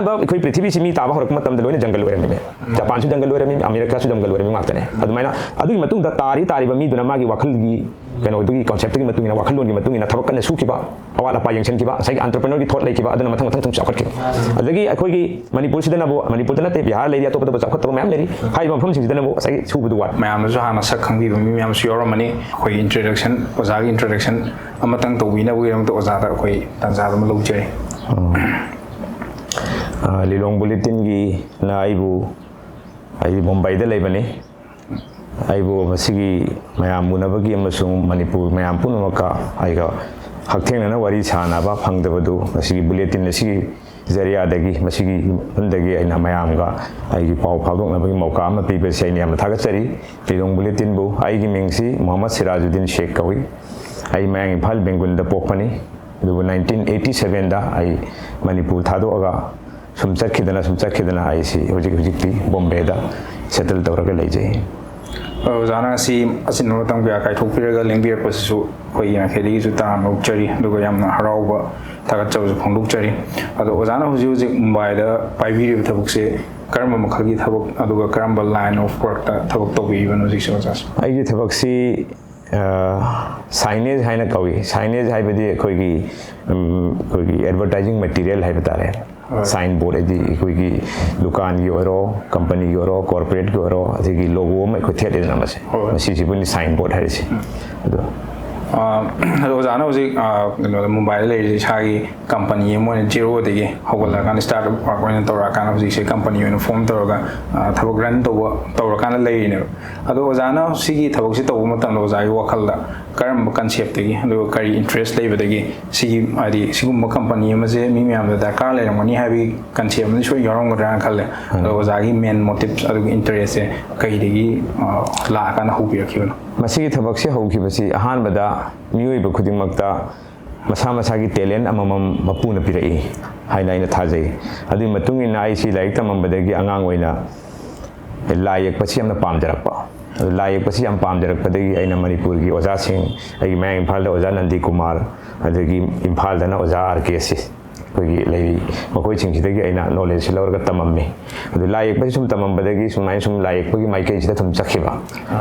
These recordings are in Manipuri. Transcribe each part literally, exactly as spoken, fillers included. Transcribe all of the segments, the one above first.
ꯑꯩꯈꯣꯏ ꯄ꯭ꯔꯤꯊꯤꯕꯤꯁꯤ ꯃꯤ ꯇꯥꯕ ꯍꯧꯔꯛꯄ ꯃꯇꯝꯗ ꯂꯣꯏꯅ ꯖꯪꯒꯜ ꯑꯣꯏꯔꯝꯃꯤꯅꯦ꯫ ꯖꯄꯥꯟꯁꯨ ꯖꯪꯒꯜ ꯑꯣꯏꯔꯝꯃꯤ, ꯑꯃꯦꯔꯤꯀꯥꯁꯨ ꯖꯪꯒꯜ ꯑꯣꯏꯔꯝꯃꯤ ꯉꯥꯛꯇꯅꯦ꯫ ꯑꯗꯨꯃꯥꯏꯅ ꯑꯗꯨꯒꯤ ꯃꯇꯨꯡꯗ ꯇꯥꯔꯤ ꯇꯥꯔꯤꯕ ꯃꯤꯗꯨꯅ ꯃꯥꯒꯤ ꯋꯥꯈꯜꯒꯤ ꯀꯩꯅꯣꯗꯨꯒꯤ ꯀꯣꯟꯁꯦꯞꯇꯨꯒꯤ ꯃꯇꯨꯡ ꯏꯟꯅ, ꯋꯥꯈꯜꯂꯣꯟꯒꯤ ꯃꯇꯨꯡ ꯏꯟꯅ ꯊꯕꯛ ꯀꯟꯅ ꯁꯨꯈꯤꯕ, ꯑꯋꯥꯠ ꯑꯄꯥ ꯌꯦꯡꯁꯤꯟꯈꯤꯕ, ꯉꯁꯥꯏꯒꯤ entrepreneur ꯒꯤ thought ꯂꯩꯈꯤꯕ, ꯑꯗꯨꯅ ꯃꯊꯪ ꯃꯊꯪ ꯁꯨꯝ ꯆꯥꯎꯈꯠꯈꯤꯕ꯫ ꯑꯗꯒꯤ ꯑꯩꯈꯣꯏꯒꯤ ꯃꯅꯤꯄꯨꯔꯁꯤꯗꯅꯕꯨ, ꯃꯅꯤꯄꯨꯔꯗ ꯅꯠꯇꯦ, ꯕꯤꯍꯥꯔ ꯂꯩꯔꯤ, ꯑꯇꯣꯞ ꯑꯇꯣꯞꯄ ꯆꯥꯎꯈꯠꯇꯕ ꯃꯌꯥꯝ ꯂꯩꯔꯤ꯫ ꯍꯥꯏꯔꯤꯕ ꯃꯐꯝꯁꯤꯡꯁꯤꯗꯅꯕꯨ ꯉꯁꯥꯏꯒꯤ ꯁꯨꯕꯗꯨ ꯋꯥꯠꯄ꯫ ꯃꯌꯥꯝꯅꯁꯨ ꯍꯥꯟꯅ ꯁꯛ ꯈꯪꯕꯤꯕ ꯃꯤ ꯃꯌꯥꯝꯁꯨ ꯌꯥꯎꯔꯝꯃꯅꯤ꯫ ꯑꯩꯈꯣꯏꯒꯤ introduction, ꯑꯣꯖꯥꯒꯤ introduction ꯑꯃꯇꯪ ꯇꯧꯕꯤꯅꯕꯒꯤꯗꯃꯛꯇ ꯑꯣꯖꯥꯗ ꯑꯩꯈꯣꯏ ꯇꯥꯟꯖꯥꯗꯨ ꯑꯃ ꯂꯧꯖꯔꯤ꯫ ꯑꯣ꯫ ꯑ, ꯂꯤꯂꯣꯡ ꯕꯨꯂꯦꯇꯤꯟꯒꯤꯅ ꯑꯩꯕꯨ, ꯑꯩ ꯃꯨꯝꯕꯥꯏꯗ ꯂꯩꯕꯅꯤ꯫ ꯑꯩꯕꯨ ꯃꯁꯤꯒꯤ ꯃꯌꯥꯝ ꯎꯅꯕꯒꯤ ꯑꯃꯁꯨꯡ ꯃꯅꯤꯄꯨꯔ ꯃꯌꯥꯝ ꯄꯨꯝꯅꯃꯛꯀ ꯑꯩꯒ ꯍꯛꯊꯦꯡꯅꯅ ꯋꯥꯔꯤ ꯁꯥꯅꯕ ꯐꯪꯗꯕꯗꯨ ꯉꯁꯤꯒꯤ ꯕꯨꯂꯦꯇꯤꯟ ꯑꯁꯤꯒꯤ ꯖꯔꯤꯌꯥꯗꯒꯤ, ꯃꯁꯤꯒꯤ ꯃꯐꯝꯗꯒꯤ ꯑꯩꯅ ꯃꯌꯥꯝꯒ ꯑꯩꯒꯤ ꯄꯥꯎ ꯐꯥꯎꯗꯣꯛꯅꯕꯒꯤ ꯃꯧꯀꯥ ꯑꯃ ꯄꯤꯕꯁꯤ ꯑꯩꯅ ꯌꯥꯝꯅ ꯊꯥꯒꯠꯆꯔꯤ꯫ ꯂꯤꯂꯣꯡ ꯕꯨꯂꯦꯇꯤꯟꯕꯨ꯫ ꯑꯩꯒꯤ ꯃꯤꯡꯁꯤ ꯃꯨꯍꯝꯃꯗ ꯁꯤꯔꯥꯖꯨꯗꯤꯟ ꯁꯦꯈ ꯀꯧꯏ꯫ ꯑꯩ ꯃꯌꯥꯡ ꯏꯝꯐꯥꯜ ꯕꯦꯡꯒꯨꯜꯗ ꯄꯣꯛꯄꯅꯤ꯫ ꯑꯗꯨꯕꯨ ꯅꯥꯏꯟꯇꯤꯟ ꯑꯩꯠꯇꯤ ꯁꯚꯦꯟꯗ ꯑꯩ ꯃꯅꯤꯄꯨꯔ ꯊꯥꯗꯣꯛꯑꯒ ꯁꯨꯝ ꯆꯠꯈꯤꯗꯅ, ꯁꯨꯝ ꯆꯠꯈꯤꯗꯅ ꯑꯩꯁꯤ ꯍꯧꯖꯤꯛ ꯍꯧꯖꯤꯛꯇꯤ ꯕꯣꯝꯕꯦꯗ ꯁꯦꯇꯜ ꯇꯧꯔꯒ ꯂꯩꯖꯩ꯫ ꯑꯣꯖꯥꯅ ꯉꯁꯤ ꯑꯆꯤꯟꯕ ꯃꯇꯝ ꯀꯌꯥ ꯀꯥꯏꯊꯣꯛꯄꯤꯔꯒ ꯂꯦꯡꯕꯤꯔꯛꯄꯁꯤꯁꯨ ꯑꯩꯈꯣꯏꯒꯤ ꯃꯥꯏꯀꯩꯗꯒꯤꯁꯨ ꯇꯔꯥꯝꯅ ꯑꯣꯛꯆꯔꯤ, ꯑꯗꯨꯒ ꯌꯥꯝꯅ ꯍꯔꯥꯎꯕ, ꯊꯥꯒꯠꯆꯕꯁꯨ ꯐꯣꯡꯗꯣꯛꯆꯔꯤ꯫ ꯑꯗꯣ ꯑꯣꯖꯥꯅ ꯍꯧꯖꯤꯛ ꯍꯧꯖꯤꯛ ꯃꯨꯝꯕꯥꯏꯗ ꯄꯥꯏꯕꯤꯔꯤꯕ ꯊꯕꯛꯁꯦ ꯀꯔꯝꯕ ꯃꯈꯜꯒꯤ ꯊꯕꯛ, ꯑꯗꯨꯒ ꯀꯔꯝꯕ line of work ꯇ ꯊꯕꯛ ꯇꯧꯕꯤꯔꯤꯕꯅꯣ ꯍꯧꯖꯤꯛꯁꯦ ꯑꯣꯖꯥꯁꯦ? ꯑꯩꯒꯤ ꯊꯕꯛꯁꯤ, ꯑ, signage ꯍꯥꯏꯅ ꯀꯧꯏ꯫ Signage ꯍꯥꯏꯕꯗꯤ ꯑꯩꯈꯣꯏꯒꯤ, ꯎꯝ, ꯑꯩꯈꯣꯏꯒꯤ advertising material ꯍꯥꯏꯕ ꯇꯥꯔꯦ꯫ ꯍꯣꯏ꯫ Signboard ꯍꯥꯏꯗꯤ ꯑꯩꯈꯣꯏꯒꯤ ꯗꯨꯀꯥꯟꯒꯤ ꯑꯣꯏꯔꯣ, company ꯒꯤ ꯑꯣꯏꯔꯣ, corporate ꯀꯤ ꯑꯣꯏꯔꯣ, ꯑꯗꯒꯤ logo ꯑꯃ ꯑꯩꯈꯣꯏ ꯊꯦꯠꯂꯦꯗꯅ ꯃꯁꯦ꯫ ꯍꯣꯏ꯫ ꯃꯁꯤꯁꯤꯕꯨꯅꯤ signboard ꯍꯥꯏꯔꯤꯁꯦ꯫ ꯑꯗꯣ ꯑꯥ, ꯑꯗꯣ ꯑꯣꯖꯥꯅ ꯍꯧꯖꯤꯛ, ꯑꯥ, ꯀꯩꯅꯣꯗ ꯃꯨꯝꯕꯥꯏꯗ ꯂꯩꯔꯤꯁꯦ ꯏꯁꯥꯒꯤ company ꯑꯃ ꯑꯣꯏꯅ zero ꯗꯒꯤ ꯍꯧꯒꯠꯂꯛꯑꯀꯥꯟꯗ, startup work ꯑꯣꯏꯅ ꯇꯧꯔꯛꯑꯀꯥꯟꯗ ꯍꯧꯖꯤꯛꯁꯦ company ꯑꯣꯏꯅ form ꯇꯧꯔꯒ, ꯑꯥ, ꯊꯕꯛ run ꯇꯧꯕ, ꯇꯧꯔꯀꯥꯟꯗ ꯂꯩꯔꯤꯅꯦꯕ꯫ ꯑꯗꯣ ꯑꯣꯖꯥꯅ ꯁꯤꯒꯤ ꯊꯕꯛꯁꯦ ꯇꯧꯕ ꯃꯇꯝꯗ ꯑꯣꯖꯥꯒꯤ ꯋꯥꯈꯜꯗ ꯀꯔꯝꯕ concept ꯇꯒꯤ, ꯑꯗꯨꯒ ꯀꯔꯤ interest ꯂꯩꯕꯗꯒꯤ ꯁꯤꯒꯤ, ꯍꯥꯏꯗꯤ ꯁꯤꯒꯨꯝꯕ company ꯑꯃꯁꯦ ꯃꯤ ꯃꯌꯥꯝꯗ ꯗꯔꯀꯥꯔ ꯂꯩꯔꯝꯒꯅꯤ ꯍꯥꯏꯕꯒꯤ concept ꯑꯃꯗꯤ ꯁꯣꯏ ꯌꯥꯎꯔꯝꯒꯗ꯭ꯔꯥꯅ ꯈꯜꯂꯦ꯫ ꯑꯗꯣ ꯎꯝ꯫ ꯑꯣꯖꯥꯒꯤ main motives ꯑꯗꯨꯒ interest ꯁꯦ ꯀꯩꯗꯒꯤ, ꯑ, ꯂꯥꯛꯑꯀꯥꯟꯗ ꯍꯧꯕꯤꯔꯛꯈꯤꯕꯅꯣ? ꯃꯁꯤꯒꯤ ꯊꯕꯛꯁꯦ ꯍꯧꯈꯤꯕꯁꯤ ꯑꯍꯥꯟꯕꯗ ꯃꯤꯑꯣꯏꯕ ꯈꯨꯗꯤꯡꯃꯛꯇ ꯃꯁꯥ ꯃꯁꯥꯒꯤ talent ꯑꯃꯃꯝ ꯃꯄꯨꯅ ꯄꯤꯔꯛꯏ ꯍꯥꯏꯅ ꯑꯩꯅ ꯊꯥꯖꯩ꯫ ꯑꯗꯨꯒꯤ ꯃꯇꯨꯡ ꯏꯟꯅ ꯑꯩꯁꯤ ꯂꯥꯏꯔꯤꯛ ꯇꯝꯃꯝꯕꯗꯒꯤ ꯑꯉꯥꯡ ꯑꯣꯏꯅ ꯂꯥꯏ ꯌꯦꯛꯄꯁꯤ ꯌꯥꯝꯅ ꯄꯥꯝꯖꯔꯛꯄ꯫ ꯑꯗꯨ ꯂꯥꯏ ꯌꯦꯛꯄꯁꯤ ꯌꯥꯝ ꯄꯥꯝꯖꯔꯛꯄꯗꯒꯤ ꯑꯩꯅ ꯃꯅꯤꯄꯨꯔꯒꯤ ꯑꯣꯖꯥꯁꯤꯡ, ꯑꯩꯒꯤ ꯃꯌꯥꯡ ꯏꯝꯐꯥꯜꯗ ꯑꯣꯖꯥ ꯅꯟꯗꯤ ꯀꯨꯃꯥꯔ, ꯑꯗꯒꯤ ꯏꯝꯐꯥꯜꯗꯅ ꯑꯣꯖꯥ ꯑꯥꯔ ꯀꯦ ꯁꯤ, ꯑꯩꯈꯣꯏꯒꯤ ꯂꯩꯔꯤ, ꯃꯈꯣꯏꯁꯤꯡꯁꯤꯗꯒꯤ ꯑꯩꯅ ꯅꯣꯂꯦꯖꯁꯤ ꯂꯧꯔꯒ ꯇꯝꯃꯝꯃꯤ꯫ ꯑꯗꯨ ꯂꯥꯏ ꯌꯦꯛꯄꯁꯤ ꯁꯨꯝ ꯇꯝꯃꯝꯕꯗꯒꯤ ꯁꯨꯃꯥꯏꯅ ꯁꯨꯝ ꯂꯥꯏ ꯌꯦꯛꯄꯒꯤ ꯃꯥꯏꯀꯩꯁꯤꯗ ꯁꯨꯝ ꯆꯠꯈꯤꯕ꯫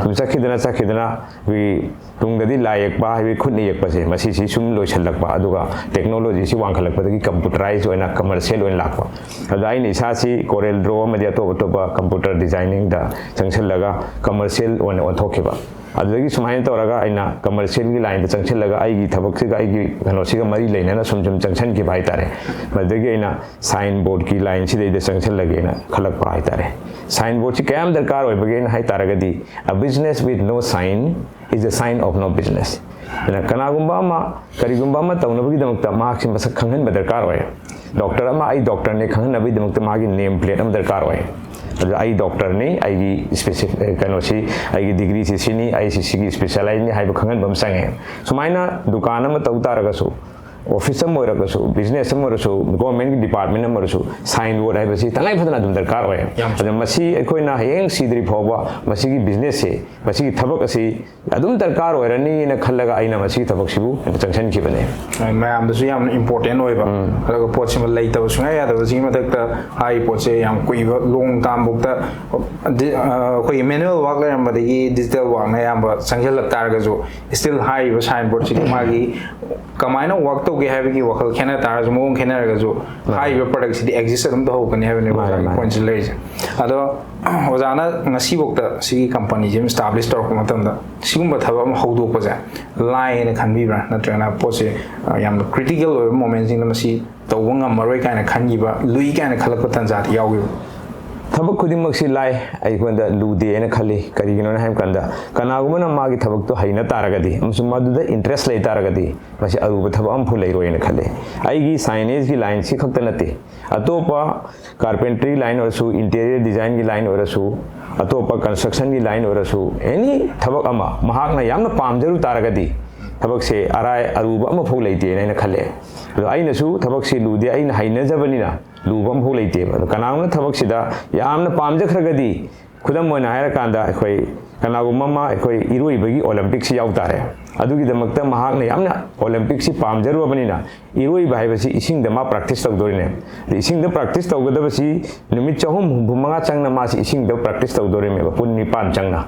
ꯁꯨꯝ ꯆꯠꯈꯤꯗꯅ ꯆꯠꯈꯤꯗꯅ ꯑꯩꯈꯣꯏꯒꯤ ꯇꯨꯡꯗꯗꯤ ꯂꯥꯏ ꯌꯦꯛꯄ ꯍꯥꯏꯕꯗꯤ ꯈꯨꯠꯅ ꯌꯦꯛꯄꯁꯦ, ꯃꯁꯤꯁꯤ ꯁꯨꯝ ꯂꯣꯏꯁꯤꯜꯂꯛꯄ, ꯑꯗꯨꯒ ꯇꯦꯛꯅꯣꯂꯣꯖꯤꯁꯤ ꯋꯥꯡꯈꯠꯂꯛꯄꯗꯒꯤ ꯀꯝꯄ꯭ꯌꯨꯇꯔꯥꯏꯖ ꯑꯣꯏꯅ, ꯀꯃꯔꯁꯤꯌꯦꯜ ꯑꯣꯏꯅ ꯂꯥꯛꯄ꯫ ꯑꯗ ꯑꯩꯅ ꯏꯁꯥꯁꯤ ꯀꯣꯔꯦꯜ ꯗ꯭ꯔꯣ ꯑꯃꯗꯤ ꯑꯇꯣꯞ ꯑꯇꯣꯞꯄ ꯀꯝꯄ꯭ꯌꯨꯇꯔ ꯗꯤꯖꯥꯏꯅꯤꯡꯗ ꯆꯪꯁꯤꯜꯂꯒ ꯀꯃꯔꯁꯤꯌꯦꯜ ꯑꯣꯏꯅ ꯑꯣꯟꯊꯣꯛꯈꯤꯕ꯫ ꯑꯗꯨꯗꯒꯤ ꯁꯨꯃꯥꯏꯅ ꯇꯧꯔꯒ ꯑꯩꯅ ꯀꯃꯔꯁꯤꯌꯦꯜꯒꯤ ꯂꯥꯏꯟꯗ ꯆꯪꯁꯤꯜꯂꯒ ꯑꯩꯒꯤ ꯊꯕꯛꯁꯤꯒ, ꯑꯩꯒꯤ ꯀꯩꯅꯣꯁꯤꯒ ꯃꯔꯤ ꯂꯩꯅꯅ ꯁꯨꯝ ꯁꯨꯝ ꯆꯪꯁꯤꯟꯈꯤꯕ ꯍꯥꯏꯇꯥꯔꯦ꯫ ꯃꯗꯨꯗꯒꯤ ꯑꯩꯅ ꯁꯥꯏꯟ ꯕꯣꯔꯗꯀꯤ ꯂꯥꯏꯟꯁꯤꯗꯩꯗ ꯆꯪꯁꯤꯜꯂꯒꯦꯅ ꯈꯜꯂꯛꯄ ꯍꯥꯏꯇꯥꯔꯦ꯫ ꯁꯥꯏꯟ ꯕꯣꯔꯗꯁꯤ ꯀꯌꯥꯝ ꯗꯔꯀꯥꯔ ꯑꯣꯏꯕꯒꯦꯅ ꯍꯥꯏ ꯇꯥꯔꯒꯗꯤ, "A business with no sign is a sign of no business"꯫ ꯑꯗꯨꯅ ꯀꯅꯥꯒꯨꯝꯕ ꯑꯃ ꯀꯔꯤꯒꯨꯝꯕ ꯑꯃ ꯇꯧꯅꯕꯒꯤꯗꯃꯛꯇ ꯃꯍꯥꯛꯁꯤ ꯃꯁꯛ ꯈꯪꯍꯟꯕ ꯗꯔꯀꯥꯔ ꯑꯣꯏ꯫ ꯗꯣꯛꯇꯔ ꯑꯃ "ꯑꯩ ꯗꯣꯛꯇꯔꯅꯤ" ꯈꯪꯍꯟꯅꯕꯒꯤꯗꯃꯛꯇ ꯃꯥꯒꯤ ꯅꯦꯝ ꯄ꯭ꯂꯦꯠ ꯑꯃ ꯗꯔꯀꯥꯔ ꯑꯣꯏ꯫ ꯑꯗꯨ "ꯑꯩ ꯗꯣꯛꯇꯔꯅꯤ, ꯑꯩꯒꯤ ꯁ꯭ꯄꯦꯁꯤ-, ꯀꯩꯅꯣꯁꯤ, ꯑꯩꯒꯤ ꯗꯤꯒ꯭ꯔꯤꯁꯤ ꯁꯤꯅꯤ, ꯑꯩꯁꯤ ꯁꯤꯒꯤ ꯁ꯭ꯄꯦꯁꯤꯌꯥꯂꯥꯏꯖꯅꯤ" ꯍꯥꯏꯕ ꯈꯪꯍꯟꯕ ꯑꯃ ꯆꯪꯉꯦ꯫ ꯁꯨꯃꯥꯏꯅ ꯗꯨꯀꯥꯟ ꯑꯃ ꯇꯧ ꯇꯥꯔꯒꯁꯨ, ꯑꯣꯐꯤꯁ ꯑꯃ ꯑꯣꯏꯔꯒꯁꯨ, ꯕꯤꯖꯤꯅꯦꯁ ꯑꯃ ꯑꯣꯏꯔꯁꯨ, ꯒꯣꯔꯃꯦꯟꯒꯤ ꯗꯤꯄꯥꯔꯠꯃꯦꯟ ꯑꯃ ꯑꯣꯏꯔꯁꯨ, ꯁꯥꯏꯟ ꯕꯣꯔꯗ ꯍꯥꯏꯕꯁꯤ ꯇꯉꯥꯏ ꯐꯗꯅ ꯑꯗꯨꯝ ꯗꯔꯀꯥꯔ ꯑꯣꯏ꯫ ꯌꯥꯝ ꯑꯗꯨꯅ ꯃꯁꯤ ꯑꯩꯈꯣꯏꯅ ꯍꯌꯦꯡ ꯁꯤꯗ꯭ꯔꯤ ꯐꯥꯎꯕ ꯃꯁꯤꯒꯤ ꯕꯤꯖꯤꯅꯦꯁꯁꯤ, ꯃꯁꯤꯒꯤ ꯊꯕꯛ ꯑꯁꯤ ꯑꯗꯨꯝ ꯗꯔꯀꯥꯔ ꯑꯣꯏꯔꯅꯤꯅ ꯈꯜꯂꯒ ꯑꯩꯅ ꯃꯁꯤꯒꯤ ꯊꯕꯛꯁꯤꯕꯨ ꯆꯪꯁꯤꯟꯈꯤꯕꯅꯦ꯫ ꯃꯌꯥꯝꯗꯁꯨ ꯌꯥꯝꯅ ꯏꯝꯄꯣꯔꯇꯦꯟ ꯑꯣꯏꯕ, ꯑꯗꯨꯒ ꯄꯣꯠꯁꯤꯃ ꯂꯩꯇꯕ ꯁꯨꯡꯌꯥ ꯌꯥꯗꯕꯁꯤꯒꯤ ꯃꯊꯛꯇ ꯍꯥꯏꯔꯤꯕ ꯄꯣꯠꯁꯦ ꯌꯥꯝ ꯀꯨꯏꯕ, ꯂꯣꯡ ꯇꯥꯝꯕꯨꯛꯇ, ꯑꯗꯤ-, ꯑ, ꯑꯩꯈꯣꯏꯒꯤ ꯃꯦꯅꯨꯋꯦꯜ ꯋꯥꯛ ꯂꯩꯔꯝꯕꯗꯒꯤ ꯗꯤꯖꯤꯇꯦꯜ ꯋꯥꯛꯅ ꯑꯌꯥꯝꯕ ꯆꯪꯁꯤꯜꯂꯛ ꯇꯥꯔꯒꯁꯨ, ꯁ꯭ꯇꯤꯜ ꯍꯥꯏꯔꯤꯕ ꯁꯥꯏꯟ ꯕꯣꯔꯗꯁꯤꯗꯤ ꯃꯥꯒꯤ ꯀꯃꯥꯏꯅ ꯋꯥꯛ ꯇꯧꯒꯦ ꯍꯥꯏꯕꯒꯤ ꯋꯥꯈꯜ ꯈꯦꯠꯅ ꯇꯥꯔꯁꯨ, ꯃꯑꯣꯡ ꯈꯦꯠꯅꯔꯒꯁꯨ, ꯍꯥꯏꯔꯤꯕ ꯄ꯭ꯔꯗꯛꯁꯤꯗꯤ ꯑꯦꯛꯖꯤꯁ ꯑꯗꯨꯝ ꯇꯧꯍꯧꯒꯅꯤ ꯍꯥꯏꯕꯅꯦꯕ ꯑꯣꯖꯥꯒꯤ ꯄꯣꯏꯟꯠꯁꯤ ꯂꯩꯔꯤꯁꯦ꯫ ꯑꯗꯣ ꯑꯣꯖꯥꯅ ꯉꯁꯤꯐꯥꯎꯗ ꯁꯤꯒꯤ ꯀꯝꯄꯅꯤꯁꯤ ꯑꯃ ꯏꯁꯇꯥꯕ꯭ꯂꯤꯁ ꯇꯧꯔꯛꯄ ꯃꯇꯝꯗ ꯁꯤꯒꯨꯝꯕ ꯊꯕꯛ ꯑꯃ ꯍꯧꯗꯣꯛꯄꯁꯦ ꯂꯥꯏ ꯍꯥꯏꯅ ꯈꯟꯕꯤꯕ꯭ꯔꯥ? ꯅꯠꯇ꯭ꯔꯒꯅ ꯄꯣꯠꯁꯦ, ꯑ, ꯌꯥꯝꯅ ꯀ꯭ꯔꯤꯇꯤꯀꯦꯜ ꯑꯣꯏꯕ ꯃꯣꯃꯦꯟꯁꯤꯡꯗ ꯃꯁꯤ ꯇꯧꯕ ꯉꯝꯃꯔꯣꯏ ꯀꯥꯏꯅ ꯈꯟꯈꯤꯕ, ꯂꯨꯏ ꯀꯥꯏꯅ ꯈꯜꯂꯛꯄ ꯇꯥꯟꯖꯥꯗꯤ ꯌꯥꯎꯈꯤꯕ꯭ꯔꯥ? ꯊꯕꯛ ꯈꯨꯗꯤꯡꯃꯛꯁꯤ ꯂꯥꯏ, ꯑꯩꯉꯣꯟꯗ ꯂꯨꯗꯦ ꯍꯥꯏꯅ ꯈꯜꯂꯤ꯫ ꯀꯔꯤꯒꯤꯅꯣ ꯍꯥꯏꯕ ꯀꯥꯟꯗ, ꯀꯅꯥꯒꯨꯝꯕꯅ ꯃꯥꯒꯤ ꯊꯕꯛꯇꯣ ꯍꯩꯅ ꯇꯥꯔꯒꯗꯤ ꯑꯃꯁꯨꯡ ꯃꯗꯨꯗ ꯏꯟꯇꯔꯦꯁ ꯂꯩ ꯇꯥꯔꯒꯗꯤ, ꯃꯁꯤ ꯑꯔꯨꯕ ꯊꯕꯛ ꯑꯃꯐꯥꯎ ꯂꯩꯔꯣꯏꯅ ꯈꯜꯂꯤ꯫ ꯑꯩꯒꯤ ꯁꯥꯏꯅꯦꯖꯀꯤ ꯂꯥꯏꯟꯁꯤ ꯈꯛꯇ ꯅꯠꯇꯦ, ꯑꯇꯣꯞꯄ ꯀꯥꯔꯄꯦꯟꯇ꯭ꯔꯤ ꯂꯥꯏꯟ ꯑꯣꯏꯔꯁꯨ, ꯏꯟꯇꯤꯔꯤꯌꯔ ꯗꯤꯖꯥꯏꯟꯒꯤ ꯂꯥꯏꯟ ꯑꯣꯏꯔꯁꯨ, ꯑꯇꯣꯞꯄ ꯀꯟꯁꯇ꯭ꯔꯛꯁꯟꯒꯤ ꯂꯥꯏꯟ ꯑꯣꯏꯔꯁꯨ, ꯑꯦꯅꯤ ꯊꯕꯛ ꯑꯃ ꯃꯍꯥꯛꯅ ꯌꯥꯝꯅ ꯄꯥꯝꯖꯔꯨ ꯇꯥꯔꯒꯗꯤ, ꯊꯕꯛꯁꯦ ꯑꯔꯥꯏ ꯑꯔꯨꯕ ꯑꯃꯐꯥꯎ ꯂꯩꯇꯦꯅ ꯑꯩꯅ ꯈꯜꯂꯦ꯫ ꯑꯗꯣ ꯑꯩꯅꯁꯨ ꯊꯕꯛꯁꯤ ꯂꯨꯗꯦ, ꯑꯩꯅ ꯍꯩꯅꯖꯕꯅꯤꯅ ꯂꯨꯕ ꯑꯃꯐꯥꯎ ꯂꯩꯇꯦꯕ꯫ ꯑꯗꯣ ꯀꯅꯥꯒꯨꯝꯕꯅ ꯊꯕꯛꯁꯤꯗ ꯌꯥꯝꯅ ꯄꯥꯝꯖꯈ꯭ꯔꯒꯗꯤ, ꯈꯨꯗꯝ ꯑꯣꯏꯅ ꯍꯥꯏꯔꯀꯥꯟꯗ, ꯑꯩꯈꯣꯏ ꯀꯅꯥꯒꯨꯝꯕ ꯑꯃ ꯑꯩꯈꯣꯏ ꯏꯔꯣꯏꯕꯒꯤ ꯑꯣꯂꯦꯝꯄꯤꯛꯁꯤ ꯌꯥꯎ ꯇꯥꯔꯦ꯫ ꯑꯗꯨꯒꯤꯗꯃꯛꯇ ꯃꯍꯥꯛꯅ ꯌꯥꯝꯅ ꯑꯣꯂꯦꯝꯄꯤꯛꯁꯤ ꯄꯥꯝꯖꯔꯨꯕꯅꯤꯅ, ꯏꯔꯣꯏꯕ ꯍꯥꯏꯕꯁꯤ ꯏꯁꯤꯡꯗ ꯃꯥ ꯄ꯭ꯔꯦꯛꯇꯤꯁ ꯇꯧꯗꯣꯔꯤꯅꯦ꯫ ꯑꯗ ꯏꯁꯤꯡꯗ ꯄ꯭ꯔꯦꯛꯇꯤꯁ ꯇꯧꯒꯗꯕꯁꯤ ꯅꯨꯃꯤꯠ ꯆꯍꯨꯝ ꯍꯨꯝꯐꯨ ꯃꯉꯥ ꯆꯪꯅ ꯃꯥꯁꯤ ꯏꯁꯤꯡꯗ ꯄ꯭ꯔꯦꯛꯇꯤꯁ ꯇꯧꯗꯣꯔꯤꯅꯦꯕ, ꯄꯨꯡ ꯅꯤꯄꯥꯟ ꯆꯪꯅ꯫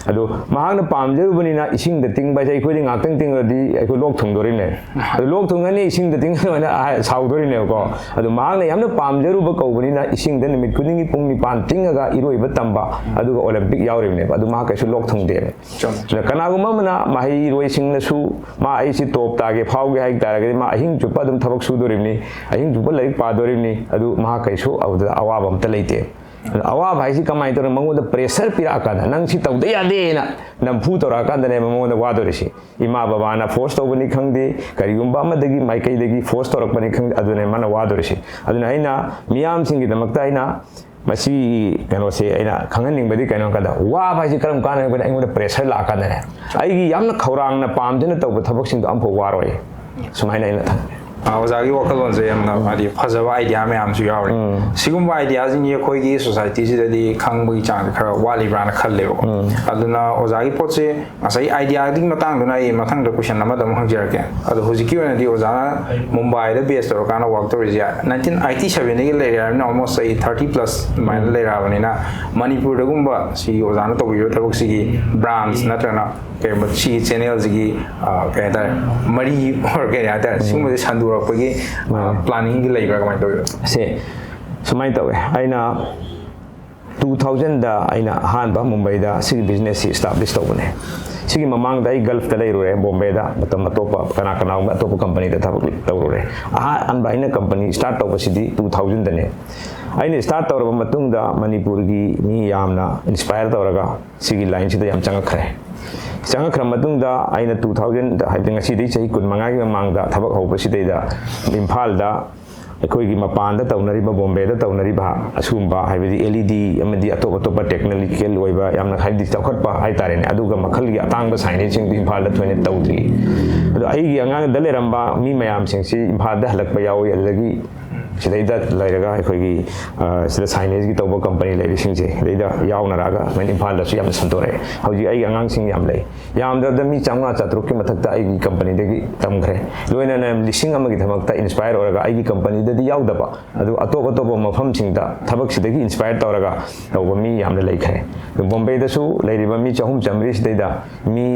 ꯑꯗꯣ ꯃꯍꯥꯛꯅ ꯄꯥꯝꯖꯔꯨꯕꯅꯤꯅ, ꯏꯁꯤꯡꯗ ꯇꯤꯡꯕ ꯍꯥꯏꯁꯦ ꯑꯩꯈꯣꯏꯗꯤ ꯉꯥꯛꯇꯪ ꯇꯤꯡꯉꯗꯤ ꯑꯩꯈꯣꯏ ꯂꯣꯛ ꯊꯨꯡꯗꯣꯔꯤꯅꯦ꯫ ꯑꯗꯣ ꯂꯣꯛ ꯊꯨꯡꯉꯅꯤ, ꯏꯁꯤꯡꯗ ꯇꯤꯡꯉꯅꯤ ꯍꯥꯏꯅ ꯁꯥꯎꯗꯣꯔꯤꯅꯦꯕꯀꯣ꯫ ꯑꯗꯣ ꯃꯍꯥꯛꯅ ꯌꯥꯝꯅ ꯄꯥꯝꯖꯔꯨꯕ ꯀꯧꯕꯅꯤꯅ, ꯏꯁꯤꯡꯗ ꯅꯨꯃꯤꯠ ꯈꯨꯗꯤꯡꯒꯤ ꯄꯨꯡ ꯅꯤꯄꯥꯟ ꯇꯤꯡꯉꯒ ꯏꯔꯣꯏꯕ ꯇꯝꯕ, ꯑꯗꯨꯒ ꯑꯣꯂꯦꯝꯄꯤꯛ ꯌꯥꯎꯔꯤꯕꯅꯦꯕ꯫ ꯑꯗꯨ ꯃꯍꯥꯛ ꯀꯩꯁꯨ ꯂꯣꯛ ꯊꯨꯡꯗꯦꯕ꯫ ꯆꯨꯝꯃꯦ꯫ ꯑꯗꯨꯅ ꯀꯅꯥꯒꯨꯝꯕ ꯑꯃꯅ ꯃꯍꯩꯔꯣꯏꯁꯤꯡꯅꯁꯨ, "ꯃꯥ ꯑꯩꯁꯤ ꯇꯣꯞ ꯇꯥꯒꯦ, ꯐꯥꯎꯒꯦ" ꯍꯥꯏ ꯇꯥꯔꯒꯗꯤ, ꯃꯥ ꯑꯍꯤꯡ ꯆꯨꯞꯄ ꯑꯗꯨꯝ ꯊꯕꯛ ꯁꯨꯗꯣꯔꯤꯕꯅꯤ, ꯑꯍꯤꯡ ꯆꯨꯞꯄ ꯂꯥꯏꯔꯤꯛ ꯄꯥꯗꯣꯔꯤꯕꯅꯤ꯫ ꯑꯗꯨ ꯃꯍꯥꯛ ꯀꯩꯁꯨ ꯑꯗꯨꯗ ꯑꯋꯥꯕ ꯑꯝꯇ ꯂꯩꯇꯦ꯫ ꯑꯗꯨꯅ ꯑꯋꯥꯕ ꯍꯥꯏꯁꯤ ꯀꯃꯥꯏꯅ ꯇꯧꯔꯒ, ꯃꯉꯣꯟꯗ ꯄ꯭ꯔꯦꯁꯔ ꯄꯤꯔꯛꯑꯀꯥꯟꯗ, "ꯅꯪ ꯁꯤ ꯇꯧꯗ ꯌꯥꯗꯦꯅ" ꯅꯝꯐꯨ ꯇꯧꯔꯛꯑꯀꯥꯟꯗꯅꯦꯕ ꯃꯉꯣꯟꯗ ꯋꯥꯗꯣꯔꯤꯁꯤ꯫ ꯏꯃꯥ ꯕꯕꯥꯅ ꯐꯣꯔꯁ ꯇꯧꯕꯅꯤ ꯈꯪꯗꯦ, ꯀꯔꯤꯒꯨꯝꯕ ꯑꯃꯗꯒꯤ ꯃꯥꯏꯀꯩꯗꯒꯤ ꯐꯣꯔꯁ ꯇꯧꯔꯛꯄꯅꯤ ꯈꯪꯗꯦ, ꯑꯗꯨꯅꯦ ꯃꯥꯅ ꯋꯥꯗꯣꯔꯤꯁꯤ꯫ ꯑꯗꯨꯅ ꯑꯩꯅ ꯃꯤꯌꯥꯝꯁꯤꯡꯒꯤꯗꯃꯛꯇ ꯑꯩꯅ ꯃꯁꯤꯒꯤ ꯀꯩꯅꯣꯁꯦ ꯑꯩꯅ ꯈꯪꯍꯟꯅꯤꯡꯕꯗꯤ ꯀꯩꯅꯣ ꯍꯥꯏ ꯀꯥꯟꯗ, ꯋꯥꯕ ꯍꯥꯏꯁꯤ ꯀꯔꯝ ꯀꯥꯟꯗꯅꯣ ꯍꯥꯏ ꯀꯥꯟꯗ, ꯑꯩꯉꯣꯟꯗ ꯄ꯭ꯔꯦꯁꯔ ꯂꯥꯛꯑꯀꯥꯟꯗꯅꯦ꯫ ꯑꯩꯒꯤ ꯌꯥꯝꯅ ꯈꯧꯔꯥꯡꯅ ꯄꯥꯝꯗꯨꯅ ꯇꯧꯕ ꯊꯕꯛꯁꯤꯡꯗꯣ ꯑꯃꯐꯥꯎ ꯋꯥꯔꯣꯏ꯫ ꯁꯨꯃꯥꯏꯅ ꯑꯩꯅ ꯊꯝꯃꯦ꯫ ꯑ, ꯑꯣꯖꯥꯒꯤ ꯋꯥꯈꯜꯂꯣꯟꯁꯦ ꯌꯥꯝꯅ ꯍꯥꯏꯗꯤ ꯐꯖꯕ ꯑꯥꯏꯗꯤꯌꯥ ꯃꯌꯥꯝꯁꯨ ꯌꯥꯎꯔꯤ꯫ ꯁꯤꯒꯨꯝꯕ ꯑꯥꯏꯗꯤꯌꯥꯁꯤꯡꯁꯤ ꯑꯩꯈꯣꯏꯒꯤ ꯁꯣꯁꯥꯏꯇꯤꯁꯤꯗꯗꯤ ꯈꯪꯕꯒꯤ ꯆꯥꯡꯁꯦ ꯈꯔ ꯋꯥꯠꯂꯤꯕ꯭ꯔꯥꯅ ꯈꯜꯂꯦꯕꯀꯣ꯫ ꯑꯗꯨꯅ ꯑꯣꯖꯥꯒꯤ ꯄꯣꯠꯁꯦ, ꯉꯁꯥꯏ ꯑꯥꯏꯗꯤꯌꯥꯒꯤ ꯃꯇꯥꯡꯗꯨꯅ ꯑꯩ ꯃꯊꯪꯗ ꯀꯣꯏꯁꯟ ꯑꯃꯗ ꯑꯃꯨꯛ ꯍꯪꯖꯔꯛꯀꯦ꯫ ꯑꯗꯣ ꯍꯧꯖꯤꯛꯀꯤ ꯑꯣꯏꯅꯗꯤ ꯑꯣꯖꯥꯅ ꯃꯨꯝꯕꯥꯏꯗ ꯕꯦꯁ ꯇꯧꯔꯀꯥꯟꯗ ꯋꯥꯛ ꯇꯧꯔꯤꯁꯦ ꯅꯥꯏꯟꯇꯤꯟ ꯑꯥꯏꯇꯤ ꯁꯚꯦꯟꯗꯒꯤ ꯂꯩꯔꯦ ꯍꯥꯏꯕꯅꯤꯅ, ꯑꯣꯜꯃꯣꯁ ꯆꯍꯤ ꯊꯥꯔꯇꯤ ꯄ꯭ꯂꯁ ꯑꯗꯨꯃꯥꯏꯅ ꯂꯩꯔꯛꯑꯕꯅꯤꯅ, ꯃꯅꯤꯄꯨꯔꯗꯒꯨꯝꯕ ꯁꯤ ꯑꯣꯖꯥꯅ ꯇꯧꯕꯤꯔꯤꯕ ꯊꯕꯛꯁꯤꯒꯤ ꯕ꯭ꯔꯥꯟꯁ ꯅꯠꯇ꯭ꯔꯒꯅ ꯀꯩꯒꯨꯝꯕ ꯁꯤꯒꯤ ꯆꯦꯅꯦꯜꯁꯤꯒꯤ, ꯑ, ꯀꯩ ꯍꯥꯏꯇꯥꯔꯦ, ꯃꯔꯤ ꯑꯣꯏꯔ ꯀꯩ ꯍꯥꯏꯇꯥꯔꯦ, ꯁꯤꯒꯨꯝꯕꯁꯦ ꯁꯟꯗꯣꯔꯛꯄꯒꯤ, ꯑ, ꯄ꯭ꯂꯥꯅꯤꯡꯒꯤ ꯂꯩꯕ꯭ꯔꯥ, ꯀꯃꯥꯏꯅ ꯇꯧꯋꯤ? ꯁꯦ, ꯁꯨꯃꯥꯏꯅ ꯇꯧꯋꯦ꯫ ꯑꯩꯅ ꯇꯨ ꯊꯥꯎꯖꯟꯗ ꯑꯩꯅ ꯑꯍꯥꯟꯕ ꯃꯨꯝꯕꯩꯗ ꯁꯤꯒꯤ ꯕꯤꯖꯤꯅꯦꯁꯁꯤ ꯏꯁꯇꯥꯕ꯭ꯂꯤꯁ ꯇꯧꯕꯅꯦ꯫ ꯁꯤꯒꯤ ꯃꯃꯥꯡꯗ ꯑꯩ ꯒꯜꯐꯇ ꯂꯩꯔꯨꯔꯦ, ꯕꯣꯝꯕꯦꯗ, ꯃꯇꯝ ꯑꯇꯣꯞꯄ ꯀꯅꯥ ꯀꯅꯥꯒꯨꯝꯕ ꯑꯇꯣꯞꯄ ꯀꯝꯄꯅꯤꯗ ꯊꯕꯛ ꯇꯧꯔꯨꯔꯦ꯫ ꯑꯍꯥꯟꯕ ꯑꯩꯅ ꯀꯝꯄꯅꯤ ꯏꯁꯇꯥꯔꯠ ꯇꯧꯕꯁꯤꯗꯤ ꯇꯨ ꯊꯥꯎꯖꯟꯗꯅꯦ꯫ ꯑꯩꯅ ꯏꯁꯇꯥꯔꯠ ꯇꯧꯔꯕ ꯃꯇꯨꯡꯗ ꯃꯅꯤꯄꯨꯔꯒꯤ ꯃꯤ ꯌꯥꯝꯅ ꯏꯟꯁꯄꯥꯌꯔ ꯇꯧꯔꯒ ꯁꯤꯒꯤ ꯂꯥꯏꯟꯁꯤꯗ ꯌꯥꯝ ꯆꯪꯉꯛꯈ꯭ꯔꯦ꯫ ꯆꯪꯉꯛꯈ꯭ꯔ ꯃꯇꯨꯡꯗ ꯑꯩꯅ ꯇꯨ ꯊꯥꯎꯖꯟꯗ, ꯍꯥꯏꯕꯗꯤ ꯉꯁꯤꯗꯒꯤ ꯆꯍꯤ ꯀꯨꯟ ꯃꯉꯥꯒꯤ ꯃꯃꯥꯡꯗ ꯊꯕꯛ ꯍꯧꯕꯁꯤꯗꯩꯗ ꯏꯝꯐꯥꯜꯗ ꯑꯩꯈꯣꯏꯒꯤ ꯃꯄꯥꯟꯗ ꯇꯧꯅꯔꯤꯕ, ꯕꯣꯝꯕꯦꯗ ꯇꯧꯅꯔꯤꯕ ꯑꯁꯤꯒꯨꯝꯕ, ꯍꯥꯏꯕꯗꯤ ꯑꯦꯜ ꯏ ꯗꯤ ꯑꯃꯗꯤ ꯑꯇꯣꯞ ꯑꯇꯣꯞꯄ ꯇꯦꯛꯅꯤꯀꯦꯜ ꯑꯣꯏꯕ ꯌꯥꯝꯅ, ꯍꯥꯏꯕꯗꯤ ꯆꯥꯎꯈꯠꯄ ꯍꯥꯏꯇꯥꯔꯦꯅꯦ, ꯑꯗꯨꯒ ꯃꯈꯜꯒꯤ ꯑꯇꯥꯡꯕ ꯁꯥꯏꯅꯦꯠꯁꯤꯡꯗꯨ ꯏꯝꯐꯥꯜꯗ ꯊꯣꯏꯅ ꯇꯧꯗ꯭ꯔꯤ꯫ ꯑꯗꯣ ꯑꯩꯒꯤ ꯑꯉꯥꯡꯗ ꯂꯩꯔꯝꯕ ꯃꯤ ꯃꯌꯥꯝꯁꯤꯡꯁꯤ ꯏꯝꯐꯥꯜꯗ ꯍꯜꯂꯛꯄ ꯌꯥꯎꯏ, ꯑꯗꯨꯗꯒꯤ ꯁꯤꯗꯩꯗ ꯂꯩꯔꯒ ꯑꯩꯈꯣꯏꯒꯤ, ꯑ, ꯁꯤꯗ signage ꯀꯤ ꯇꯧꯕ company ꯂꯩꯔꯤꯁꯤꯡꯁꯦ ꯁꯤꯗꯩꯗ ꯌꯥꯎꯅꯔꯛꯑꯒ ꯃꯣꯏꯅ ꯏꯝꯐꯥꯜꯗꯁꯨ ꯌꯥꯝꯅ ꯁꯟꯗꯣꯔꯛꯑꯦ꯫ ꯍꯧꯖꯤꯛ ꯑꯩꯒꯤ ꯑꯉꯥꯡꯁꯤꯡ ꯌꯥꯝ ꯂꯩ꯫ ꯌꯥꯝꯗ꯭ꯔꯕꯗ ꯃꯤ ꯆꯥꯝꯃꯉꯥ ꯆꯥꯇ꯭ꯔꯨꯛꯀꯤ ꯃꯊꯛꯇ ꯑꯩꯒꯤ company ꯗꯒꯤ ꯇꯝꯈ꯭ꯔꯦ꯫ ꯂꯣꯏꯅꯅ ꯂꯤꯁꯤꯡ ꯑꯃꯒꯤꯗꯃꯛꯇ inspire ꯑꯣꯏꯔꯒ ꯑꯩꯒꯤ company ꯗꯗꯤ ꯌꯥꯎꯗꯕ, ꯑꯗꯨ ꯑꯇꯣꯞ ꯑꯇꯣꯞꯄ ꯃꯐꯝꯁꯤꯡꯗ ꯊꯕꯛꯁꯤꯗꯒꯤ inspire ꯇꯧꯔꯒ ꯇꯧꯕ ꯃꯤ ꯌꯥꯝꯅ ꯂꯩꯈ꯭ꯔꯦ꯫ ꯕꯣꯝꯕꯦꯗꯁꯨ ꯂꯩꯔꯤꯕ ꯃꯤ ꯆꯍꯨꯝ ꯆꯥꯝꯃꯔꯤ ꯁꯤꯗꯩꯗ ꯃꯤ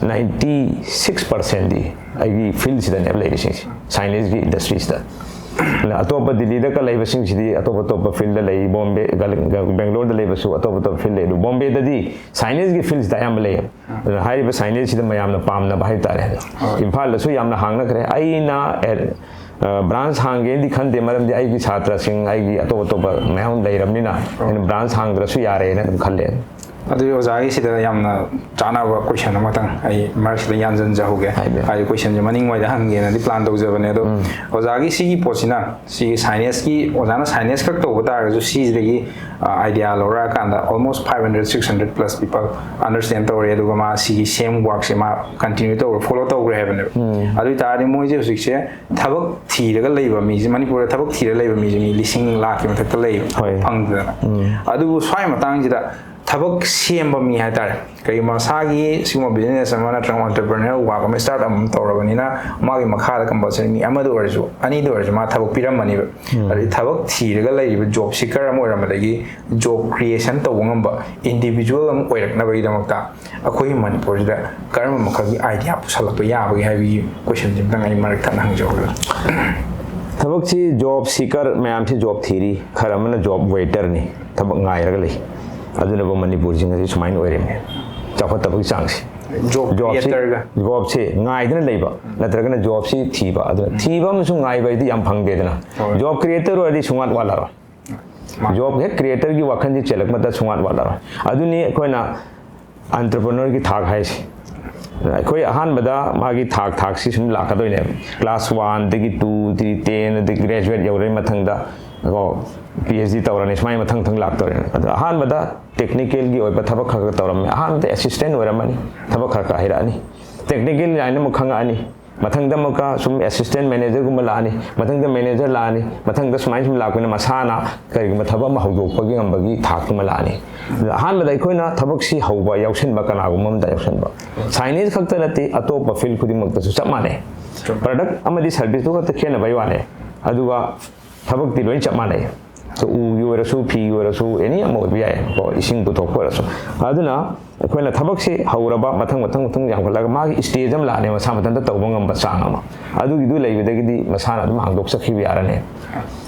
ninety six percent ꯗꯤ ꯑꯩꯒꯤ field ꯁꯤꯗꯅꯦꯕ ꯂꯩꯔꯤꯁꯤꯡꯁꯦ, signage ꯀꯤ industry ꯁꯤꯗ꯫ ꯑꯗꯨꯅ ꯑꯇꯣꯞꯄ ꯗꯤꯜꯂꯤꯗꯒ ꯂꯩꯕꯁꯤꯡꯁꯤꯗꯤ ꯑꯇꯣꯞ ꯑꯇꯣꯞꯄ field ꯗ ꯂꯩ, ꯕꯣꯝꯕꯦ, ꯕꯦꯡꯒ꯭ꯂꯣꯔꯗ ꯂꯩꯕꯁꯨ ꯑꯇꯣꯞ ꯑꯇꯣꯞꯄ field ꯂꯩ, ꯑꯗꯨ ꯕꯣꯝꯕꯦꯗꯗꯤ signage ꯀꯤ field ꯁꯤꯗ ꯑꯌꯥꯝꯕ ꯂꯩꯌꯦꯕ꯫ ꯑꯗꯨꯅ ꯍꯥꯏꯔꯤꯕ signage ꯁꯤꯗ ꯃꯌꯥꯝꯅ ꯄꯥꯝꯅꯕ ꯍꯥꯏꯕ ꯇꯥꯔꯦ꯫ ꯑꯗꯣ ꯏꯝꯐꯥꯜꯗꯁꯨ ꯌꯥꯝꯅ ꯍꯥꯡꯅꯈ꯭ꯔꯦ꯫ ꯑꯩꯅ, ꯑꯦ, ꯑ, branch ꯍꯥꯡꯒꯦꯅꯗꯤ ꯈꯟꯗꯦ, ꯃꯔꯝꯗꯤ ꯑꯩꯒꯤ ꯁꯥꯇ꯭ꯔꯁꯤꯡ, ꯑꯩꯒꯤ ꯑꯇꯣꯞ ꯑꯇꯣꯞꯄ ꯃꯌꯥꯝ ꯂꯩꯔꯕꯅꯤꯅ ꯑꯩꯅ branch ꯍꯥꯡꯗ꯭ꯔꯁꯨ ꯌꯥꯔꯦꯅ ꯑꯗꯨꯝ ꯈꯜꯂꯦ꯫ ꯑꯗꯨꯗꯤ ꯑꯣꯖꯥꯒꯤ ꯁꯤꯗ ꯌꯥꯝꯅ ꯆꯥꯅꯕ question ꯑꯃꯇꯪ ꯑꯩ ꯃꯔꯛꯁꯤꯗ ꯌꯥꯟꯖꯟꯖꯍꯧꯒꯦ꯫ ꯍꯥꯏꯕꯤꯌꯨ꯫ ꯍꯥꯏꯗꯤ question ꯁꯦ ꯃꯅꯤꯡ ꯋꯥꯏꯗ ꯍꯪꯒꯦꯅꯗꯤ plan ꯇꯧꯖꯕꯅꯦ, ꯑꯗꯣ ꯎꯝ꯫ ꯑꯣꯖꯥꯒꯤ ꯁꯤꯒꯤ ꯄꯣꯠꯁꯤꯅ, ꯁꯤꯒꯤ signage ꯀꯤ, ꯑꯣꯖꯥꯅ signage ꯈꯛ ꯇꯧꯕ ꯇꯥꯔꯒꯁꯨ ꯁꯤꯁꯤꯗꯒꯤ, ꯑ, idea ꯂꯧꯔꯛꯑꯀꯥꯟꯗ almost five hundred, six hundred plus people understand ꯇꯧꯔꯦ, ꯑꯗꯨꯒ ꯃꯥ ꯁꯤꯒꯤ same work ꯁꯦ ꯃꯥ continue ꯇꯧꯔ follow ꯇꯧꯈ꯭ꯔꯦ ꯍꯥꯏꯕꯅꯦꯕ꯫ ꯎꯝ꯫ ꯑꯗꯨ ꯑꯣꯏꯇꯥꯔꯗꯤ ꯃꯣꯏꯁꯦ ꯍꯧꯖꯤꯛꯁꯦ ꯊꯕꯛ ꯊꯤꯔꯒ ꯂꯩꯕ ꯃꯤꯁꯦ, ꯃꯅꯤꯄꯨꯔꯗ ꯊꯕꯛ ꯊꯤꯔꯒ ꯂꯩꯕ ꯃꯤꯁꯦ ꯃꯤ ꯂꯤꯁꯤꯡ ꯂꯥꯛꯀꯤ ꯃꯊꯛꯇ ꯂꯩꯌꯦꯕ, ꯍꯣꯏ꯫ ꯐꯪꯗꯗꯅ꯫ ꯎꯝ꯫ ꯑꯗꯨꯕꯨ ꯁ꯭ꯋꯥꯏ ꯃꯇꯥꯡꯁꯤꯗ ꯊꯕꯛ ꯁꯦꯝꯕ ꯃꯤ ꯍꯥꯏꯇꯥꯔꯦ, ꯀꯩꯒꯨꯝꯕ ꯃꯁꯥꯒꯤ ꯁꯤꯒꯨꯝꯕ business ꯑꯃ ꯅꯠꯇ꯭ꯔꯒ entrepreneurial work ꯑꯃ start ꯑꯃ ꯇꯧꯔꯕꯅꯤꯅ ꯃꯥꯒꯤ ꯃꯈꯥꯗ compulsory ꯃꯤ ꯑꯃꯗ ꯑꯣꯏꯔꯁꯨ, ꯑꯅꯤꯗ ꯑꯣꯏꯔꯁꯨ ꯃꯥ ꯊꯕꯛ ꯄꯤꯔꯝꯃꯅꯤꯕ꯫ ꯎꯝ꯫ ꯑꯗꯩ ꯊꯕꯛ ꯊꯤꯔꯒ ꯂꯩꯔꯤꯕ job seeker ꯑꯃ ꯑꯣꯏꯔꯝꯕꯗꯒꯤ job creation ꯇꯧꯕ ꯉꯝꯕ individual ꯑꯃ ꯑꯣꯏꯔꯛꯅꯕꯒꯤꯗꯃꯛꯇ ꯑꯩꯈꯣꯏꯒꯤ ꯃꯅꯤꯄꯨꯔꯁꯤꯗ ꯀꯔꯝꯕ ꯃꯈꯜꯒꯤ idea ꯄꯨꯁꯜꯂꯛꯄ ꯌꯥꯕꯒꯦ ꯍꯥꯏꯕꯒꯤ question ꯁꯤꯝꯇꯪ ꯑꯩ ꯃꯔꯛ ꯊꯠꯅ ꯍꯪꯖꯍꯧꯒꯦ꯫ ꯊꯕꯛꯁꯤ job seeker ꯃꯌꯥꯝꯁꯤ job ꯊꯤꯔꯤ, ꯈꯔ ꯑꯃꯅ job waiter ꯅꯤ, ꯊꯕꯛ ꯉꯥꯏꯔꯒ ꯂꯩ꯫ ꯑꯗꯨꯅꯕꯨ ꯃꯅꯤꯄꯨꯔꯁꯤ ꯉꯁꯤ ꯁꯨꯃꯥꯏꯅ ꯑꯣꯏꯔꯤꯕꯅꯤ, ꯆꯥꯎꯈꯠꯇꯕꯒꯤ ꯆꯥꯡꯁꯤ꯫ Job job ꯁꯤ, creator ꯒ꯫ Job ꯁꯤ ꯉꯥꯏꯗꯅ ꯂꯩꯕ, ꯅꯠꯇ꯭ꯔꯒꯅ job ꯁꯤ ꯊꯤꯕ꯫ ꯑꯗꯨꯅ ꯊꯤꯕ ꯑꯃꯁꯨꯡ ꯉꯥꯏꯕ ꯍꯥꯏꯗꯤ ꯌꯥꯝ ꯐꯪꯗꯦꯗꯅ꯫ ꯍꯣꯏ꯫ Job creator ꯑꯣꯏꯔꯗꯤ ꯁꯨꯡꯋꯥꯠ ꯋꯥꯠꯂꯔꯣꯏ꯫ ꯃꯥꯅꯤ꯫ Job ꯍꯦꯛ creator ꯒꯤ ꯋꯥꯈꯜꯁꯤ ꯆꯦꯜꯂꯛꯄꯗ ꯁꯨꯡꯋꯥꯠ ꯋꯥꯠꯂꯔꯣꯏ꯫ ꯑꯗꯨꯅꯤ ꯑꯩꯈꯣꯏꯅ entrepreneur ꯒꯤ ꯊꯥꯛ ꯍꯥꯏꯁꯦ꯫ ꯑꯩꯈꯣꯏ ꯑꯍꯥꯟꯕꯗ ꯃꯥꯒꯤ ꯊꯥꯛ ꯊꯥꯛꯁꯤ ꯁꯨꯝ ꯂꯥꯛꯀꯗꯣꯏꯅꯦꯕ꯫ Class one ꯗꯒꯤ two, three, ten, ꯑꯗꯒꯤ graduate ꯌꯧꯔꯦ ꯃꯊꯪꯗ ꯀꯣ, PhD ꯇꯧꯔꯅꯤ, ꯁꯨꯃꯥꯏꯅ ꯃꯊꯪ ꯃꯊꯪ ꯂꯥꯛꯇꯣꯔꯦ꯫ ꯑꯗꯣ ꯑꯍꯥꯟꯕꯗ technical ꯒꯤ ꯑꯣꯏꯕ ꯊꯕꯛ ꯈꯔ ꯈꯔ ꯇꯧꯔꯝꯃꯦ꯫ ꯑꯍꯥꯟꯕꯗ assistant ꯑꯣꯏꯔꯝꯃꯅꯤ, ꯊꯕꯛ ꯈꯔ ꯈꯔ ꯍꯩꯔꯛꯑꯅꯤ, technical line ꯑꯃꯨꯛ ꯈꯪꯉꯛꯑꯅꯤ꯫ ꯃꯊꯪꯗ ꯑꯃꯨꯛꯀ ꯁꯨꯝ assistant manager ꯒꯨꯝꯕ ꯂꯥꯛꯑꯅꯤ, ꯃꯊꯪꯗ manager ꯂꯥꯛꯑꯅꯤ, ꯃꯊꯪꯗ ꯁꯨꯃꯥꯏꯅ ꯁꯨꯝ ꯂꯥꯛꯄꯅꯤꯅ ꯃꯁꯥꯅ ꯀꯔꯤꯒꯨꯝꯕ ꯊꯕꯛ ꯑꯃ ꯍꯧꯗꯣꯛꯄꯒꯤ ꯉꯝꯕꯒꯤ ꯊꯥꯛꯇꯨꯃ ꯂꯥꯛꯑꯅꯤ꯫ ꯑꯗꯨꯗ ꯑꯍꯥꯟꯕꯗ ꯑꯩꯈꯣꯏꯅ ꯊꯕꯛꯁꯤ ꯍꯧꯕ, ꯌꯥꯎꯁꯟꯕ, ꯀꯅꯥꯒꯨꯝꯕ ꯑꯃꯗ ꯌꯥꯎꯁꯟꯕ, signage ꯈꯛꯇ ꯅꯠꯇꯦ, ꯑꯇꯣꯞꯄ field ꯈꯨꯗꯤꯡꯃꯛꯇꯁꯨ ꯆꯞ ꯃꯥꯟꯅꯩ꯫ Product ꯑꯃꯗꯤ service ꯇꯨ ꯈꯛꯇ ꯈꯦꯠꯅꯕꯩ ꯋꯥꯅꯦ, ꯑꯗꯨꯒ ꯊꯕꯛꯇꯤ ꯂꯣꯏ ꯆꯞ ꯃꯥꯟꯅꯩ꯫ So, ꯎꯒꯤ ꯑꯣꯏꯔꯁꯨ, ꯐꯤꯒꯤ ꯑꯣꯏꯔꯁꯨ, any ꯑꯃ ꯑꯣꯏꯕ ꯌꯥꯏ, ꯀꯣ, ꯏꯁꯤꯡ ꯄꯨꯊꯣꯛꯄ ꯑꯣꯏꯔꯁꯨ꯫ ꯑꯗꯨꯅ ꯑꯩꯈꯣꯏꯅ ꯊꯕꯛꯁꯤ ꯍꯧꯔꯕ, ꯃꯊꯪ ꯃꯊꯪ ꯃꯊꯪ ꯌꯥꯝꯈꯠꯂꯒ ꯃꯥꯒꯤ stage ꯑꯃ ꯂꯥꯛꯑꯅꯦ, ꯃꯁꯥ ꯃꯊꯟꯇ ꯇꯧꯕ ꯉꯝꯕ ꯆꯥꯡ ꯑꯃ꯫ ꯑꯗꯨꯒꯤꯗꯨ ꯂꯩꯕꯗꯒꯤꯗꯤ ꯃꯁꯥꯅ ꯑꯗꯨꯝ ꯍꯥꯡꯗꯣꯛꯆꯈꯤꯕ ꯌꯥꯔꯅꯤ꯫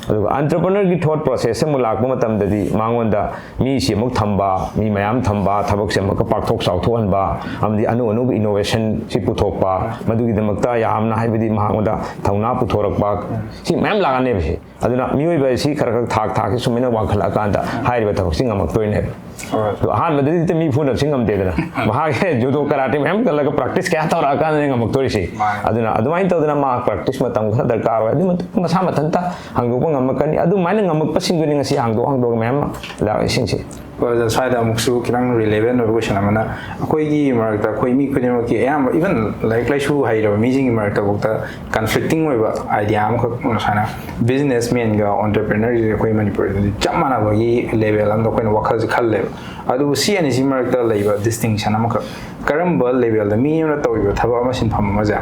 ꯑꯗꯨꯒ entrepreneur ꯒꯤ thought process ꯑꯃꯨꯛ ꯂꯥꯛꯄ ꯃꯇꯝꯗꯗꯤ ꯃꯉꯣꯟꯗ ꯃꯤꯁꯤ ꯑꯃꯨꯛ ꯊꯝꯕ, ꯃꯤ ꯃꯌꯥꯝ ꯊꯝꯕ, ꯊꯕꯛꯁꯦ ꯑꯃꯨꯛꯀ ꯄꯥꯛꯊꯣꯛ ꯆꯥꯎꯊꯣꯛꯍꯟꯕ, ꯑꯃꯗꯤ ꯑꯅꯧ ꯑꯅꯧꯕ innovation ꯁꯤ ꯄꯨꯊꯣꯛꯄ, ꯃꯗꯨꯒꯤꯗꯃꯛꯇ ꯌꯥꯝꯅ, ꯍꯥꯏꯕꯗꯤ, ꯃꯉꯣꯟꯗ ꯊꯧꯅꯥ ꯄꯨꯊꯣꯔꯛꯄ, ꯁꯤ ꯃꯌꯥꯝ ꯂꯥꯛꯑꯅꯦꯕ ꯁꯤ꯫ ꯑꯗꯨꯅ ꯃꯤꯑꯣꯏꯕ ꯑꯁꯤ ꯈꯔ ꯈꯔ ꯊꯥꯛ ꯊꯥꯛꯀꯤ ꯁꯨꯃꯥꯏꯅ ꯋꯥꯡꯈꯠꯂꯛꯑꯀꯥꯟꯗ ꯍꯥꯏꯔꯤꯕ ꯊꯕꯛꯁꯤ ꯉꯝꯃꯛꯇꯣꯏꯅꯦꯕ꯫ ꯑꯗꯣ ꯑꯍꯥꯟꯕꯗꯗꯤ ꯍꯦꯛꯇ ꯃꯤ ꯐꯨꯅꯕꯁꯤ ꯉꯝꯗꯦꯗꯅ꯫ ꯃꯍꯥꯛꯁꯦ judo karate ꯃꯌꯥꯝ ꯇꯝꯂꯒ practice ꯀꯌꯥ ꯇꯧꯔꯛꯑꯀꯥꯟꯗꯅꯦ ꯉꯝꯃꯛꯇꯣꯔꯤꯁꯤ꯫ ꯃꯥꯅꯦ꯫ ꯑꯗꯨꯅ ꯑꯗꯨꯃꯥꯏꯅ ꯇꯧꯗꯅ ꯃꯥ practice ꯃꯇꯝ ꯈꯔ ꯗꯔꯀꯥꯔ ꯑꯣꯏ꯫ ꯑꯗꯨ ꯃꯇꯨꯡ ꯃꯁꯥ ꯃꯊꯟꯇ ꯍꯥꯡꯗꯣꯛꯄ ꯉꯝꯃꯛꯀꯅꯤ꯫ ꯑꯗꯨꯃꯥꯏꯅ ꯉꯝꯃꯛꯄꯁꯤꯡꯗꯨꯅꯤ ꯉꯁꯤ ꯍꯥꯡꯗꯣꯛ ꯍꯥꯡꯗꯣꯛꯑꯒ ꯃꯌꯥꯝ ꯑꯃ ꯂꯥꯛꯏꯁꯤꯡꯁꯦ꯫ ꯍꯣꯏ, ꯑꯣꯖꯥ, ꯁ꯭ꯋꯥꯏꯗ ꯑꯃꯨꯛꯁꯨ ꯈꯤꯇꯪ relevant ꯑꯣꯏꯕ question ꯑꯃꯅ, ꯑꯩꯈꯣꯏꯒꯤ ꯃꯔꯛꯇ ꯑꯩꯈꯣꯏ ꯃꯤ ꯈꯨꯗꯤꯡꯃꯛꯀꯤ ꯑꯌꯥꯝꯕ, even ꯂꯥꯏꯔꯤꯛ ꯂꯥꯏꯁꯨ ꯍꯩꯔꯕ ꯃꯤꯁꯤꯡꯒꯤ ꯃꯔꯛꯇꯐꯥꯎꯗ conflicting ꯑꯣꯏꯕ idea ꯑꯃꯈꯛ, ꯁꯨꯃꯥꯏꯅ businessman ꯒ entrepreneur ꯁꯦ ꯑꯩꯈꯣꯏ ꯃꯅꯤꯄꯨꯔꯗꯗꯤ ꯆꯞ ꯃꯥꯟꯅꯕꯒꯤ level ꯑꯃꯗ ꯑꯩꯈꯣꯏꯅ ꯋꯥꯈꯜꯁꯦ ꯈꯜꯂꯦꯕ꯫ ꯑꯗꯨꯕꯨ ꯁꯤ ꯑꯅꯤꯁꯤ ꯃꯔꯛꯇ ꯂꯩꯕ distinction ꯑꯃꯈꯛ, ꯀꯔꯝꯕ level ꯗ ꯃꯤ ꯑꯃꯅ ꯇꯧꯔꯤꯕ ꯊꯕꯛ ꯑꯃ, ꯁꯤꯟꯐꯝ ꯑꯃꯁꯦ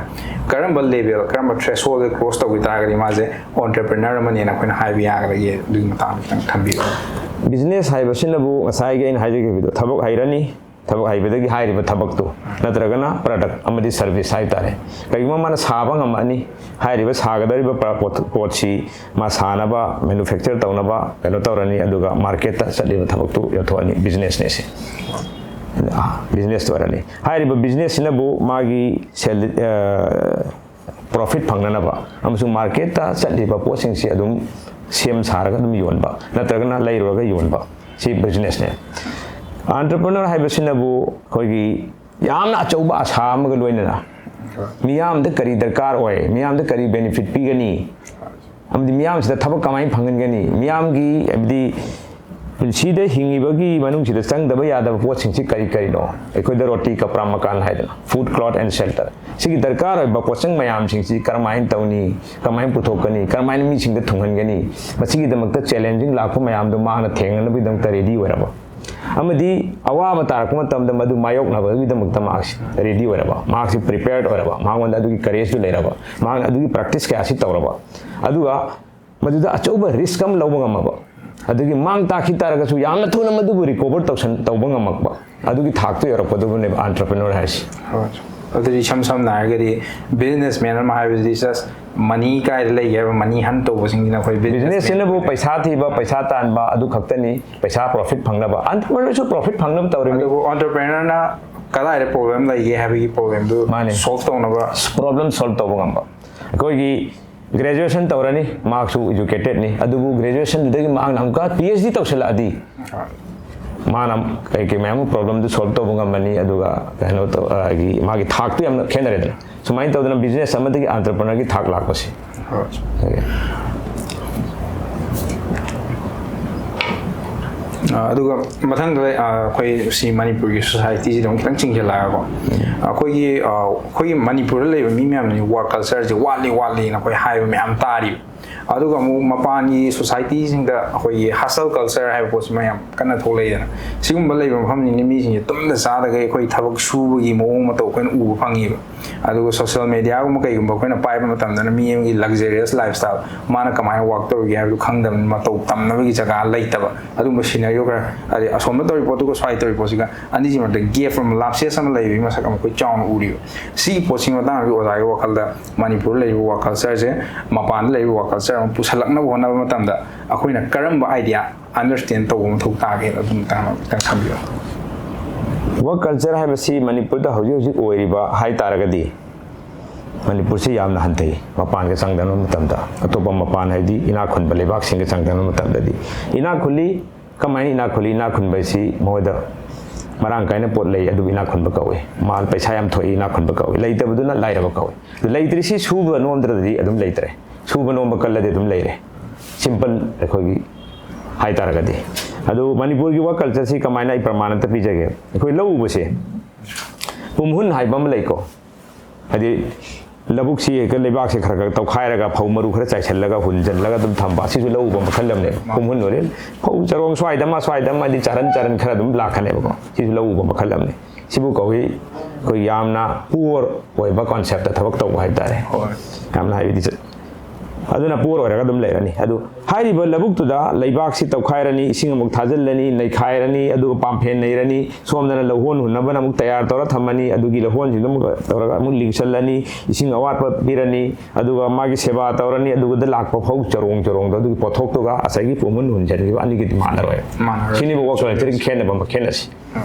ꯀꯔꯝꯕ level, ꯀꯔꯝꯕ threshold ꯗ cross ꯇꯧꯈꯤ ꯇꯥꯔꯒꯗꯤ ꯃꯥꯁꯦ entrepreneur ꯑꯃꯅꯦꯅ ꯑꯩꯈꯣꯏꯅ ꯍꯥꯏꯕ ꯌꯥꯒꯗꯒꯦ? ꯑꯗꯨꯒꯤ ꯃꯇꯥꯡꯗ ꯈꯤꯇꯪ ꯊꯝꯕꯤꯌꯨ꯫ Business ꯍꯥꯏꯕꯁꯤꯅꯕꯨ ꯉꯁꯥꯏꯒꯤ ꯑꯩꯅ ꯍꯥꯏꯖꯈꯤꯕꯗꯣ, ꯊꯕꯛ ꯍꯩꯔꯅꯤ, ꯊꯕꯛ ꯍꯩꯕꯗꯒꯤ ꯍꯥꯏꯔꯤꯕ ꯊꯕꯛꯇꯨ ꯅꯠꯇ꯭ꯔꯒꯅ product ꯑꯃꯗꯤ service ꯍꯥꯏꯕ ꯇꯥꯔꯦ, ꯀꯔꯤꯒꯨꯝꯕ ꯃꯥꯅ ꯁꯥꯕ ꯉꯝꯃꯛꯑꯅꯤ, ꯍꯥꯏꯔꯤꯕ ꯁꯥꯒꯗꯧꯔꯤꯕ ꯄ-, ꯄꯣꯠ-, ꯄꯣꯠꯁꯤ ꯃꯥ ꯁꯥꯅꯕ, manufacture ꯇꯧꯅꯕ ꯀꯩꯅꯣ ꯇꯧꯔꯅꯤ, ꯑꯗꯨꯒ market ꯇ ꯆꯠꯂꯤꯕ ꯊꯕꯛꯇꯨ ꯌꯣꯟꯊꯣꯛꯑꯅꯤ꯫ Business ꯅꯦ ꯁꯤ꯫ ꯑꯥ, business ꯇ ꯑꯣꯏꯔꯅꯤ꯫ ꯍꯥꯏꯔꯤꯕ business ꯁꯤꯅꯕꯨ ꯃꯥꯒꯤ ꯁꯦꯜ-, ꯑ, profit ꯐꯪꯅꯅꯕ ꯑꯃꯁꯨꯡ market ꯇ ꯆꯠꯂꯤꯕ ꯄꯣꯠꯁꯤꯡꯁꯤ ꯑꯗꯨꯝ ꯁꯦꯝ ꯁꯥꯔꯒ ꯑꯗꯨꯝ ꯌꯣꯟꯕ ꯅꯠꯇ꯭ꯔꯒꯅ ꯂꯩꯔꯨꯔꯒ ꯌꯣꯟꯕ, ꯁꯤ business ꯅꯦ꯫ Entrepreneur ꯍꯥꯏꯕꯁꯤꯅꯕꯨ ꯑꯩꯈꯣꯏꯒꯤ ꯌꯥꯝꯅ ꯑꯆꯧꯕ ꯑꯁꯥ ꯑꯃꯒ ꯂꯣꯏꯅꯅ ꯃꯤꯌꯥꯝꯗ ꯀꯔꯤ ꯗꯔꯀꯥꯔ ꯑꯣꯏ, ꯃꯤꯌꯥꯝꯗ ꯀꯔꯤ benefit ꯄꯤꯒꯅꯤ, ꯑꯃꯗꯤ ꯃꯤꯌꯥꯝꯁꯤꯗ ꯊꯕꯛ ꯀꯃꯥꯏꯅ ꯐꯪꯍꯟꯒꯅꯤ, ꯃꯤꯌꯥꯝꯒꯤ, ꯍꯥꯏꯕꯗꯤ, ꯄꯨꯟꯁꯤꯗ ꯍꯤꯡꯉꯤꯕꯒꯤ ꯃꯅꯨꯡꯁꯤꯗ ꯆꯪꯗꯕ ꯌꯥꯗꯕ ꯄꯣꯠꯁꯤꯡꯁꯤ ꯀꯔꯤ ꯀꯔꯤꯅꯣ? ꯑꯩꯈꯣꯏꯗ ꯔꯣꯇꯤ, ꯀꯄ꯭ꯔꯥ, ꯃꯀꯥꯟ ꯍꯥꯏꯗꯅ, ꯐꯨꯗ, ꯀ꯭ꯂꯣꯠ ꯑꯦꯟ ꯁꯦꯜꯇꯔ, ꯁꯤꯒꯤ ꯗꯔꯀꯥꯔ ꯑꯣꯏꯕ ꯄꯣꯠꯆꯪ ꯃꯌꯥꯝꯁꯤꯡꯁꯤ ꯀꯔꯝꯍꯥꯏꯅ ꯇꯧꯅꯤ, ꯀꯔꯝꯍꯥꯏꯅ ꯄꯨꯊꯣꯛꯀꯅꯤ, ꯀꯔꯝꯍꯥꯏꯅ ꯃꯤꯁꯤꯡꯗ ꯊꯨꯡꯍꯟꯒꯅꯤ, ꯃꯁꯤꯒꯤꯗꯃꯛꯇ ꯆꯦꯂꯦꯟꯖꯤꯡ ꯂꯥꯛꯄ ꯃꯌꯥꯝꯗꯣ ꯃꯥꯅ ꯊꯦꯡꯅꯅꯕꯒꯤꯗꯃꯛꯇ ꯔꯦꯗꯤ ꯑꯣꯏꯔꯕ, ꯑꯃꯗꯤ ꯑꯋꯥꯕ ꯇꯥꯔꯛꯄ ꯃꯇꯝꯗ ꯃꯗꯨ ꯃꯥꯌꯣꯛꯅꯕꯒꯤꯗꯃꯛꯇ ꯃꯍꯥꯛꯁꯤ ꯔꯦꯗꯤ ꯑꯣꯏꯔꯕ, ꯃꯍꯥꯛꯁꯤ ꯄ꯭ꯔꯤꯄꯦꯌꯔꯗ ꯑꯣꯏꯔꯕ, ꯃꯉꯣꯟꯗ ꯑꯗꯨꯒꯤ ꯀꯔꯦꯖꯇꯨ ꯂꯩꯔꯕ, ꯃꯍꯥꯛꯅ ꯑꯗꯨꯒꯤ ꯄ꯭ꯔꯦꯛꯇꯤꯁ ꯀꯌꯥꯁꯤ ꯇꯧꯔꯕ, ꯑꯗꯨꯒ ꯃꯗꯨꯗ ꯑꯆꯧꯕ ꯔꯤꯁꯛ ꯑꯃ ꯂꯧꯕ ꯉꯝꯃꯕ, ꯑꯗꯨꯒꯤ ꯃꯥꯡ ꯇꯥꯛꯈꯤ ꯇꯥꯔꯒꯁꯨ ꯌꯥꯝꯅ ꯊꯨꯅ ꯃꯗꯨꯕꯨ ꯔꯤꯀꯣꯚꯔ ꯇꯧꯁꯟ ꯇꯧꯕ ꯉꯝꯃꯛꯄ, ꯑꯗꯨꯒꯤ ꯊꯥꯛꯇ ꯌꯧꯔꯛꯄꯗꯨꯕꯨꯅꯦꯕ ꯑꯦꯟꯇꯔꯄ꯭ꯔꯦꯅꯔ ꯍꯥꯏꯁꯤ꯫ ꯍꯣꯏ꯫ ꯑꯗꯨꯗꯤ ꯏꯁꯝ ꯁꯝꯅ ꯍꯥꯏꯔꯒꯗꯤ ꯕꯤꯖꯤꯅꯦꯁ ꯃꯦꯟ ꯑꯃ ꯍꯥꯏꯕꯁꯤꯗꯤ ꯖꯁ ꯃꯅꯤ ꯀꯥꯏꯗ ꯂꯩꯒꯦ ꯍꯥꯏꯕ ꯃꯅꯤ ꯍꯟ ꯇꯧꯕꯁꯤꯡꯁꯤꯅ ꯑꯩꯈꯣꯏ ꯕꯤꯖꯤꯅꯦꯁ ꯕꯤꯖꯤꯅꯦꯁꯁꯤꯅꯕꯨ ꯄꯩꯁꯥ ꯊꯤꯕ, ꯄꯩꯁꯥ ꯇꯥꯟꯕ, ꯑꯗꯨ ꯈꯛꯇꯅꯤ꯫ ꯄꯩꯁꯥ ꯄ꯭ꯔꯣꯐꯤꯠ ꯐꯪꯅꯕ, ꯑꯦꯟꯇꯔꯄ꯭ꯔꯦꯅꯔꯁꯨ ꯄ꯭ꯔꯣꯐꯤꯠ ꯐꯪꯅꯕ ꯇꯧꯔꯤꯕꯅꯤ꯫ ꯑꯗꯨꯕꯨ ꯑꯦꯟꯇꯔꯄ꯭ꯔꯦꯅꯔꯅ ꯀꯗꯥꯏꯗ ꯄ꯭ꯔꯣꯕ꯭ꯂꯦꯝ ꯂꯩꯒꯦ ꯍꯥꯏꯕꯒꯤ ꯄ꯭ꯔꯣꯕ꯭ꯂꯦꯝꯗꯨ ꯃꯥꯅꯤ꯫ ꯁꯣꯜꯕ ꯇꯧꯅꯕ ꯄ꯭ꯔꯣꯕ꯭ꯂꯦꯝ ꯁꯣꯜꯕ ꯇꯧꯕ ꯉꯝꯕ꯫ ꯑꯩꯈꯣꯏꯒꯤ ꯒ꯭ꯔꯦꯖꯨꯑꯦꯁꯟ ꯇꯧꯔꯅꯤ, ꯃꯍꯥꯛꯁꯨ ꯏꯖꯨꯀꯦꯇꯦꯠꯅꯤ, ꯑꯗꯨꯕꯨ ꯒ꯭ꯔꯦꯖꯨꯑꯦꯁꯟꯗꯨꯗꯒꯤ ꯃꯍꯥꯛꯅ ꯑꯃꯨꯛꯀ ꯄꯤ ꯑꯩꯆ ꯗꯤ ꯇꯧꯁꯜꯂꯛꯑꯗꯤ ꯃꯥꯅ ꯀꯩ ꯀꯩ ꯃꯌꯥꯝ ꯑꯃ ꯄ꯭ꯔꯣꯕ꯭ꯂꯦꯝꯗꯨ ꯁꯣꯜꯕ ꯇꯧꯕ ꯉꯝꯃꯅꯤ꯫ ꯑꯗꯨꯒ ꯀꯩꯅꯣ ꯇꯧ ꯑ, ꯒꯤ ꯃꯥꯒꯤ ꯊꯥꯛꯇꯨ ꯌꯥꯝꯅ ꯈꯦꯠꯅꯔꯦꯗꯅ꯫ ꯁꯨꯃꯥꯏꯅ ꯇꯧꯗꯅ ꯕꯤꯖꯤꯅꯦꯁ ꯑꯃꯗꯒꯤ ꯑꯦꯟꯇꯔꯄ꯭ꯔꯦꯅꯔꯒꯤ ꯊꯥꯛ ꯂꯥꯛꯄꯁꯤ꯫ ꯑ, ꯑꯗꯨꯒ ꯃꯊꯪꯗ ꯑ, ꯑꯩꯈꯣꯏ ꯁꯤ ꯃꯅꯤꯄꯨꯔꯒꯤ ꯁꯣꯁꯥꯏꯇꯤꯁꯤꯗ ꯑꯃꯨꯛ ꯈꯤꯇꯪ ꯆꯤꯡꯁꯤꯜꯂꯛꯑꯒꯀꯣ, ꯑꯩꯈꯣꯏꯒꯤ ꯑ, ꯑꯩꯈꯣꯏꯒꯤ ꯃꯅꯤꯄꯨꯔꯗ ꯂꯩꯕ ꯃꯤ ꯃꯌꯥꯝꯅ ꯋꯥꯔꯛ ꯀꯜꯆꯔꯁꯦ ꯋꯥꯠꯂꯤ ꯋꯥꯠꯂꯤꯅ ꯑꯩꯈꯣꯏ ꯍꯥꯏꯕ ꯃꯌꯥꯝ ꯇꯥꯔꯤꯕ꯫ ꯑꯗꯨꯒ ꯑꯃꯨꯛ ꯃꯄꯥꯟꯒꯤ ꯁꯣꯁꯥꯏꯇꯤꯁꯤꯡꯗ ꯑꯩꯈꯣꯏꯒꯤ ꯍꯁꯜ ꯀꯜꯆꯔ ꯍꯥꯏꯕ ꯄꯣꯠꯁꯤꯃ ꯌꯥꯝ ꯀꯟꯅ ꯊꯣꯛꯂꯛꯏꯗꯅ꯫ ꯁꯤꯒꯨꯝꯕ ꯂꯩꯕ ꯃꯐꯝꯁꯤꯡꯗ ꯃꯤꯁꯤꯡꯁꯦ ꯇꯨꯝꯗ ꯆꯥꯗꯈꯩ ꯑꯩꯈꯣꯏ ꯊꯕꯛ ꯁꯨꯕꯒꯤ ꯃꯑꯣꯡ ꯃꯇꯧ ꯑꯩꯈꯣꯏꯅ ꯎꯕ ꯐꯪꯉꯤꯕ꯫ ꯑꯗꯨꯒ ꯁꯣꯁꯤꯌꯦꯜ ꯃꯦꯗꯤꯌꯥꯒꯨꯝꯕ ꯀꯩꯒꯨꯝꯕ ꯑꯩꯈꯣꯏꯅ ꯄꯥꯏꯕ ꯃꯇꯝꯗꯅ ꯃꯤ ꯑꯃꯒꯤ ꯂꯛꯖꯔꯤꯌꯁ ꯂꯥꯏꯐ ꯁ꯭ꯇꯥꯏꯜ, ꯃꯥꯅ ꯀꯃꯥꯏꯅ ꯋꯥꯛ ꯇꯧꯔꯤꯒꯦ ꯍꯥꯏꯕꯗꯨ ꯈꯪꯗꯕꯅꯤꯅ ꯃꯇꯧ ꯇꯝꯅꯕꯒꯤ ꯖꯒꯥ ꯂꯩꯇꯕ꯫ ꯑꯗꯨꯒꯨꯝꯕ ꯁꯤꯅꯔꯤꯑꯣ ꯈꯔ, ꯍꯥꯏꯗꯤ ꯑꯁꯣꯝꯗ ꯇꯧꯔꯤ ꯄꯣꯠꯇꯨꯒ ꯁ꯭ꯋꯥꯏ ꯇꯧꯔꯤ ꯄꯣꯠꯁꯤꯒ ꯑꯅꯤꯁꯤ ꯃꯔꯛꯇ ꯒꯦꯞ ꯑꯃ, ꯂꯥꯞꯁꯦꯁ ꯑꯃ ꯂꯩꯕꯒꯤ ꯃꯁꯛ ꯑꯃ ꯑꯩꯈꯣꯏ ꯆꯥꯎꯅ ꯎꯔꯤꯕ꯫ ꯁꯤꯒꯤ ꯄꯣꯠꯁꯤꯒꯤ ꯃꯇꯥꯡꯗꯗꯤ ꯑꯣꯖꯥꯒꯤ ꯋꯥꯈꯜꯗ ꯃꯅꯤꯄꯨꯔꯗ ꯂꯩꯔꯤꯕ ꯋꯥꯔꯛ ꯀꯜꯆꯔꯁꯦ ꯃꯄꯥꯟꯗ ꯂꯩꯔꯤꯕ ꯋꯥꯔꯛ ꯀꯜꯆꯔ ꯑꯃ ꯄꯨꯁꯜꯂꯛꯅꯕ ꯍꯣꯠꯅꯕ ꯃꯇꯝꯗ ꯑꯩꯈꯣꯏꯅ ꯀꯔꯝꯕ ꯑꯥꯏꯗꯤꯌꯥ ꯑꯟꯗꯔꯁ꯭ꯇꯦꯟ ꯇꯧꯕ ꯃꯊꯧ ꯇꯥꯒꯦ? ꯑꯗꯨ ꯃꯇꯥꯡꯗ ꯈꯤꯇꯪ ꯊꯝꯕꯤꯌꯨ꯫ ꯋꯥꯔꯛ ꯀꯜꯆꯔ ꯍꯥꯏꯕꯁꯤ ꯃꯅꯤꯄꯨꯔꯗ ꯍꯧꯖꯤꯛ ꯍꯧꯖꯤꯛ ꯑꯣꯏꯔꯤꯕ ꯍꯥꯏ ꯇꯥꯔꯒꯗꯤ ꯃꯅꯤꯄꯨꯔꯁꯤ ꯌꯥꯝꯅ ꯍꯟꯊꯩ꯫ ꯃꯄꯥꯟꯒ ꯆꯥꯡꯗꯝꯅꯕ ꯃꯇꯝꯗ, ꯑꯇꯣꯞꯄ ꯃꯄꯥꯟ ꯍꯥꯏꯗꯤ ꯏꯅꯥꯛ ꯈꯨꯟꯕ ꯂꯩꯕꯥꯛꯁꯤꯡꯒ ꯆꯥꯡꯗꯝꯅꯕ ꯃꯇꯝꯗꯗꯤ ꯏꯅꯥꯛ ꯈꯨꯜꯂꯤ꯫ ꯀꯃꯥꯏꯅ ꯏꯅꯥꯛ ꯈꯨꯜꯂꯤ? ꯏꯅꯥꯛ ꯈꯨꯟꯕ ꯍꯥꯏꯁꯤ ꯃꯈꯣꯏꯗ ꯃꯔꯥꯡ ꯀꯥꯏꯅ ꯄꯣꯠ ꯂꯩ, ꯑꯗꯨꯕꯨ ꯏꯅꯥꯛ ꯈꯨꯟꯕ ꯀꯧꯏ꯫ ꯃꯥꯜ ꯄꯩꯁꯥ ꯌꯥꯝ ꯊꯣꯛꯏ, ꯏꯅꯥꯛ ꯈꯨꯟꯕ ꯀꯧꯏ꯫ ꯂꯩꯇꯕꯗꯨꯅ ꯂꯥꯏꯔꯕ ꯀꯧꯏ꯫ ꯑꯗꯨ ꯂꯩꯇ꯭ꯔꯤꯁꯤ ꯁꯨꯕ ꯅꯣꯝꯗ꯭ꯔꯗꯤ ꯑꯗꯨꯝ ꯂꯩꯇ꯭ꯔꯦ꯫ ꯁꯨꯕ ꯅꯣꯝꯕ ꯀꯜꯂꯗꯤ ꯑꯗꯨꯝ ꯂꯩꯔꯦ꯫ ꯁꯤꯝꯄꯜ ꯑꯩꯈꯣꯏꯒꯤ ꯍꯥꯏ ꯇꯥꯔꯒꯗꯤ꯫ ꯑꯗꯨ ꯃꯅꯤꯄꯨꯔꯒꯤ ꯋꯥꯔꯛ ꯀꯜꯆꯔꯁꯤ ꯀꯃꯥꯏꯅ, ꯑꯩ ꯄ꯭ꯔꯃꯥꯟ ꯑꯝꯇ ꯄꯤꯖꯒꯦ꯫ ꯑꯩꯈꯣꯏ ꯂꯧ ꯎꯕꯁꯦ, ꯄꯨꯝꯍꯨꯟ ꯍꯥꯏꯕ ꯑꯃ ꯂꯩꯀꯣ, ꯍꯥꯏꯗꯤ ꯂꯧꯕꯨꯛꯁꯤ ꯍꯦꯛꯇ ꯂꯩꯕꯥꯛꯁꯦ ꯈꯔ ꯈꯔ ꯇꯧꯈꯥꯏꯔꯒ, ꯐꯧ ꯃꯔꯨ ꯈꯔ ꯆꯥꯏꯁꯤꯜꯂꯒ ꯍꯨꯟꯖꯤꯜꯂꯒ ꯑꯗꯨꯝ ꯊꯝꯕ, ꯁꯤꯁꯨ ꯂꯧ ꯎꯕ ꯃꯈꯜ ꯑꯃꯅꯦꯕ꯫ ꯄꯨꯝꯍꯨꯟ ꯑꯣꯏꯔꯦ, ꯐꯧ ꯆꯔꯣꯡ ꯁ꯭ꯋꯥꯏꯗ ꯑꯃ, ꯁ꯭ꯋꯥꯏꯗ ꯑꯃ, ꯍꯥꯏꯗꯤ ꯆꯥꯔꯟ ꯆꯥꯔꯟ ꯈꯔ ꯑꯗꯨꯝ ꯂꯥꯛꯀꯅꯦꯕꯀꯣ, ꯁꯤꯁꯨ ꯂꯧ ꯎꯕ ꯃꯈꯜ ꯑꯃꯅꯤ꯫ ꯁꯤꯕꯨ ꯀꯧꯏ ꯑꯩꯈꯣꯏ ꯌꯥꯝꯅ ꯄꯨꯋꯔ ꯑꯣꯏꯕ ꯀꯣꯟꯁꯦꯞꯇ ꯊꯕꯛ ꯇꯧꯕ ꯍꯥꯏꯕ ꯇꯥꯔꯦ꯫ ꯍꯣꯏ꯫ ꯌꯥꯝꯅ ꯍꯥꯏꯕꯗꯤ ꯆ-, ꯑꯗꯨꯅ ꯄꯨꯋꯔ ꯑꯣꯏꯔꯒ ꯑꯗꯨꯝ ꯂꯩꯔꯅꯤ꯫ ꯑꯗꯨ ꯍꯥꯏꯔꯤꯕ ꯂꯧꯕꯨꯛꯇꯨꯗ ꯂꯩꯕꯥꯛꯁꯤ ꯇꯧꯈꯥꯏꯔꯅꯤ, ꯏꯁꯤꯡ ꯑꯃꯨꯛ ꯊꯥꯖꯤꯜꯂꯅꯤ, ꯅꯩꯈꯥꯏꯔꯅꯤ, ꯑꯗꯨꯒ ꯄꯥꯝꯐꯦꯟ ꯅꯩꯔꯅꯤ, ꯁꯣꯝꯗꯅ ꯂꯧꯍꯣꯟ ꯍꯨꯟꯅꯕꯅ ꯑꯃꯨꯛ ꯇꯌꯥꯔ ꯇꯧꯔ ꯊꯝꯃꯅꯤ, ꯑꯗꯨꯒꯤ ꯂꯧꯍꯣꯟꯁꯤꯡꯗꯣ ꯑꯃꯨꯛ ꯇꯧꯔꯒ ꯑꯃꯨꯛ ꯂꯤꯡꯁꯜꯂꯅꯤ, ꯏꯁꯤꯡ ꯑꯋꯥꯠꯄ ꯄꯤꯔꯅꯤ, ꯑꯗꯨꯒ ꯃꯥꯒꯤ ꯁꯦꯕꯥ ꯇꯧꯔꯅꯤ, ꯑꯗꯨꯒꯗ ꯂꯥꯛꯄ ꯐꯧ ꯆꯔꯣꯡ ꯆꯔꯣꯡꯗꯣ, ꯑꯗꯨꯒꯤ ꯄꯣꯠꯊꯣꯛꯇꯨꯒ ꯉꯁꯥꯏꯒꯤ ꯄꯨꯝꯍꯨꯟ ꯍꯨꯟꯖꯟꯈꯤꯕ ꯑꯅꯤꯒꯤꯗꯤ ꯃꯥꯟꯅꯔꯣꯏ꯫ ꯃꯥꯟꯅꯔꯣꯏ꯫ ꯁꯤꯅꯤꯕ ꯋꯥꯔꯛ ꯀꯜꯆꯔꯒꯤ ꯈꯦꯠꯅꯕ ꯑꯃ, ꯈꯦꯠꯅꯁꯤ꯫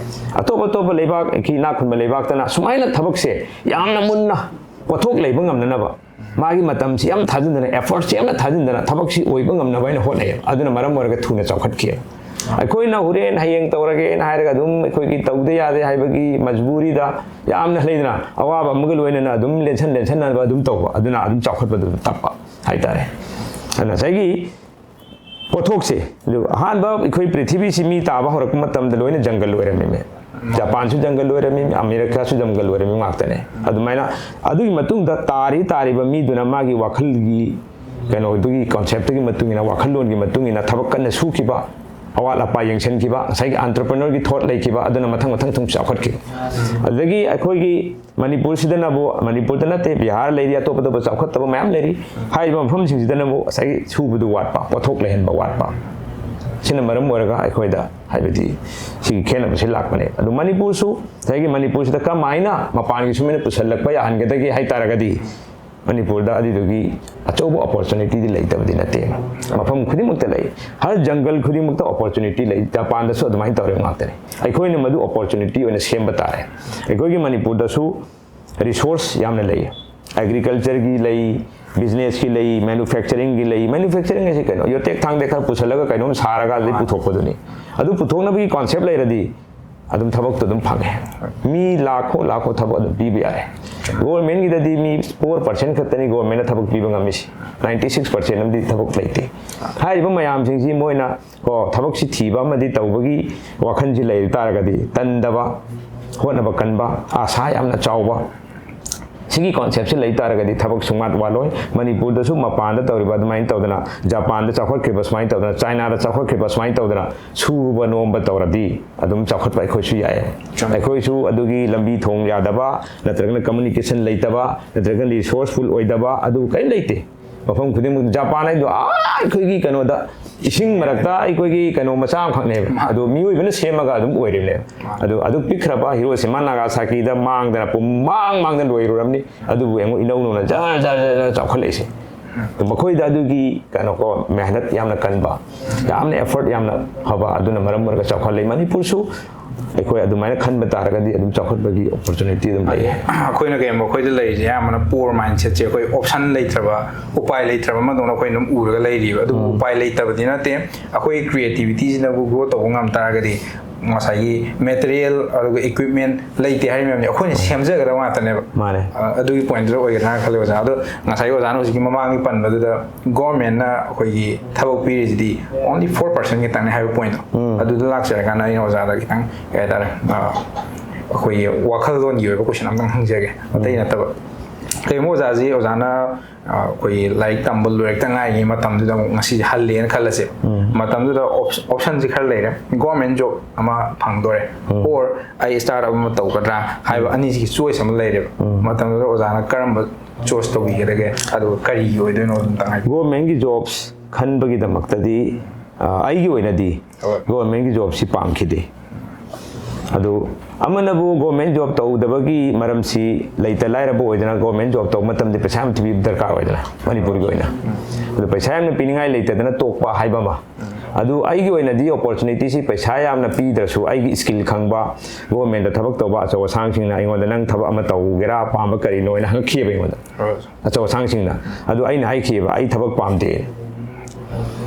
ꯑꯇꯣꯞ ꯑꯇꯣꯞꯄ ꯂꯩꯕꯥꯛꯀꯤ ꯏꯅꯥꯛ ꯈꯨꯟꯕ ꯂꯩꯕꯥꯛꯇꯅ ꯁꯨꯃꯥꯏꯅ ꯊꯕꯛꯁꯦ ꯌꯥꯝꯅ ꯃꯨꯟꯅ ꯄꯣꯠꯊꯣꯛ ꯂꯩꯕ ꯉꯝꯅꯅꯕ ꯃꯥꯒꯤ ꯃꯇꯝꯁꯤ ꯌꯥꯝ ꯊꯥꯖꯤꯟꯗꯅ, ꯑꯦꯐꯔꯠꯁꯤ ꯌꯥꯝꯅ ꯊꯥꯖꯤꯟꯗꯅ ꯊꯕꯛꯁꯤ ꯑꯣꯏꯕ ꯉꯝꯅꯕ ꯍꯥꯏꯅ ꯍꯣꯠꯅꯩꯌꯦꯕ꯫ ꯑꯗꯨꯅ ꯃꯔꯝ ꯑꯣꯏꯔꯒ ꯊꯨꯅ ꯆꯥꯎꯈꯠꯈꯤ꯫ ꯑꯩꯈꯣꯏꯅ ꯍꯣꯔꯦꯟ ꯍꯌꯦꯡ ꯇꯧꯔꯒꯦꯅ ꯍꯥꯏꯔꯒ ꯑꯗꯨꯝ ꯑꯩꯈꯣꯏꯒꯤ ꯇꯧꯗ ꯌꯥꯗꯦ ꯍꯥꯏꯕꯒꯤ ꯃꯖꯕꯨꯔꯤꯗ ꯌꯥꯝꯅ ꯂꯩꯗꯅ, ꯑꯋꯥꯕ ꯑꯃꯒ ꯂꯣꯏꯅꯅ ꯑꯗꯨꯝ ꯂꯦꯟꯁꯟ ꯂꯦꯟꯁꯟꯅꯕ ꯑꯗꯨꯝ ꯇꯧꯕ, ꯑꯗꯨꯅ ꯑꯗꯨꯝ ꯆꯥꯎꯈꯠꯄꯗꯨ ꯑꯗꯨꯝ ꯇꯞꯄ ꯍꯥꯏꯇꯥꯔꯦ꯫ ꯑꯗꯨꯅ ꯉꯁꯥꯏꯒꯤ ꯄꯣꯠꯊꯣꯛꯁꯦ, ꯑꯗꯨ ꯑꯍꯥꯟꯕ ꯑꯩꯈꯣꯏ ꯄ꯭ꯔꯤꯊꯤꯕꯤꯁꯤ ꯃꯤ ꯇꯥꯕ ꯍꯧꯔꯛꯄ ꯃꯇꯝꯗ ꯂꯣꯏꯅ ꯖꯪꯒꯜ ꯑꯣꯏꯔꯝꯃꯤꯃꯦ꯫ ꯖꯄꯥꯟꯁꯨ ꯖꯪꯒꯜ ꯑꯣꯏꯔꯝꯃꯤ, ꯑꯃꯦꯔꯤꯀꯥꯁꯨ ꯖꯪꯒꯜ ꯑꯣꯏꯔꯝꯃꯤ ꯉꯥꯛꯇꯅꯦ꯫ ꯑꯗꯨꯃꯥꯏꯅ ꯑꯗꯨꯒꯤ ꯃꯇꯨꯡꯗ ꯇꯥꯔꯤ ꯇꯥꯔꯤꯕ ꯃꯤꯗꯨꯅ ꯃꯥꯒꯤ ꯋꯥꯈꯜꯒꯤ ꯀꯩꯅꯣꯗꯨꯒꯤ ꯀꯣꯟꯁꯦꯞꯇꯨꯒꯤ ꯃꯇꯨꯡ ꯏꯟꯅ, ꯋꯥꯈꯜꯂꯣꯟꯒꯤ ꯃꯇꯨꯡ ꯏꯟꯅ ꯊꯕꯛ ꯀꯟꯅ ꯁꯨꯈꯤꯕ, ꯑꯋꯥꯠ ꯑꯄꯥ ꯌꯦꯡꯁꯤꯟꯈꯤꯕ, ꯉꯁꯥꯏꯒꯤ ꯑꯦꯟꯇꯔꯄ꯭ꯔꯦꯅꯔꯒꯤ ꯊꯣꯠ ꯂꯩꯈꯤꯕ, ꯑꯗꯨꯅ ꯃꯊꯪ ꯃꯊꯪ ꯁꯨꯝ ꯆꯥꯎꯈꯠꯈꯤ꯫ ꯑꯗꯨꯗꯒꯤ ꯑꯩꯈꯣꯏꯒꯤ ꯃꯅꯤꯄꯨꯔꯁꯤꯗꯅꯕꯨ, ꯃꯅꯤꯄꯨꯔꯗ ꯅꯠꯇꯦ, ꯕꯤꯍꯥꯔ ꯂꯩꯔꯤ, ꯑꯇꯣꯞ ꯑꯇꯣꯞꯄ ꯆꯥꯎꯈꯠꯇꯕ ꯃꯌꯥꯝ ꯂꯩꯔꯤ꯫ ꯍꯥꯏꯔꯤꯕ ꯃꯐꯝꯁꯤꯡꯁꯤꯗꯅꯕꯨ ꯉꯁꯥꯏꯒꯤ ꯁꯨꯕꯗꯨ ꯋꯥꯠꯄ, ꯄꯣꯠꯊꯣꯛ ꯂꯩꯍꯟꯕ ꯋꯥꯠꯄ, ꯁꯤꯅ ꯃꯔꯝ ꯑꯣꯏꯔꯒ ꯑꯩꯈꯣꯏꯗ ꯍꯥꯏꯕꯗꯤ ꯁꯤꯒꯤ ꯈꯦꯠꯅꯕꯁꯤ ꯂꯥꯛꯄꯅꯦ꯫ ꯑꯗꯨ ꯃꯅꯤꯄꯨꯔꯁꯨ ꯉꯁꯥꯏꯒꯤ ꯃꯅꯤꯄꯨꯔꯁꯤꯗ ꯀꯃꯥꯏꯅ ꯃꯄꯥꯟꯒꯤ ꯁꯨꯃꯥꯏꯅ ꯄꯨꯁꯜꯂꯛꯄ ꯌꯥꯍꯟꯒꯗꯒꯦ ꯍꯥꯏ ꯇꯥꯔꯒꯗꯤ, ꯃꯅꯤꯄꯨꯔꯗ ꯑꯗꯨꯗꯨꯒꯤ ꯑꯆꯧꯕ ꯑꯣꯄꯣꯔꯆꯨꯅꯤꯇꯤꯗꯤ ꯂꯩꯇꯕꯗꯤ ꯅꯠꯇꯦ꯫ ꯃꯐꯝ ꯈꯨꯗꯤꯡꯃꯛꯇ ꯂꯩ꯫ ꯍꯔ ꯖꯪꯒꯜ ꯈꯨꯗꯤꯡꯃꯛꯇ ꯑꯣꯄꯣꯔꯆꯨꯅꯤꯇꯤ ꯂꯩ꯫ ꯖꯄꯥꯟꯗꯁꯨ ꯑꯗꯨꯃꯥꯏꯅ ꯇꯧꯔꯦ ꯉꯥꯛꯇꯅꯤ꯫ ꯑꯩꯈꯣꯏꯅ ꯃꯗꯨ ꯑꯣꯄꯣꯔꯆꯨꯅꯤꯇꯤ ꯑꯣꯏꯅ ꯁꯦꯝꯕ ꯇꯥꯔꯦ꯫ ꯑꯩꯈꯣꯏꯒꯤ ꯃꯅꯤꯄꯨꯔꯗꯁꯨ ꯔꯤꯁꯣꯔꯁ ꯌꯥꯝꯅ ꯂꯩ꯫ ꯑꯦꯒ꯭ꯔꯤꯀꯜꯆꯔꯒꯤ ꯂꯩ, ꯕꯤꯖꯤꯅꯦꯁꯀꯤ ꯂꯩ, ꯃꯦꯅꯨꯐꯦꯛꯆꯔꯤꯡꯒꯤ ꯂꯩ꯫ ꯃꯦꯅꯨꯐꯦꯛꯆꯔꯤꯡ ꯍꯥꯏꯁꯦ ꯀꯩꯅꯣ? ꯌꯣꯇꯦꯛ ꯊꯥꯡꯗꯦꯛ ꯈꯔ ꯄꯨꯁꯜꯂꯒ ꯀꯩꯅꯣꯝ ꯁꯥꯔꯒ ꯑꯗꯨꯗꯩ ꯄꯨꯊꯣꯛꯄꯗꯨꯅꯤ꯫ ꯑꯗꯨ ꯄꯨꯊꯣꯛꯅꯕꯒꯤ ꯀꯣꯟꯁꯦꯞ ꯂꯩꯔꯗꯤ ꯑꯗꯨꯝ ꯊꯕꯛꯇꯣ ꯑꯗꯨꯝ ꯐꯪꯉꯦ꯫ ꯃꯤ ꯂꯥꯛꯈꯣ ꯂꯥꯛꯈꯣ ꯊꯕꯛ ꯑꯗꯨꯝ ꯄꯤꯕ ꯌꯥꯏ꯫ ꯒꯣꯔꯃꯦꯟꯒꯤꯗꯗꯤ ꯃꯤ ꯐꯣꯔ ꯄꯥꯔꯁꯦꯟ ꯈꯛꯇꯅꯤ ꯒꯣꯔꯃꯦꯟꯅ ꯊꯕꯛ ꯄꯤꯕ ꯉꯝꯃꯤꯁꯤ꯫ ꯅꯥꯏꯟꯇꯤ ꯁꯤꯛꯁ ꯄꯥꯔꯁꯦꯟ ꯑꯃꯗꯤ ꯊꯕꯛ ꯂꯩꯇꯦ꯫ ꯍꯥꯏꯔꯤꯕ ꯃꯌꯥꯝꯁꯤꯡꯁꯤ ꯃꯣꯏꯅ ꯀꯣ ꯊꯕꯛꯁꯤ ꯊꯤꯕ ꯑꯃꯗꯤ ꯇꯧꯕꯒꯤ ꯋꯥꯈꯜꯁꯤ ꯂꯩ ꯇꯥꯔꯒꯗꯤ, ꯇꯟꯗꯕ, ꯍꯣꯠꯅꯕ ꯀꯟꯕ, ꯑꯁꯥ ꯌꯥꯝꯅ ꯆꯥꯎꯕ, ꯁꯤꯒꯤ ꯀꯣꯟꯁꯦꯞꯁꯦ ꯂꯩ ꯇꯥꯔꯒꯗꯤ ꯊꯕꯛ ꯁꯨꯡꯋꯥꯠ ꯋꯥꯠꯂꯣꯏ꯫ ꯃꯅꯤꯄꯨꯔꯗꯁꯨ ꯃꯄꯥꯟꯗ ꯇꯧꯔꯤꯕ ꯑꯗꯨꯃꯥꯏꯅ ꯇꯧꯗꯅ, ꯖꯄꯥꯟꯗ ꯆꯥꯎꯈꯠꯈ꯭ꯔꯤꯕ ꯁꯨꯃꯥꯏꯅ ꯇꯧꯗꯅ, ꯆꯥꯏꯅꯥꯗ ꯆꯥꯎꯈꯠꯈ꯭ꯔꯤꯕ ꯁꯨꯃꯥꯏꯅ ꯇꯧꯗꯅ, ꯁꯨꯕ ꯅꯣꯝꯕ ꯇꯧꯔꯗꯤ ꯑꯗꯨꯝ ꯆꯥꯎꯈꯠꯄ ꯑꯩꯈꯣꯏꯁꯨ ꯌꯥꯏ꯫ ꯆꯨꯝꯃꯤ꯫ ꯑꯩꯈꯣꯏꯁꯨ ꯑꯗꯨꯒꯤ ꯂꯝꯕꯤ ꯊꯣꯡ ꯌꯥꯗꯕ, ꯅꯠꯇ꯭ꯔꯒꯅ ꯀꯝꯃꯨꯅꯤꯀꯦꯁꯟ ꯂꯩꯇꯕ, ꯅꯠꯇ꯭ꯔꯒꯅ ꯔꯤꯁꯣꯔꯁꯐꯨꯜ ꯑꯣꯏꯗꯕ, ꯑꯗꯨ ꯀꯔꯤꯝ ꯂꯩꯇꯦ꯫ ꯃꯐꯝ ꯈꯨꯗꯤꯡꯃꯛ ꯖꯄꯥꯟ ꯍꯥꯏꯗꯣ ꯑꯥ ꯑꯩꯈꯣꯏꯒꯤ ꯀꯩꯅꯣꯗ, ꯏꯁꯤꯡ ꯃꯔꯛꯇ ꯑꯩꯈꯣꯏꯒꯤ ꯀꯩꯅꯣ ꯃꯆꯥ ꯑꯃꯈꯛꯅꯦꯕ꯫ ꯑꯗꯣ ꯃꯤꯑꯣꯏꯕꯅ ꯁꯦꯝꯃꯒ ꯑꯗꯨꯝ ꯑꯣꯏꯔꯤꯕꯅꯦꯕ꯫ ꯑꯗꯣ ꯑꯗꯨ ꯄꯤꯛꯈ꯭ꯔꯕ ꯍꯤꯔꯣꯁꯤꯃꯥ ꯅꯥꯒꯥꯁꯥꯀꯤꯗ ꯃꯥꯡꯗꯅ ꯄꯨꯡꯃꯥꯡ ꯃꯥꯡꯗꯅ ꯂꯣꯏꯔꯨꯔꯕꯅꯤ꯫ ꯑꯗꯨꯕꯨ ꯌꯦꯡꯉꯨ, ꯏꯅꯧ ꯅꯧꯅ ꯖꯔ ꯖꯔ ꯖꯔ ꯖꯔ ꯆꯥꯎꯈꯠꯂꯛꯏꯁꯦ꯫ ꯑꯗꯣ ꯃꯈꯣꯏꯗ ꯑꯗꯨꯒꯤ ꯀꯩꯅꯣꯀꯣ, ꯃꯦꯍꯅꯠ ꯌꯥꯝꯅ ꯀꯟꯕ, ꯌꯥꯝꯅ ꯑꯦꯐꯔꯠ ꯌꯥꯝꯅ ꯐꯕ, ꯑꯗꯨꯅ ꯃꯔꯝ ꯑꯣꯏꯔꯒ ꯆꯥꯎꯈꯠꯂꯛꯏ꯫ ꯃꯅꯤꯄꯨꯔꯁꯨ ꯑꯩꯈꯣꯏ ꯑꯗꯨꯃꯥꯏꯅ ꯈꯟꯕ ꯇꯥꯔꯒꯗꯤ ꯑꯗꯨꯝ ꯆꯥꯎꯈꯠꯄꯒꯤ ꯑꯣꯄꯣꯔꯆꯨꯅꯤꯇꯤ ꯑꯗꯨꯝ ꯂꯩꯌꯦ꯫ ꯑꯩꯈꯣꯏꯅ ꯀꯩꯒꯨꯝꯕ ꯑꯩꯈꯣꯏꯗ ꯂꯩꯔꯤꯁꯦ ꯑꯌꯥꯝꯕꯅ ꯄꯣꯔ ꯃꯥꯏꯟꯁꯦꯠꯁꯦ, ꯑꯩꯈꯣꯏ ꯑꯣꯞꯁꯟ ꯂꯩꯇ꯭ꯔꯕ, ꯎꯄꯥꯏ ꯂꯩꯇ꯭ꯔꯕ ꯑꯃꯗꯧꯅ ꯑꯩꯈꯣꯏꯅ ꯑꯗꯨꯝ ꯎꯔꯒ ꯂꯩꯔꯤꯕ꯫ ꯑꯗꯨꯕꯨ ꯎꯄꯥꯏ ꯂꯩꯇꯕꯗꯤ ꯅꯠꯇꯦ꯫ ꯑꯩꯈꯣꯏ ꯀ꯭ꯔꯤꯌꯦꯇꯤꯕꯤꯇꯤꯁꯤꯅꯕꯨ ꯒ꯭ꯔꯣ ꯇꯧꯕ ꯉꯝ ꯇꯥꯔꯒꯗꯤ, ꯉꯁꯥꯏꯒꯤ ꯃꯦꯇꯔꯤꯌꯦꯜ ꯑꯗꯨꯒ ꯏꯀ꯭ꯋꯤꯞꯃꯦꯟ ꯂꯩꯇꯦ ꯍꯥꯏꯔꯤꯕ ꯃꯌꯥꯝꯁꯦ ꯑꯩꯈꯣꯏꯅ ꯁꯦꯝꯖꯒꯗꯕ ꯉꯥꯛꯇꯅꯦꯕ꯫ ꯃꯥꯅꯦ꯫ ꯑ, ꯑꯗꯨꯒꯤ ꯄꯣꯏꯟꯠꯇꯨꯗ ꯑꯣꯏꯒꯗ꯭ꯔꯥꯅ ꯈꯜꯂꯦ ꯑꯣꯖꯥ꯫ ꯑꯗꯣ ꯉꯁꯥꯏꯒꯤ ꯑꯣꯖꯥꯅ ꯍꯧꯖꯤꯛꯀꯤ ꯃꯃꯥꯡꯒꯤ ꯄꯟꯕꯗꯨꯗ ꯒꯣꯔꯃꯦꯟꯅ ꯑꯩꯈꯣꯏꯒꯤ ꯊꯕꯛ ꯄꯤꯔꯤꯁꯤꯗꯤ only four percent ꯈꯤꯇꯪꯅꯦ ꯍꯥꯏꯕ ꯄꯣꯏꯟꯠꯇꯣ, ꯑꯗꯨꯗ ꯂꯥꯛꯆꯔꯀꯥꯟꯗ ꯑꯩꯅ ꯑꯣꯖꯥꯗ ꯈꯤꯇꯪ ꯀꯩ ꯍꯥꯏꯇꯥꯔꯦ, ꯑ, ꯑꯩꯈꯣꯏꯒꯤ ꯋꯥꯈꯜꯂꯣꯟꯒꯤ ꯑꯣꯏꯕ ꯀꯣꯏꯁꯟ ꯑꯝꯇꯪ ꯍꯪꯖꯒꯦ, ꯑꯇꯩ ꯅꯠꯇꯕ꯫ ꯀꯩꯒꯨꯝꯕ ꯑꯣꯖꯥꯁꯤ ꯑꯣꯖꯥꯅ ꯑ, ꯑꯩꯈꯣꯏꯒꯤ ꯂꯥꯏꯔꯤꯛ ꯇꯝꯕ ꯂꯣꯏꯔꯛꯇ ꯉꯥꯏꯔꯤꯉꯩ ꯃꯇꯝꯗꯨꯗ ꯑꯃꯨꯛ ꯉꯁꯤꯁꯦ ꯍꯜꯂꯦꯅ ꯈꯜꯂꯁꯦ꯫ ꯃꯇꯝꯗꯨꯗ ꯑꯣꯞꯁꯟꯁꯦ ꯈꯔ ꯂꯩꯔꯦ, ꯒꯣꯔꯃꯦꯟ ꯖꯣꯕ ꯑꯃ ꯐꯪꯗꯣꯔꯦ, ꯑꯣꯔ ꯑꯩ ꯁ꯭ꯇꯥꯔꯠ ꯑꯞ ꯑꯃ ꯇꯧꯒꯗ꯭ꯔꯥ ꯍꯥꯏꯕ ꯑꯅꯤꯁꯤꯒꯤ ꯆꯣꯏꯁ ꯑꯃ ꯂꯩꯔꯦꯕ꯫ ꯃꯇꯝꯗꯨꯗ ꯑꯣꯖꯥꯅ ꯀꯔꯝꯕ ꯆꯣꯏꯁ ꯇꯧꯕꯤꯒꯗꯒꯦ, ꯑꯗꯨꯒ ꯀꯔꯤꯒꯤ ꯑꯣꯏꯗꯣꯏꯅꯣ ꯑꯗꯨꯝꯇꯪ ꯍꯥꯏꯕꯤꯌꯨ꯫ ꯒꯣꯔꯃꯦꯟꯒꯤ ꯖꯣꯕꯁ ꯈꯟꯕꯒꯤꯗꯃꯛꯇꯗꯤ, ꯑ, ꯑꯩꯒꯤ ꯑꯣꯏꯅꯗꯤ ꯍꯣꯏ꯫ ꯒꯣꯔꯃꯦꯟꯒꯤ ꯖꯣꯕꯁꯤ ꯄꯥꯝꯈꯤꯗꯦ꯫ ꯑꯗꯨ ꯑꯃꯅꯕꯨ ꯒꯣꯔꯃꯦꯟ ꯖꯣꯕ ꯇꯧꯗꯕꯒꯤ ꯃꯔꯝꯁꯤ ꯂꯩꯇ ꯂꯥꯏꯔꯕ ꯑꯣꯏꯗꯅ, ꯒꯣꯔꯃꯦꯟ ꯖꯣꯕ ꯇꯧꯕ ꯃꯇꯝꯗ ꯄꯩꯁꯥ ꯌꯥꯝ ꯊꯤꯕꯤꯕ ꯗꯔꯀꯥꯔ ꯑꯣꯏꯗꯅ, ꯃꯅꯤꯄꯨꯔꯒꯤ ꯑꯣꯏꯅ꯫ ꯑꯗꯨ ꯄꯩꯁꯥ ꯌꯥꯝꯅ ꯄꯤꯅꯤꯡꯉꯥꯏ ꯂꯩꯇꯗꯅ ꯇꯣꯛꯄ ꯍꯥꯏꯕ ꯑꯃ꯫ ꯑꯗꯨ ꯑꯩꯒꯤ ꯑꯣꯏꯅꯗꯤ ꯑꯣꯄꯣꯔꯆꯨꯅꯤꯇꯤꯁꯤ ꯄꯩꯁꯥ ꯌꯥꯝꯅ ꯄꯤꯗ꯭ꯔꯁꯨ, ꯑꯩꯒꯤ ꯁ꯭ꯀꯤꯜ ꯈꯪꯕ, ꯒꯣꯔꯃꯦꯟꯗ ꯊꯕꯛ ꯇꯧꯕ ꯑꯆꯧ ꯑꯁꯥꯡꯁꯤꯡꯅ ꯑꯩꯉꯣꯟꯗ "ꯅꯪ ꯊꯕꯛ ꯑꯃ ꯇꯧꯒꯦꯔꯥ, ꯄꯥꯝꯕ ꯀꯔꯤꯅꯣ?" ꯍꯥꯏꯅ ꯍꯪꯉꯛꯈꯤꯑꯕ ꯑꯩꯉꯣꯟꯗ꯫ ꯑꯆꯧ ꯑꯁꯥꯡꯁꯤꯡꯅ꯫ ꯑꯗꯨ ꯑꯩꯅ ꯍꯥꯏꯈꯤꯑꯕ, "ꯑꯩ ꯊꯕꯛ ꯄꯥꯝꯗꯦ꯫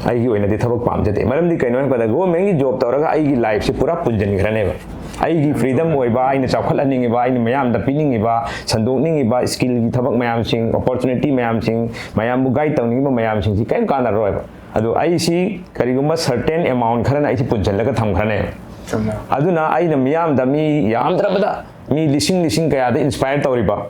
ꯑꯩꯒꯤ ꯑꯣꯏꯅꯗꯤ ꯊꯕꯛ ꯄꯥꯝꯖꯗꯦ꯫ ꯃꯔꯝꯗꯤ ꯀꯩꯅꯣ ꯍꯥꯏꯕꯗ, ꯒꯣꯔꯃꯦꯟꯒꯤ ꯖꯣꯕ ꯇꯧꯔꯒ ꯑꯩꯒꯤ ꯂꯥꯏꯐꯁꯦ ꯄꯨꯔꯥ ꯄꯨꯟꯁꯤꯟꯈ꯭ꯔꯅꯦꯕ꯫ ꯑꯩꯒꯤ ꯐ꯭ꯔꯤꯗꯝ ꯑꯣꯏꯕ, ꯑꯩꯅ ꯆꯥꯎꯈꯠꯍꯟꯅꯤꯡꯉꯤꯕ, ꯑꯩꯅ ꯃꯤꯌꯥꯝꯗ ꯄꯤꯅꯤꯡꯉꯤꯕ, ꯁꯟꯗꯣꯛꯅꯤꯡꯉꯤꯕ, ꯁ꯭ꯀꯤꯜꯒꯤ ꯊꯕꯛ ꯃꯌꯥꯝꯁꯤꯡ, ꯑꯣꯄꯣꯔꯆꯨꯅꯤꯇꯤ ꯃꯌꯥꯝꯁꯤꯡ, ꯃꯌꯥꯝꯕꯨ ꯒꯥꯏꯗ ꯇꯧꯅꯤꯡꯉꯤꯕ ꯃꯌꯥꯝꯁꯤꯡꯁꯤ ꯀꯔꯤꯝ ꯀꯥꯟꯅꯔꯣꯏꯕ꯫ ꯑꯗꯣ ꯑꯩꯁꯤ ꯀꯔꯤꯒꯨꯝꯕ ꯁꯔꯇꯦꯟ ꯑꯦꯃꯥꯎꯟ ꯈꯔꯅ ꯑꯩꯁꯤ ꯄꯨꯟꯁꯤꯜꯂꯒ ꯊꯝꯈ꯭ꯔꯅꯦꯕ꯫ ꯆꯨꯝꯃꯦ꯫ ꯑꯗꯨꯅ ꯑꯩꯅ ꯃꯤꯌꯥꯝꯗ, ꯃꯤ ꯌꯥꯝꯗ꯭ꯔꯕꯗ ꯃꯤ ꯂꯤꯁꯤꯡ ꯂꯤꯁꯤꯡ ꯀꯌꯥꯗ ꯏꯟꯁꯄꯥꯌꯔ ꯇꯧꯔꯤꯕ,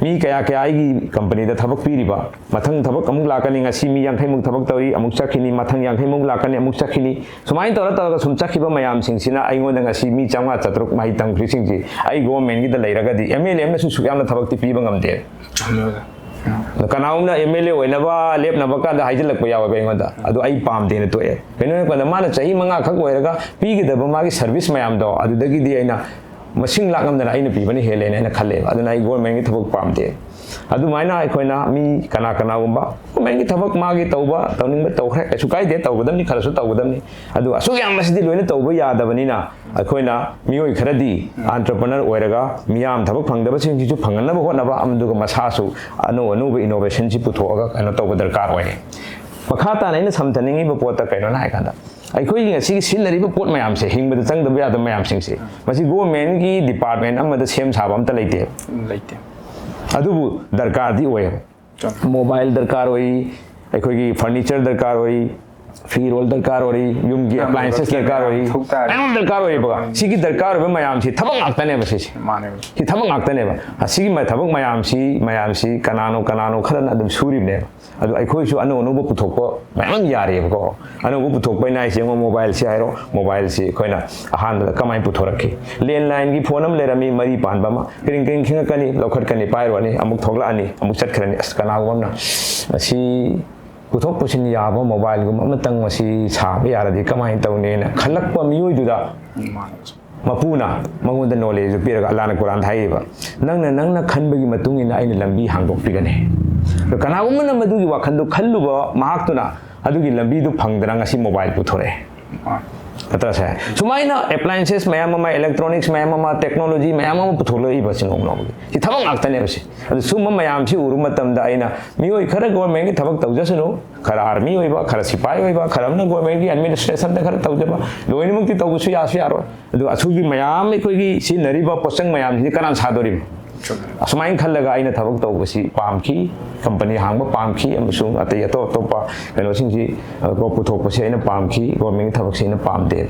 ꯃꯤ ꯀꯌꯥ ꯀꯌꯥ ꯑꯩꯒꯤ ꯀꯝꯄꯅꯤꯗ ꯊꯕꯛ ꯄꯤꯔꯤꯕ, ꯃꯊꯪ ꯊꯕꯛ ꯑꯃꯨꯛ ꯂꯥꯛꯀꯅꯤ, ꯉꯁꯤ ꯃꯤ ꯌꯥꯡꯈꯩꯃꯨꯛ ꯊꯕꯛ ꯇꯧꯔꯤ, ꯑꯃꯨꯛ ꯆꯠꯈꯤꯅꯤ, ꯃꯊꯪ ꯌꯥꯡꯈꯩꯃꯨꯛ ꯂꯥꯛꯀꯅꯤ, ꯑꯃꯨꯛ ꯆꯠꯈꯤꯅꯤ, ꯁꯨꯃꯥꯏꯅ ꯇꯧꯔ ꯇꯧꯔꯒ ꯁꯨꯝ ꯆꯠꯈꯤꯕ ꯃꯌꯥꯝꯁꯤꯡꯁꯤꯅ ꯑꯩꯉꯣꯟꯗ ꯉꯁꯤ ꯃꯤ ꯆꯥꯝꯃꯉꯥ ꯆꯥꯇ꯭ꯔꯨꯛ ꯃꯍꯩ ꯇꯝꯈ꯭ꯔꯤꯁꯤꯡꯁꯤ ꯑꯩ ꯒꯣꯔꯃꯦꯟꯒꯤꯗ ꯂꯩꯔꯒꯗꯤ ꯑꯦꯝ ꯑꯦꯜ ꯑꯦ ꯑꯃꯅꯁꯨ ꯁꯨꯛ ꯌꯥꯝꯅ ꯊꯕꯛꯇꯤ ꯄꯤꯕ ꯉꯝꯗꯦ꯫ ꯆꯨꯝꯃꯦ ꯑꯣꯖꯥ꯫ ꯑꯗꯣ ꯀꯅꯥꯒꯨꯝꯕꯅ ꯑꯦꯝ ꯑꯦꯜ ꯑꯦ ꯑꯣꯏꯅꯕ ꯂꯦꯞꯅꯕ ꯀꯥꯟꯗ ꯍꯥꯏꯖꯤꯜꯂꯛꯄ ꯌꯥꯎꯋꯦꯕ ꯑꯩꯉꯣꯟꯗ꯫ ꯑꯗꯣ ꯑꯩ ꯄꯥꯝꯗꯦꯅ ꯇꯣꯛꯑꯦ꯫ ꯀꯩꯅꯣ ꯍꯥꯏꯕ ꯀꯥꯟꯗ, ꯃꯥꯅ ꯆꯍꯤ ꯃꯉꯥ ꯈꯛ ꯑꯣꯏꯔꯒ ꯄꯤꯒꯗꯕ ꯃꯥꯒꯤ ꯁꯔꯚꯤꯁ ꯃꯌꯥꯝꯗꯣ ꯑꯗꯨꯗꯒꯤꯗꯤ ꯑꯩꯅ ꯃꯁꯤꯡ ꯂꯥꯛ ꯉꯝꯗꯅ ꯑꯩꯅ ꯄꯤꯕꯅ ꯍꯦꯜꯂꯦꯅ ꯑꯩꯅ ꯈꯜꯂꯦꯕ꯫ ꯑꯗꯨꯅ ꯑꯩ ꯒꯣꯔꯃꯦꯟꯒꯤ ꯊꯕꯛ ꯄꯥꯝꯗꯦ꯫ ꯑꯗꯨꯃꯥꯏꯅ ꯑꯩꯈꯣꯏꯅ ꯃꯤ ꯀꯅꯥ ꯀꯅꯥꯒꯨꯝꯕ ꯒꯣꯔꯃꯦꯟꯒꯤ ꯊꯕꯛ ꯃꯥꯒꯤ ꯇꯧꯕ ꯇꯧꯅꯤꯡꯕ ꯇꯧꯈ꯭ꯔꯦ, ꯀꯩꯁꯨ ꯀꯥꯏꯗꯦ, ꯇꯧꯒꯗꯕꯅꯤ, ꯈꯔꯁꯨ ꯇꯧꯒꯗꯕꯅꯤ꯫ ꯑꯗꯨ ꯑꯁꯨꯛ ꯌꯥꯝꯕꯁꯤꯗꯤ ꯂꯣꯏꯅ ꯇꯧꯕ ꯌꯥꯗꯕꯅꯤꯅ, ꯑꯩꯈꯣꯏꯅ ꯃꯤꯑꯣꯏ ꯈꯔꯗꯤ ꯑꯦꯟꯇꯔꯄ꯭ꯔꯅꯔ ꯑꯣꯏꯔꯒ ꯃꯤꯌꯥꯝ ꯊꯕꯛ ꯐꯪꯗꯕꯁꯤꯡꯁꯤꯁꯨ ꯐꯪꯍꯟꯅꯕ ꯍꯣꯠꯅꯕ, ꯑꯗꯨꯒ ꯃꯁꯥꯁꯨ ꯑꯅꯧ ꯑꯅꯧꯕ ꯏꯅꯣꯚꯦꯁꯟꯁꯤ ꯄꯨꯊꯣꯛꯑꯒ ꯀꯩꯅꯣ ꯇꯧꯕ ꯗꯔꯀꯥꯔ ꯑꯣꯏ꯫ ꯃꯈꯥ ꯇꯥꯅ ꯑꯩꯅ ꯁꯝꯊꯅꯤꯡꯉꯤꯕ ꯄꯣꯠꯇ ꯀꯩꯅꯣꯅ ꯍꯥꯏ ꯀꯥꯟꯗ, ꯑꯩꯈꯣꯏꯒꯤ ꯉꯁꯤꯒꯤ ꯁꯤꯖꯤꯟꯅꯔꯤꯕ ꯄꯣꯠ ꯃꯌꯥꯝꯁꯦ, ꯍꯤꯡꯕꯗ ꯆꯪꯗꯕ ꯌꯥꯗꯕ ꯃꯌꯥꯝꯁꯤꯡꯁꯦ, ꯃꯁꯤ ꯒꯣꯔꯃꯦꯟꯒꯤ ꯗꯤꯄꯥꯔꯠꯃꯦꯟ ꯑꯃꯗ ꯁꯦꯝ ꯁꯥꯕ ꯑꯝꯇ ꯂꯩꯇꯦꯕ꯫ ꯎꯝ, ꯂꯩꯇꯦ꯫ ꯑꯗꯨꯕꯨ ꯗꯔꯀꯥꯔꯗꯤ ꯑꯣꯏꯌꯦꯕ꯫ ꯆꯨꯝꯃꯦ꯫ ꯃꯣꯕꯥꯏꯜ ꯗꯔꯀꯥꯔ ꯑꯣꯏ, ꯑꯩꯈꯣꯏꯒꯤ ꯐꯔꯅꯤꯆꯔ ꯗꯔꯀꯥꯔ ꯑꯣꯏ, ꯐꯤꯔꯣꯜ ꯗꯔꯀꯥꯔ ꯑꯣꯏ, ꯌꯨꯝꯒꯤ ꯌꯥꯝ ꯑꯦꯄ꯭ꯂꯥꯏꯟꯁꯦꯁ ꯂꯩꯕ ꯗꯔꯀꯥꯔ ꯑꯣꯏ, ꯃꯌꯥꯝ ꯊꯣꯛ ꯇꯥꯔꯦ꯫ ꯃꯌꯥꯝ ꯗꯔꯀꯥꯔ ꯑꯣꯏꯌꯦꯕꯀꯣ꯫ ꯁꯤꯒꯤ ꯗꯔꯀꯥꯔ ꯑꯣꯏꯕ ꯃꯌꯥꯝꯁꯤ ꯊꯕꯛ ꯉꯥꯛꯇꯅꯦꯕ ꯁꯤꯁꯦ꯫ ꯃꯥꯅꯦ꯫ ꯁꯤ ꯊꯕꯛ ꯉꯥꯛꯇꯅꯦꯕ꯫ ꯑꯁꯤꯒꯤ ꯃ-, ꯊꯕꯛ ꯃꯌꯥꯝꯁꯤ, ꯃꯌꯥꯝꯁꯤ ꯀꯅꯥꯅꯣ ꯀꯅꯥꯅꯣ ꯈꯔꯅ ꯑꯗꯨꯝ ꯁꯨꯔꯤꯕꯅꯦꯕ꯫ ꯑꯗꯣ ꯑꯩꯈꯣꯏꯁꯨ ꯑꯅꯧ ꯑꯅꯧꯕ ꯄꯨꯊꯣꯛꯄ ꯃꯌꯥꯝ ꯑꯃ ꯌꯥꯔꯤꯑꯕꯀꯣ꯫ ꯑꯅꯧꯕ ꯄꯨꯊꯣꯛꯄ ꯍꯥꯏꯅ ꯍꯥꯏꯁꯦ, ꯌꯦꯡꯉꯣ, ꯃꯣꯕꯥꯏꯜꯁꯤ ꯍꯥꯏꯔꯣ, ꯃꯣꯕꯥꯏꯜꯁꯤ ꯑꯩꯈꯣꯏꯅ ꯑꯍꯥꯟꯕꯗ ꯀꯃꯥꯏꯅ ꯄꯨꯊꯣꯔꯛꯈꯤ? ꯂꯦꯟꯂꯥꯏꯟꯒꯤ ꯐꯣꯟ ꯑꯃ ꯂꯩꯔꯝꯃꯤ, ꯃꯔꯤ ꯄꯥꯟꯕ ꯑꯃ, ꯀ꯭ꯔꯤꯡ ꯀ꯭ꯔꯤꯡ ꯈꯤꯡꯉꯛꯀꯅꯤ, ꯂꯧꯈꯠꯀꯅꯤ, ꯄꯥꯏꯔꯨꯔꯅꯤ, ꯑꯃꯨꯛ ꯊꯣꯛꯂꯛꯑꯅꯤ, ꯑꯃꯨꯛ ꯆꯠꯈ꯭ꯔꯅꯤ꯫ ꯑꯁ, ꯀꯅꯥꯒꯨꯝꯕ ꯑꯃꯅ ꯃꯁꯤ ꯄꯨꯊꯣꯛ ꯄꯨꯁꯤꯟ ꯌꯥꯕ ꯃꯣꯕꯥꯏꯜꯒꯨꯝꯕ ꯑꯃꯇꯪ ꯃꯁꯤ ꯁꯥꯕ ꯌꯥꯔꯗꯤ ꯀꯃꯥꯏꯅ ꯇꯧꯅꯤꯅ ꯈꯜꯂꯛꯄ ꯃꯤꯑꯣꯏꯗꯨꯗ, ꯃꯥꯅꯦ꯫ ꯃꯄꯨꯅ ꯃꯉꯣꯟꯗ ꯅꯣꯂꯦꯖ ꯄꯤꯔꯒ, ꯑꯜꯂꯥꯅ ꯀꯨꯔꯥꯟꯗ ꯍꯥꯏꯔꯤꯕ, "ꯅꯪꯅ ꯅꯪꯅ ꯈꯟꯕꯒꯤ ꯃꯇꯨꯡ ꯏꯟꯅ ꯑꯩꯅ ꯂꯝꯕꯤ ꯍꯥꯡꯗꯣꯛꯄꯤꯒꯅꯤ"꯫ ꯑꯗꯣ ꯀꯅꯥꯒꯨꯝꯕꯅ ꯃꯗꯨꯒꯤ ꯋꯥꯈꯜꯗꯨ ꯈꯜꯂꯨꯕ ꯃꯍꯥꯛꯇꯨꯅ ꯑꯗꯨꯒꯤ ꯂꯝꯕꯤꯗꯨ ꯐꯪꯗꯅ ꯉꯁꯤ ꯃꯣꯕꯥꯏꯜ ꯄꯨꯊꯣꯔꯛꯑꯦ꯫ ꯃꯥꯅꯦ꯫ ꯅꯠꯇ꯭ꯔꯁꯦ? ꯁꯨꯃꯥꯏꯅ ꯑꯦꯄ꯭ꯂꯥꯏꯟꯁꯦꯁ ꯃꯌꯥꯝ ꯑꯃ, ꯏꯂꯦꯛꯇ꯭ꯔꯣꯅꯤꯛꯁ ꯃꯌꯥꯝ ꯑꯃ, ꯇꯦꯛꯅꯣꯂꯣꯖꯤ ꯃꯌꯥꯝ ꯑꯃ ꯄꯨꯊꯣꯛꯂꯛꯏꯕꯁꯤ ꯅꯣꯡꯃ ꯅꯣꯡꯃꯒꯤ ꯁꯤ ꯊꯕꯛ ꯉꯥꯛꯇꯅꯦꯕ ꯁꯤ꯫ ꯑꯗꯨ ꯁꯨꯝꯕ ꯃꯌꯥꯝꯁꯤ ꯎꯔꯨꯕ ꯃꯇꯝꯗ ꯑꯩꯅ ꯃꯤꯑꯣꯏ ꯈꯔ ꯒꯣꯔꯃꯦꯟꯒꯤ ꯊꯕꯛ ꯇꯧꯖꯁꯅꯨ, ꯈꯔ ꯑꯥꯔꯃꯤ ꯑꯣꯏꯕ, ꯈꯔ ꯁꯤꯐꯥꯏ ꯑꯣꯏꯕ, ꯈꯔ ꯑꯃꯅ ꯒꯣꯔꯃꯦꯟꯒꯤ ꯑꯦꯗꯃꯤꯅꯤꯁꯇ꯭ꯔꯦꯁꯟꯗ ꯈꯔ ꯇꯧꯖꯕ, ꯂꯣꯏꯅꯃꯛꯇꯤ ꯇꯧꯕꯁꯨ ꯌꯥꯁꯨ ꯌꯥꯔꯣꯏ꯫ ꯑꯗꯨ ꯑꯁꯨꯒꯤ ꯃꯌꯥꯝ ꯑꯩꯈꯣꯏꯒꯤ ꯁꯤꯖꯤꯟꯅꯔꯤꯕ ꯄꯣꯠꯆꯪ ꯃꯌꯥꯝꯁꯤꯗꯤ ꯀꯅꯥꯅ ꯁꯥꯗꯣꯔꯤꯕꯅꯣ? ꯑꯁꯨꯃꯥꯏꯅ ꯈꯜꯂꯒ ꯑꯩꯅ ꯊꯕꯛ ꯇꯧꯕꯁꯤ ꯄꯥꯝꯈꯤ, ꯀꯝꯄꯅꯤ ꯍꯥꯡꯕ ꯄꯥꯝꯈꯤ, ꯑꯃꯁꯨꯡ ꯑꯇꯩ ꯑꯇꯣꯞ ꯑꯇꯣꯞꯄ ꯀꯩꯅꯣꯁꯤꯡꯁꯤ, ꯑ, ꯄꯨꯊꯣꯛꯄꯁꯤ ꯑꯩꯅ ꯄꯥꯝꯈꯤ, ꯒꯣꯔꯃꯦꯟꯒꯤ ꯊꯕꯛꯁꯤ ꯑꯩꯅ ꯄꯥꯝꯗꯦ꯫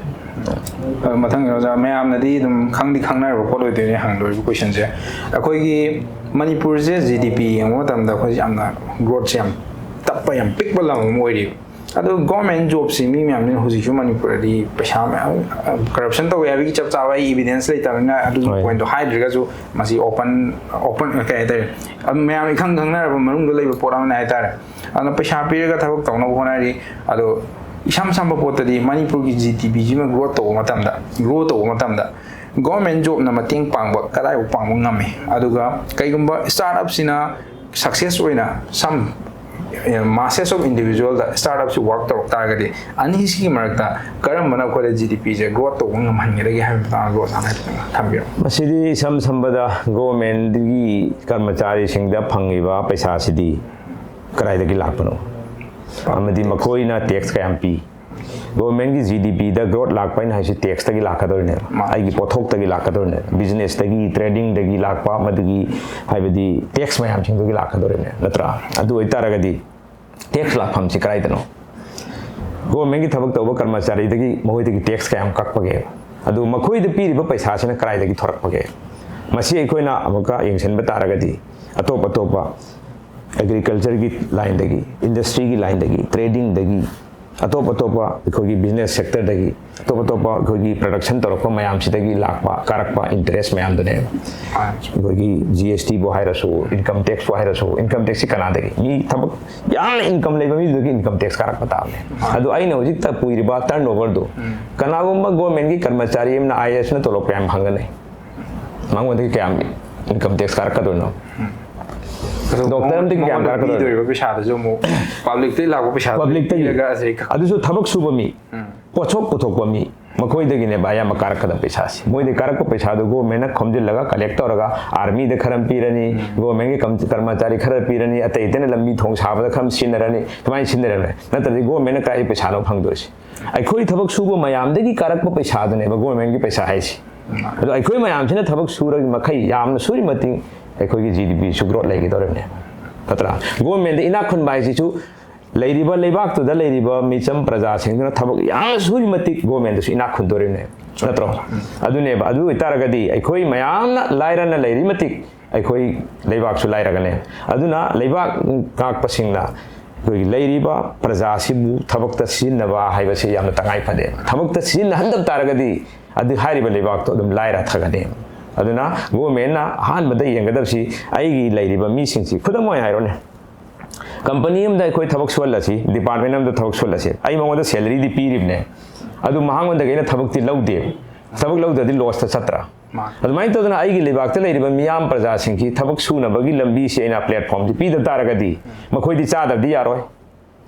ꯑꯗꯣ ꯃꯊꯪꯒꯤ ꯑꯣꯖꯥ, ꯃꯌꯥꯝꯅꯗꯤ ꯑꯗꯨꯝ ꯈꯪꯗꯤ ꯈꯪꯅꯔꯕ ꯄꯣꯠ ꯑꯣꯏꯗꯣꯏꯅꯦ ꯍꯪꯗꯣꯏꯕ ꯀꯣꯏꯁꯟꯁꯦ꯫ ꯑꯩꯈꯣꯏꯒꯤ ꯃꯅꯤꯄꯨꯔꯁꯦ ꯖꯤ ꯗꯤ ꯄꯤ ꯌꯦꯡꯕ ꯃꯇꯝꯗ ꯑꯩꯈꯣꯏꯁꯦ ꯌꯥꯝꯅ ꯒ꯭ꯔꯣꯠꯁꯦ ꯌꯥꯝ ꯇꯞꯄ, ꯌꯥꯝ ꯄꯤꯛꯄ ꯂꯝ ꯑꯃ ꯑꯣꯏꯔꯤꯕ꯫ ꯑꯗꯣ ꯒꯣꯔꯃꯦꯟ ꯖꯣꯕꯁꯤ ꯃꯤ ꯃꯌꯥꯝꯁꯤꯅ ꯍꯧꯖꯤꯛꯁꯨ ꯃꯅꯤꯄꯨꯔꯗꯗꯤ ꯄꯩꯁꯥ ꯃꯌꯥꯝ, ꯀꯔꯞꯁꯟ ꯇꯧꯋꯦ ꯍꯥꯏꯕꯒꯤ ꯆꯞ ꯆꯥꯕ ꯑꯩ ꯏꯕꯤꯗꯦꯟꯁ ꯂꯩꯇꯕꯅꯤꯅ ꯑꯗꯨꯒꯤ ꯍꯣꯏ꯫ ꯄꯣꯏꯟꯠꯇꯣ ꯍꯥꯏꯗ꯭ꯔꯒꯁꯨ ꯃꯁꯤ ꯑꯣꯄꯟ, ꯑꯣꯄꯟ ꯀꯩ ꯍꯥꯏꯇꯥꯔꯦ, ꯑꯗꯨꯝ ꯃꯌꯥꯝ ꯏꯈꯪ ꯈꯪꯅꯔꯕ ꯃꯅꯨꯡꯗ ꯂꯩꯕ ꯄꯣꯠ ꯑꯃꯅꯦ ꯍꯥꯏꯇꯥꯔꯦ꯫ ꯑꯗꯨꯅ ꯄꯩꯁꯥ ꯄꯤꯔꯒ ꯊꯕꯛ ꯇꯧꯅꯕ ꯍꯣꯠꯅꯔꯤ꯫ ꯑꯗꯣ ꯏꯁꯝ ꯁꯝꯕ ꯄꯣꯠꯇꯗꯤ ꯃꯅꯤꯄꯨꯔꯒꯤ ꯖꯤ ꯗꯤ ꯄꯤꯁꯤꯃ ꯒ꯭ꯔꯣꯠ ꯇꯧꯕ ꯃꯇꯝꯗ, ꯒ꯭ꯔꯣ ꯇꯧꯕ ꯃꯇꯝꯗ ꯒꯣꯔꯃꯦꯟ ꯖꯣꯕꯅ ꯃꯇꯦꯡ ꯄꯥꯡꯕ ꯀꯗꯥꯏꯐꯥꯎ ꯄꯥꯡꯕ ꯉꯝꯃꯤ? ꯑꯗꯨꯒ ꯀꯩꯒꯨꯝꯕ ꯁ꯭ꯇꯥꯔꯠ ꯑꯞꯁꯤꯅ ꯁꯛꯁꯦꯁ ꯑꯣꯏꯅ ꯁꯝ masses of individualꯗ ꯁ꯭ꯇꯥꯔꯠ ꯑꯞꯁꯤ ꯋꯥꯔꯛ ꯇꯧꯔꯛ ꯇꯥꯔꯒꯗꯤ ꯑꯅꯤꯁꯤꯒꯤ ꯃꯔꯛꯇ ꯀꯔꯝꯕꯅ ꯑꯩꯈꯣꯏꯗ ꯖꯤ ꯗꯤ ꯄꯤꯁꯦ ꯒ꯭ꯔꯣꯠ ꯇꯧꯕ ꯉꯝꯍꯟꯒꯗꯒꯦ ꯍꯥꯏꯕꯒꯤ ꯃꯇꯥꯡꯗ ꯕ꯭ꯔꯣ ꯑꯣꯖꯥꯅ ꯍꯥꯏꯐꯦꯠꯇꯪ ꯊꯝꯕꯤꯔꯝꯃꯨ꯫ ꯃꯁꯤꯗꯤ ꯏꯁꯝ ꯁꯝꯕꯗ ꯒꯣꯔꯃꯦꯟꯒꯤ ꯀꯔꯃꯆꯥꯔꯤꯁꯤꯡꯗ ꯐꯪꯉꯤꯕ ꯄꯩꯁꯥꯁꯤꯗꯤ ꯀꯗꯥꯏꯗꯒꯤ ꯂꯥꯛꯄꯅꯣ? ꯑꯃꯗꯤ ꯃꯈꯣꯏꯅ ꯇꯦꯛꯁ ꯀꯌꯥꯝ ꯄꯤ? ꯒꯣꯔꯃꯦꯟꯒꯤ ꯖꯤ ꯗꯤ ꯄꯤꯗ ꯒ꯭ꯔꯣꯠ ꯂꯥꯛꯄ ꯑꯩꯅ ꯍꯥꯏꯁꯤ ꯇꯦꯛꯁꯇꯒꯤ ꯂꯥꯛꯀꯗꯧꯔꯤꯅꯦꯕ꯫ ꯃꯥꯅꯤ꯫ ꯑꯩꯒꯤ ꯄꯣꯠꯊꯣꯛꯇꯒꯤ ꯂꯥꯛꯀꯗꯧꯔꯤꯅꯦꯕ, ꯕꯤꯖꯤꯅꯦꯁꯇꯒꯤ, ꯇ꯭ꯔꯦꯗꯤꯡꯗꯒꯤ ꯂꯥꯛꯄ, ꯃꯗꯨꯒꯤ ꯍꯥꯏꯕꯗꯤ ꯇꯦꯛꯁ ꯃꯌꯥꯝꯁꯤꯡꯗꯨꯒꯤ ꯂꯥꯛꯀꯗꯧꯔꯤꯅꯦ, ꯅꯠꯇ꯭ꯔꯥ? ꯑꯗꯨ ꯑꯣꯏꯇꯥꯔꯒꯗꯤ ꯇꯦꯛꯁ ꯂꯥꯛꯐꯝꯁꯤ ꯀꯗꯥꯏꯗꯅꯣ? ꯒꯣꯔꯃꯦꯟꯒꯤ ꯊꯕꯛ ꯇꯧꯕ ꯀꯔꯃꯆꯥꯔꯤꯗꯒꯤ ꯃꯈꯣꯏꯗꯒꯤ ꯇꯦꯛꯁ ꯀꯌꯥꯝ ꯀꯛꯄꯒꯦ? ꯑꯗꯨ ꯃꯈꯣꯏꯗ ꯄꯤꯔꯤꯕ ꯄꯩꯁꯥꯁꯤꯅ ꯀꯗꯥꯏꯗꯒꯤ ꯊꯣꯔꯛꯄꯒꯦ? ꯃꯁꯤ ꯑꯩꯈꯣꯏꯅ ꯑꯃꯨꯛꯀ ꯌꯦꯡꯁꯤꯟꯕ ꯇꯥꯔꯒꯗꯤ ꯑꯇꯣꯞ ꯑꯇꯣꯞꯄ ꯑꯦꯒ꯭ꯔꯤꯀꯜꯆꯔꯒꯤ ꯂꯥꯏꯟꯗꯒꯤ, ꯏꯟꯗꯁꯇ꯭ꯔꯤꯒꯤ ꯂꯥꯏꯟꯗꯒꯤ, ꯇ꯭ꯔꯦꯗꯤꯡꯗꯒꯤ, ꯑꯇꯣꯞ ꯑꯇꯣꯞꯄ ꯑꯩꯈꯣꯏꯒꯤ ꯕꯤꯖꯤꯅꯦꯁ ꯁꯦꯛꯇꯔꯗꯒꯤ, ꯑꯇꯣꯞ ꯑꯇꯣꯞꯄ ꯑꯩꯈꯣꯏꯒꯤ ꯄ꯭ꯔꯗꯛꯁꯟ ꯇꯧꯔꯛꯄ ꯃꯌꯥꯝꯁꯤꯗꯒꯤ ꯂꯥꯛꯄ ꯀꯥꯔꯛꯄ ꯏꯟꯇꯔꯦꯁ ꯃꯌꯥꯝꯗꯨꯅꯦꯕ꯫ ꯑꯩꯈꯣꯏꯒꯤ ꯖꯤ ꯑꯦꯁ ꯇꯤꯕꯨ ꯍꯥꯏꯔꯁꯨ, ꯏꯟꯀꯝ ꯇꯦꯛꯁꯄꯨ ꯍꯥꯏꯔꯁꯨ, ꯏꯟꯀꯝ ꯇꯦꯛꯁꯁꯤ ꯀꯅꯥꯗꯒꯤ? ꯃꯤ ꯊꯕꯛ ꯌꯥꯝꯅ ꯏꯟꯀꯝ ꯂꯩꯕ ꯃꯤꯗꯨꯗꯒꯤ ꯏꯟꯀꯝ ꯇꯦꯛꯁ ꯀꯥꯔꯛꯄ ꯇꯥꯕꯅꯦ꯫ ꯑꯗꯨ ꯑꯩꯅ ꯍꯧꯖꯤꯛꯇ ꯄꯨꯔꯤꯕ ꯇꯔꯟ ꯑꯣꯚꯔꯗꯨ, ꯀꯅꯥꯒꯨꯝꯕ ꯒꯣꯔꯃꯦꯟꯒꯤ ꯀꯔꯃꯆꯥꯔꯤ ꯑꯃꯅ, ꯑꯥꯏ ꯑꯦ ꯑꯦꯁꯅ ꯇꯣꯂꯣꯞ ꯀꯌꯥꯝ ꯐꯪꯒꯅꯤ? ꯃꯉꯣꯟꯗꯒꯤ ꯀꯌꯥꯝ ꯏꯟꯀꯝ ꯇꯦꯛꯁ ꯀꯥꯔꯛꯀꯗꯣꯏꯅꯣ? ꯗꯣꯛꯇꯔ ꯑꯃꯗꯒꯤ ꯀꯌꯥꯝ ꯃꯉꯣꯟꯗ ꯀꯥꯔꯛꯀꯗꯣꯏꯅꯣ? ꯄꯤꯗꯣꯏꯕ ꯄꯩꯁꯥꯗꯨꯁꯨ ꯑꯃꯨꯛ ꯄꯕ꯭ꯂꯤꯛꯇꯒꯤ ꯂꯥꯛꯄ ꯄꯩꯁꯥꯗꯨ ꯄꯕ꯭ꯂꯤꯛꯇꯒꯤ꯫ ꯄꯤꯔꯒ ꯑꯁꯤ ꯀꯛ- ꯑꯗꯨꯁꯨ ꯊꯕꯛ ꯁꯨꯕ ꯃꯤ, ꯄꯣꯠꯊꯣꯛ ꯄꯨꯊꯣꯛꯄ ꯃꯤ, ꯃꯈꯣꯏꯗꯒꯤꯅꯦꯕ ꯑꯌꯥꯝꯕ ꯀꯥꯔꯛꯀꯗꯕ ꯄꯩꯁꯥꯁꯤ꯫ ꯃꯣꯏꯗꯒꯤ ꯀꯥꯔꯛꯄ ꯄꯩꯁꯥꯗꯨ ꯒꯣꯔꯃꯦꯟꯅ ꯈꯣꯝꯖꯤꯜꯂꯒ, ꯀꯂꯦꯛ ꯇꯧꯔꯒ, ꯑꯥꯔꯃꯤꯗ ꯈꯔ ꯄꯤꯔꯅꯤ, ꯒꯣꯔꯃꯦꯟꯒꯤ ꯀꯝ-, ꯀꯔꯃꯆꯥꯔꯤ ꯈꯔ ꯄꯤꯔꯅꯤ, ꯑꯇꯩ ꯑꯇꯩꯅ ꯂꯝꯕꯤ ꯊꯣꯡ ꯁꯥꯕꯗ ꯈꯔ ꯁꯤꯖꯤꯟꯅꯔꯅꯤ, ꯁꯨꯃꯥꯏꯅ ꯁꯤꯖꯤꯟꯅꯔꯅꯤ꯫ ꯅꯠꯇ꯭ꯔꯗꯤ ꯒꯣꯔꯃꯦꯟꯅ ꯀꯥꯏ ꯄꯩꯁꯥꯅꯣ ꯐꯪꯗꯣꯏꯁꯤ? ꯑꯩꯈꯣꯏ ꯊꯕꯛ ꯁꯨꯕ ꯃꯌꯥꯝꯗꯒꯤ ꯀꯥꯔꯛꯄ ꯄꯩꯁꯥꯗꯨꯅꯦꯕ ꯒꯣꯔꯃꯦꯟꯒꯤ ꯄꯩꯁꯥ ꯍꯥꯏꯁꯤ꯫ ꯑꯗꯣ ꯑꯩꯈꯣꯏ ꯃꯌꯥꯝꯁꯤꯅ ꯊꯕꯛ ꯁꯨꯔ ꯃꯈꯩ, ꯌꯥꯝꯅ ꯁꯨꯔꯤ ꯃꯇꯤꯛ ꯑꯩꯈꯣꯏꯒꯤ ꯖꯤ ꯗꯤ ꯄꯤꯁꯨ ꯒ꯭ꯔꯣꯠ ꯂꯩꯒꯗꯧꯔꯤꯕꯅꯦ, ꯅꯠꯇ꯭ꯔꯥ? ꯒꯣꯔꯃꯦꯟꯗ ꯏꯅꯥꯛ ꯈꯨꯟꯕ ꯍꯥꯏꯁꯤꯁꯨ ꯂꯩꯔꯤꯕ ꯂꯩꯕꯥꯛꯇꯨꯗ ꯂꯩꯔꯤꯕ ꯃꯤꯆꯝ ꯄ꯭ꯔꯖꯥꯁꯤꯡꯗꯨꯅ ꯊꯕꯛ ꯌꯥꯝꯅ ꯁꯨꯔꯤ ꯃꯇꯤꯛ ꯒꯣꯔꯃꯦꯟꯗꯁꯨ ꯏꯅꯥꯛ ꯈꯨꯟꯗꯣꯔꯤꯕꯅꯦ, ꯅꯠꯇ꯭ꯔꯣ? ꯑꯗꯨꯅꯦꯕ꯫ ꯑꯗꯨ ꯑꯣꯏꯇꯥꯔꯒꯗꯤ ꯑꯩꯈꯣꯏ ꯃꯌꯥꯝꯅ ꯂꯥꯏꯔꯅ ꯂꯩꯔꯤ ꯃꯇꯤꯛ ꯑꯩꯈꯣꯏ ꯂꯩꯕꯥꯛꯁꯨ ꯂꯥꯏꯔꯒꯅꯦ꯫ ꯑꯗꯨꯅ ꯂꯩꯕꯥꯛ ꯉꯥꯛꯄꯁꯤꯡꯅ ꯑꯩꯈꯣꯏꯒꯤ ꯂꯩꯔꯤꯕ ꯄ꯭ꯔꯖꯥꯁꯤꯕꯨ ꯊꯕꯛꯇ ꯁꯤꯖꯤꯟꯅꯕ ꯍꯥꯏꯕꯁꯤ ꯌꯥꯝꯅ ꯇꯉꯥꯏ ꯐꯗꯦ꯫ ꯊꯕꯛꯇ ꯁꯤꯖꯤꯟꯅꯍꯟꯗꯕ ꯇꯥꯔꯒꯗꯤ ꯑꯗꯨ ꯍꯥꯏꯔꯤꯕ ꯂꯩꯕꯥꯛꯇꯣ ꯑꯗꯨꯝ ꯂꯥꯏꯔ ꯊꯥꯒꯅꯤ꯫ ꯑꯗꯨꯅ ꯒꯣꯔꯃꯦꯟꯅ ꯑꯍꯥꯟꯕꯗ ꯌꯦꯡꯒꯗꯕꯁꯤ ꯑꯩꯒꯤ ꯂꯩꯔꯤꯕ ꯃꯤꯁꯤꯡꯁꯤ, ꯈꯨꯗꯝ ꯑꯣꯏꯅ ꯍꯥꯏꯔꯣꯅꯦ, ꯀꯝꯄꯅꯤ ꯑꯃꯗ ꯑꯩꯈꯣꯏ ꯊꯕꯛ ꯁꯨꯍꯜꯂꯁꯤ, ꯗꯤꯄꯥꯔꯠꯃꯦꯟ ꯑꯃꯗ ꯊꯕꯛ ꯁꯨꯍꯜꯂꯁꯤ, ꯑꯩ ꯃꯉꯣꯟꯗ ꯁꯦꯂꯔꯤꯗꯤ ꯄꯤꯔꯤꯕꯅꯦ, ꯑꯗꯨ ꯃꯉꯣꯟꯗꯒꯤ ꯑꯩꯅ ꯊꯕꯛꯇꯤ ꯂꯧꯗꯦ꯫ ꯊꯕꯛ ꯂꯧꯗ꯭ꯔꯗꯤ ꯂꯣꯁꯇ ꯆꯠꯇ꯭ꯔꯥ? ꯃꯥꯅꯤ꯫ ꯑꯗꯨꯃꯥꯏꯅ ꯇꯧꯗꯅ ꯑꯩꯒꯤ ꯂꯩꯕꯥꯛꯇ ꯂꯩꯔꯤꯕ ꯃꯤꯌꯥꯝ ꯄ꯭ꯔꯖꯥꯁꯤꯡꯁꯤ ꯊꯕꯛ ꯁꯨꯅꯕꯒꯤ ꯂꯝꯕꯤꯁꯤ ꯑꯩꯅ ꯄ꯭ꯂꯦꯠꯐꯣꯝꯁꯤ ꯄꯤꯗ ꯇꯥꯔꯒꯗꯤ ꯃꯈꯣꯏꯗꯤ ꯆꯥꯗꯕꯗꯤ ꯌꯥꯔꯣꯏ꯫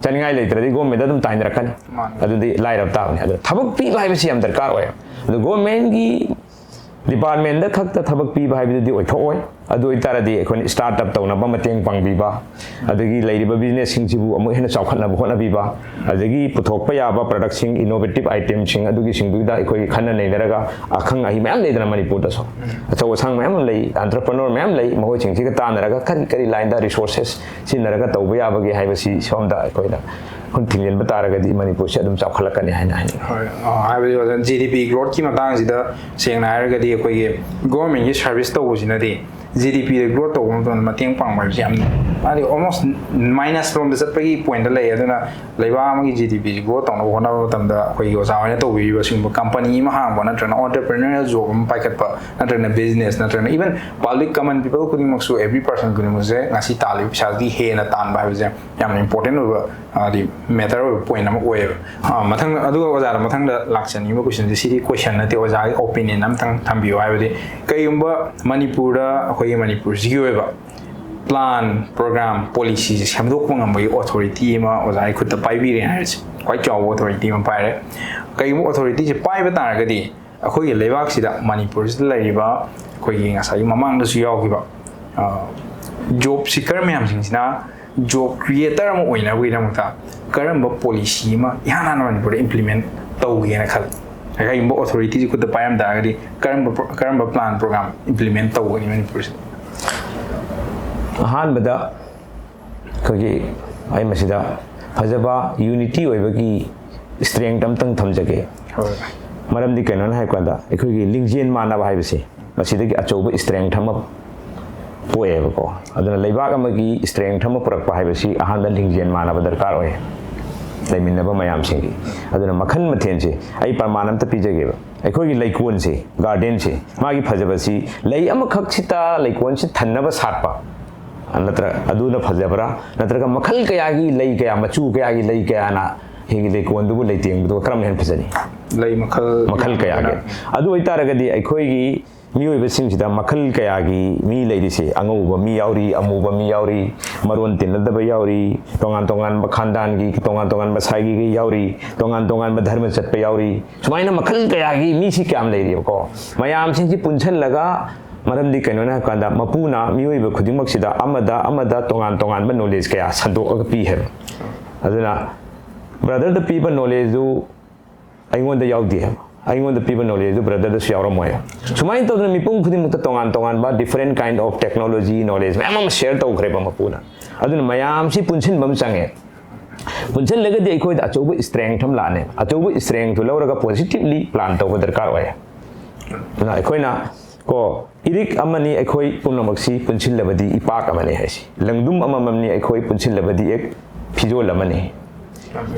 ꯆꯥꯅꯤꯡꯉꯥꯏ ꯂꯩꯇ꯭ꯔꯗꯤ ꯒꯣꯔꯃꯦꯟꯗ ꯑꯗꯨꯝ ꯇꯥꯏꯅꯔꯛꯀꯅꯤ꯫ ꯃꯥꯅꯤ꯫ ꯑꯗꯨꯗꯤ ꯂꯥꯏꯔꯕ ꯇꯥꯕꯅꯤ꯫ ꯑꯗꯨ ꯊꯕꯛ ꯄꯤꯕ ꯍꯥꯏꯕꯁꯤ ꯌꯥꯝ ꯗꯔꯀꯥꯔ ꯑꯣꯏ꯫ ꯑꯗꯨ ꯒꯣꯔꯃꯦꯟꯒꯤ ꯗꯤꯄꯥꯔꯠꯃꯦꯟꯗ ꯈꯛꯇ ꯊꯕꯛ ꯄꯤꯕ ꯍꯥꯏꯕꯗꯨꯗꯤ ꯑꯣꯏꯊꯣꯛꯑꯣꯏ꯫ ꯑꯗꯨ ꯑꯣꯏꯇꯥꯔꯗꯤ ꯑꯩꯈꯣꯏꯅ ꯁ꯭ꯇꯥꯔꯠ ꯑꯞ ꯇꯧꯅꯕ ꯃꯇꯦꯡ ꯄꯥꯡꯕꯤꯕ, ꯑꯗꯒꯤ ꯂꯩꯔꯤꯕ ꯕꯤꯖꯤꯅꯦꯁꯁꯤꯡꯁꯤꯕꯨ ꯑꯃꯨꯛ ꯍꯦꯟꯅ ꯆꯥꯎꯈꯠꯅꯕ ꯍꯣꯠꯅꯕꯤꯕ, ꯑꯗꯒꯤ ꯄꯨꯊꯣꯛꯄ ꯌꯥꯕ ꯄ꯭ꯔꯗꯛꯁꯤꯡ, ꯏꯅꯣꯚꯦꯇꯤꯞ ꯑꯥꯏꯇꯦꯝꯁꯤꯡ ꯑꯗꯨꯒꯤꯁꯤꯡꯗꯨꯗ ꯑꯩꯈꯣꯏꯒꯤ ꯈꯟꯅ ꯅꯩꯅꯔꯒ, ꯑꯈꯪ ꯑꯍꯩ ꯃꯌꯥꯝ ꯂꯩꯗꯅ ꯃꯅꯤꯄꯨꯔꯗꯁꯨ, ꯑꯆꯧ ꯑꯁꯥꯡ ꯃꯌꯥꯝ ꯑꯃ ꯂꯩ, ꯑꯦꯟꯇꯔꯄ꯭ꯔꯦꯅꯔ ꯃꯌꯥꯝ ꯂꯩ, ꯃꯈꯣꯏꯁꯤꯡꯁꯤꯒ ꯇꯥꯟꯅꯔꯒ ꯀꯔꯤ ꯀꯔꯤ ꯂꯥꯏꯟꯗ ꯔꯤꯁꯣꯔꯁꯦꯁ ꯁꯤꯖꯤꯟꯅꯔꯒ ꯇꯧꯕ ꯌꯥꯕꯒꯦ ꯍꯥꯏꯕꯁꯤ ꯁꯣꯝꯗ ꯑꯩꯈꯣꯏꯅ ꯈꯨꯠ ꯊꯤꯡꯖꯤꯟꯕ ꯇꯥꯔꯒꯗꯤ ꯃꯅꯤꯄꯨꯔꯁꯤ ꯑꯗꯨꯝ ꯆꯥꯎꯈꯠꯂꯛꯀꯅꯤ ꯍꯥꯏꯅ ꯍꯥꯏꯅꯤꯡꯉꯤ꯫ ꯍꯣꯏ, ꯑ, ꯍꯥꯏꯕꯗꯤ ꯑꯣꯖꯥ, ꯖꯤ ꯗꯤ ꯄꯤ ꯒ꯭ꯔꯣꯠꯀꯤ ꯃꯇꯥꯡꯁꯤꯗ ꯁꯦꯡꯅ ꯍꯥꯏꯔꯒꯗꯤ ꯑꯩꯈꯣꯏꯒꯤ ꯒꯣꯔꯃꯦꯟꯒꯤ ꯁꯥꯔꯚꯤꯁ ꯇꯧꯕꯁꯤꯅꯗꯤ ꯖꯤ ꯗꯤ ꯄꯤꯗ ꯒ꯭ꯔꯣꯠ ꯇꯧꯕ ꯃꯇꯝꯗ ꯃꯇꯦꯡ ꯄꯥꯡꯕ ꯍꯥꯏꯕꯁꯤ ꯌꯥꯝ, ꯍꯥꯏꯗꯤ, ꯑꯣꯜꯃꯣꯁ ꯃꯥꯏꯅꯁ ꯔꯣꯝꯗ ꯆꯠꯄꯒꯤ ꯄꯣꯏꯟꯗ ꯂꯩ꯫ ꯑꯗꯨꯅ ꯂꯩꯕꯥꯛ ꯑꯃꯒꯤ ꯖꯤ ꯗꯤ ꯄꯤꯁꯤ ꯒ꯭ꯔꯣꯠ ꯇꯧꯅꯕ ꯍꯣꯠꯅꯕ ꯃꯇꯝꯗ ꯑꯩꯈꯣꯏꯒꯤ ꯑꯣꯖꯥ ꯍꯣꯏꯅ ꯇꯧꯕꯤꯔꯤꯕ ꯁꯤꯒꯨꯝꯕ ꯀꯝꯄꯅꯤ ꯑꯃ ꯍꯥꯡꯕ, ꯅꯠꯇ꯭ꯔꯒꯅ ꯑꯣꯟꯇꯔꯄ꯭ꯔꯦꯅꯔꯤꯌꯦꯜ ꯖꯣꯕ ꯑꯃ ꯄꯥꯏꯈꯠꯄ, ꯅꯠꯇ꯭ꯔꯒꯅ ꯕꯤꯖꯤꯅꯦꯁ, ꯅꯠꯇ꯭ꯔꯒꯅ ꯏꯚꯟ ꯄꯕ꯭ꯂꯤꯛ ꯀꯃꯟ ꯄꯤꯄꯜ ꯈꯨꯗꯤꯡꯃꯛꯁꯨ, ꯑꯦꯚ꯭ꯔꯤ ꯄꯔꯁꯟ ꯈꯨꯗꯤꯡꯃꯛꯁꯦ ꯉꯁꯤ ꯇꯥꯜꯂꯤꯕ ꯄꯩꯁꯥꯗꯒꯤ ꯍꯦꯟꯅ ꯇꯥꯟꯕ ꯍꯥꯏꯕꯁꯦ ꯌꯥꯝꯅ ꯏꯝꯄꯣꯔꯇꯦꯟ ꯑꯣꯏꯕ, ꯍꯥꯏꯗꯤ, ꯃꯦꯇꯔ ꯑꯣꯏꯕ ꯄꯣꯏꯟ ꯑꯃ ꯑꯣꯏꯌꯦꯕ꯫ ꯑ, ꯃꯊꯪ, ꯑꯗꯨꯒ ꯑꯣꯖꯥꯗ ꯃꯊꯪꯗ ꯂꯥꯛꯆꯅꯤꯡꯕ ꯀꯣꯏꯁꯟꯁꯦ, ꯁꯤꯗꯤ ꯀꯣꯏꯁꯟ ꯅꯠꯇꯦ, ꯑꯣꯖꯥꯒꯤ ꯑꯣꯄꯤꯅꯤꯌꯟ ꯑꯝꯇꯪ ꯊꯝꯕꯤꯌꯨ꯫ ꯍꯥꯏꯕꯗꯤ, ꯀꯩꯒꯨꯝꯕ ꯃꯅꯤꯄꯨꯔꯗ, ꯑꯩꯈꯣꯏꯒꯤ ꯃꯅꯤꯄꯨꯔꯁꯤꯒꯤ ꯑꯣꯏꯕ ꯄ꯭ꯂꯥꯟ, ꯄ꯭ꯔꯣꯒ꯭ꯔꯥꯝ, ꯄꯣꯂꯤꯁꯤꯁꯦ ꯁꯦꯝꯗꯣꯛꯄ ꯉꯝꯕꯒꯤ ꯑꯣꯊꯣꯔꯤꯇꯤ ꯑꯃ ꯑꯣꯖꯥꯒꯤ ꯈꯨꯠꯇ ꯄꯥꯏꯕꯤꯔꯦ ꯍꯥꯏꯔꯁꯦ, ꯈ꯭ꯋꯥꯏ ꯆꯥꯎꯕ ꯑꯣꯊꯣꯔꯤꯇꯤ ꯑꯃ ꯄꯥꯏꯔꯦ꯫ ꯀꯔꯤꯒꯨꯝꯕ ꯑꯣꯊꯣꯔꯤꯇꯤꯁꯦ ꯄꯥꯏꯕ ꯇꯥꯔꯒꯗꯤ ꯑꯩꯈꯣꯏꯒꯤ ꯂꯩꯕꯥꯛꯁꯤꯗ, ꯃꯅꯤꯄꯨꯔꯁꯤꯗ ꯂꯩꯔꯤꯕ ꯑꯩꯈꯣꯏꯒꯤ ꯉꯁꯥꯏꯒꯤ ꯃꯃꯥꯡꯗꯁꯨ ꯌꯥꯎꯈꯤꯕ ꯖꯣꯕ ꯁꯤꯀꯔ ꯃꯌꯥꯝꯁꯤꯡꯁꯤꯅ ꯖꯣꯕ ꯀ꯭ꯔꯤꯌꯦꯇꯔ ꯑꯃ ꯑꯣꯏꯅꯕꯒꯤꯗꯃꯛꯇ ꯀꯔꯝꯕ ꯄꯣꯂꯤꯁꯤ ꯑꯃ ꯏꯍꯥꯟ ꯍꯥꯟꯅ ꯃꯅꯤꯄꯨꯔꯗ ꯏꯝꯄ꯭ꯂꯤꯃꯦꯟ ꯇꯧꯒꯦꯅ ꯈꯜꯂꯤ? ꯀꯔꯤꯒꯨꯝꯕ ꯑꯣꯊꯣꯔꯤꯇꯤꯁꯤ ꯈꯨꯠꯇ ꯄꯥꯏꯔꯝ ꯇꯥꯔꯒꯗꯤ ꯀꯔꯝꯕ ꯀꯔꯝꯕ ꯄ꯭ꯂꯥꯟ ꯄ꯭ꯔꯣꯒ꯭ꯔꯥꯝ ꯏꯝꯄ꯭ꯂꯤꯃꯦꯟ ꯇꯧꯒꯅꯤ ꯃꯅꯤꯄꯨꯔꯁꯤꯗ? ꯑꯍꯥꯟꯕꯗ ꯑꯩꯈꯣꯏꯒꯤ ꯑꯩ ꯃꯁꯤꯗ ꯐꯖꯕ ꯌꯨꯅꯤꯇꯤ ꯑꯣꯏꯕꯒꯤ ꯏꯁꯇ꯭ꯔꯦꯡ ꯑꯝꯇꯪ ꯊꯝꯖꯒꯦ꯫ ꯃꯔꯝꯗꯤ ꯀꯩꯅꯣꯅ ꯍꯥꯏꯕ ꯀꯥꯟꯗ ꯑꯩꯈꯣꯏꯒꯤ ꯂꯤꯡꯖꯦꯜ ꯃꯥꯟꯅꯕ ꯍꯥꯏꯕꯁꯤ ꯃꯁꯤꯗꯒꯤ ꯑꯆꯧꯕ ꯏꯁꯇ꯭ꯔꯦꯡ ꯑꯃ ꯄꯣꯛꯑꯦꯕꯀꯣ꯫ ꯑꯗꯨꯅ ꯂꯩꯕꯥꯛ ꯑꯃꯒꯤ ꯏꯁꯇ꯭ꯔꯦꯡ ꯑꯃ ꯄꯨꯔꯛꯄ ꯍꯥꯏꯕꯁꯤ ꯑꯍꯥꯟꯕ ꯂꯤꯡꯖꯦꯜ ꯃꯥꯟꯅꯕ ꯗꯔꯀꯥꯔ ꯑꯣꯏ ꯂꯩꯃꯤꯟꯅꯕ ꯃꯌꯥꯝꯁꯤꯡꯒꯤ꯫ ꯑꯗꯨꯅ ꯃꯈꯜ ꯃꯊꯦꯜꯁꯦ ꯑꯩ ꯄ꯭ꯔꯃꯥꯟ ꯑꯝꯇ ꯄꯤꯖꯒꯦꯕ꯫ ꯑꯩꯈꯣꯏꯒꯤ ꯂꯩꯀꯣꯜꯁꯦ, ꯒꯥꯔꯗꯦꯟꯁꯦ, ꯃꯥꯒꯤ ꯐꯖꯕꯁꯤ ꯂꯩ ꯑꯃꯈꯛꯁꯤꯇ ꯂꯩꯀꯣꯜꯁꯤ ꯊꯟꯅꯕ ꯁꯥꯠꯄ ꯅꯠꯇ꯭ꯔ ꯑꯗꯨꯅ ꯐꯖꯕ꯭ꯔꯥ, ꯅꯠꯇ꯭ꯔꯒ ꯃꯈꯜ ꯀꯌꯥꯒꯤ ꯂꯩ ꯀꯌꯥ, ꯃꯆꯨ ꯀꯌꯥꯒꯤ ꯂꯩ ꯀꯌꯥꯅ ꯍꯤꯡꯒꯤ ꯂꯩꯀꯣꯜꯗꯨꯕꯨ ꯂꯩꯇꯦꯡꯕꯗꯨꯒ ꯀꯔꯝꯅ ꯍꯦꯟꯅ ꯐꯖꯅꯤ? ꯂꯩ ꯃꯈꯜ ꯃꯈꯜ ꯀꯌꯥꯒꯤ꯫ ꯑꯗꯨ ꯑꯣꯏꯇꯥꯔꯒꯗꯤ ꯑꯩꯈꯣꯏꯒꯤ ꯃꯤꯑꯣꯏꯕꯁꯤꯡꯁꯤꯗ ꯃꯈꯜ ꯀꯌꯥꯒꯤ ꯃꯤ ꯂꯩꯔꯤꯁꯦ, ꯑꯉꯧꯕ ꯃꯤ ꯌꯥꯎꯔꯤ, ꯑꯃꯨꯕ ꯃꯤ ꯌꯥꯎꯔꯤ, ꯃꯔꯣꯟ ꯇꯤꯟꯅꯗꯕ ꯌꯥꯎꯔꯤ, ꯇꯣꯉꯥꯟ ꯇꯣꯉꯥꯟꯕ ꯈꯥꯟꯗꯥꯟꯒꯤ, ꯇꯣꯉꯥꯟ ꯇꯣꯉꯥꯟꯕ ꯁꯥꯏꯒꯤ ꯌꯥꯎꯔꯤ, ꯇꯣꯉꯥꯟ ꯇꯣꯉꯥꯟꯕ ꯙꯔꯃ ꯆꯠꯄ ꯌꯥꯎꯔꯤ꯫ ꯁꯨꯃꯥꯏꯅ ꯃꯈꯜ ꯀꯌꯥꯒꯤ ꯃꯤꯁꯤ ꯀꯌꯥꯝ ꯂꯩꯔꯤꯕꯀꯣ? ꯃꯌꯥꯝꯁꯤꯡꯁꯤ ꯄꯨꯟꯁꯤꯜꯂꯒ, ꯃꯔꯝꯗꯤ ꯀꯩꯅꯣꯅ ꯍꯥꯏꯕ ꯀꯥꯟꯗ ꯃꯄꯨꯅ ꯃꯤꯑꯣꯏꯕ ꯈꯨꯗꯤꯡꯃꯛꯁꯤꯗ ꯑꯃꯗ ꯑꯃꯗ ꯇꯣꯉꯥꯟ ꯇꯣꯉꯥꯟꯕ ꯅꯣꯂꯦꯖ ꯀꯌꯥ ꯁꯟꯗꯣꯛꯑꯒ ꯄꯤ ꯍꯥꯏꯕ꯫ ꯑꯗꯨꯅ ꯕ꯭ꯔꯗꯔꯗ ꯄꯤꯕ ꯅꯣꯂꯦꯖꯗꯨ ꯑꯩꯉꯣꯟꯗ ꯌꯥꯎꯗꯦ ꯍꯥꯏꯕ, ꯑꯩꯉꯣꯟꯗ ꯄꯤꯕ ꯅꯣꯂꯦꯖꯗꯨ ꯕ꯭ꯔꯗꯔꯗꯁꯨ ꯌꯥꯎꯔꯝꯃꯣꯏ ꯍꯥꯏꯕ꯫ ꯁꯨꯃꯥꯏꯅ ꯇꯧꯗꯅ ꯃꯤꯄꯨꯝ ꯈꯨꯗꯤꯡꯃꯛꯇ ꯇꯣꯉꯥꯟ ꯇꯣꯉꯥꯟꯕ different kind of technology knowledge ꯃꯌꯥꯝ ꯑꯃ ꯁꯤꯌꯔ ꯇꯧꯈ꯭ꯔꯦꯕ ꯃꯄꯨꯅ꯫ ꯑꯗꯨꯅ ꯃꯌꯥꯝꯁꯤ ꯄꯨꯟꯁꯤꯟꯕ ꯑꯃ ꯆꯪꯉꯦ꯫ ꯄꯨꯟꯁꯤꯜꯂꯒꯗꯤ ꯑꯩꯈꯣꯏꯗ ꯑꯆꯧꯕ ꯏꯁꯇ꯭ꯔꯦꯡ ꯑꯃ ꯂꯥꯛꯑꯅꯦ꯫ ꯑꯆꯧꯕ ꯏꯁꯇ꯭ꯔꯦꯡꯗꯨ ꯂꯧꯔꯒ ꯄꯣꯖꯤꯇꯤꯚꯂꯤ ꯄ꯭ꯂꯥꯟ ꯇꯧꯕ ꯗꯔꯀꯥꯔ ꯑꯣꯏ꯫ ꯑꯗꯨꯅ ꯑꯩꯈꯣꯏꯅ ꯀꯣ, ꯏꯔꯤꯛ ꯑꯃꯅꯤ ꯑꯩꯈꯣꯏ ꯄꯨꯝꯅꯃꯛꯁꯤ ꯄꯨꯟꯁꯤꯜꯂꯕꯗꯤ ꯏꯄꯥꯛ ꯑꯃꯅꯤ ꯍꯥꯏꯁꯤ꯫ ꯂꯪꯗꯨꯝ ꯑꯃꯃꯝꯅꯤ ꯑꯩꯈꯣꯏ ꯄꯨꯟꯁꯤꯜꯂꯕꯗꯤ ꯑꯦꯛ ꯐꯤꯖꯣꯜ ꯑꯃꯅꯤ꯫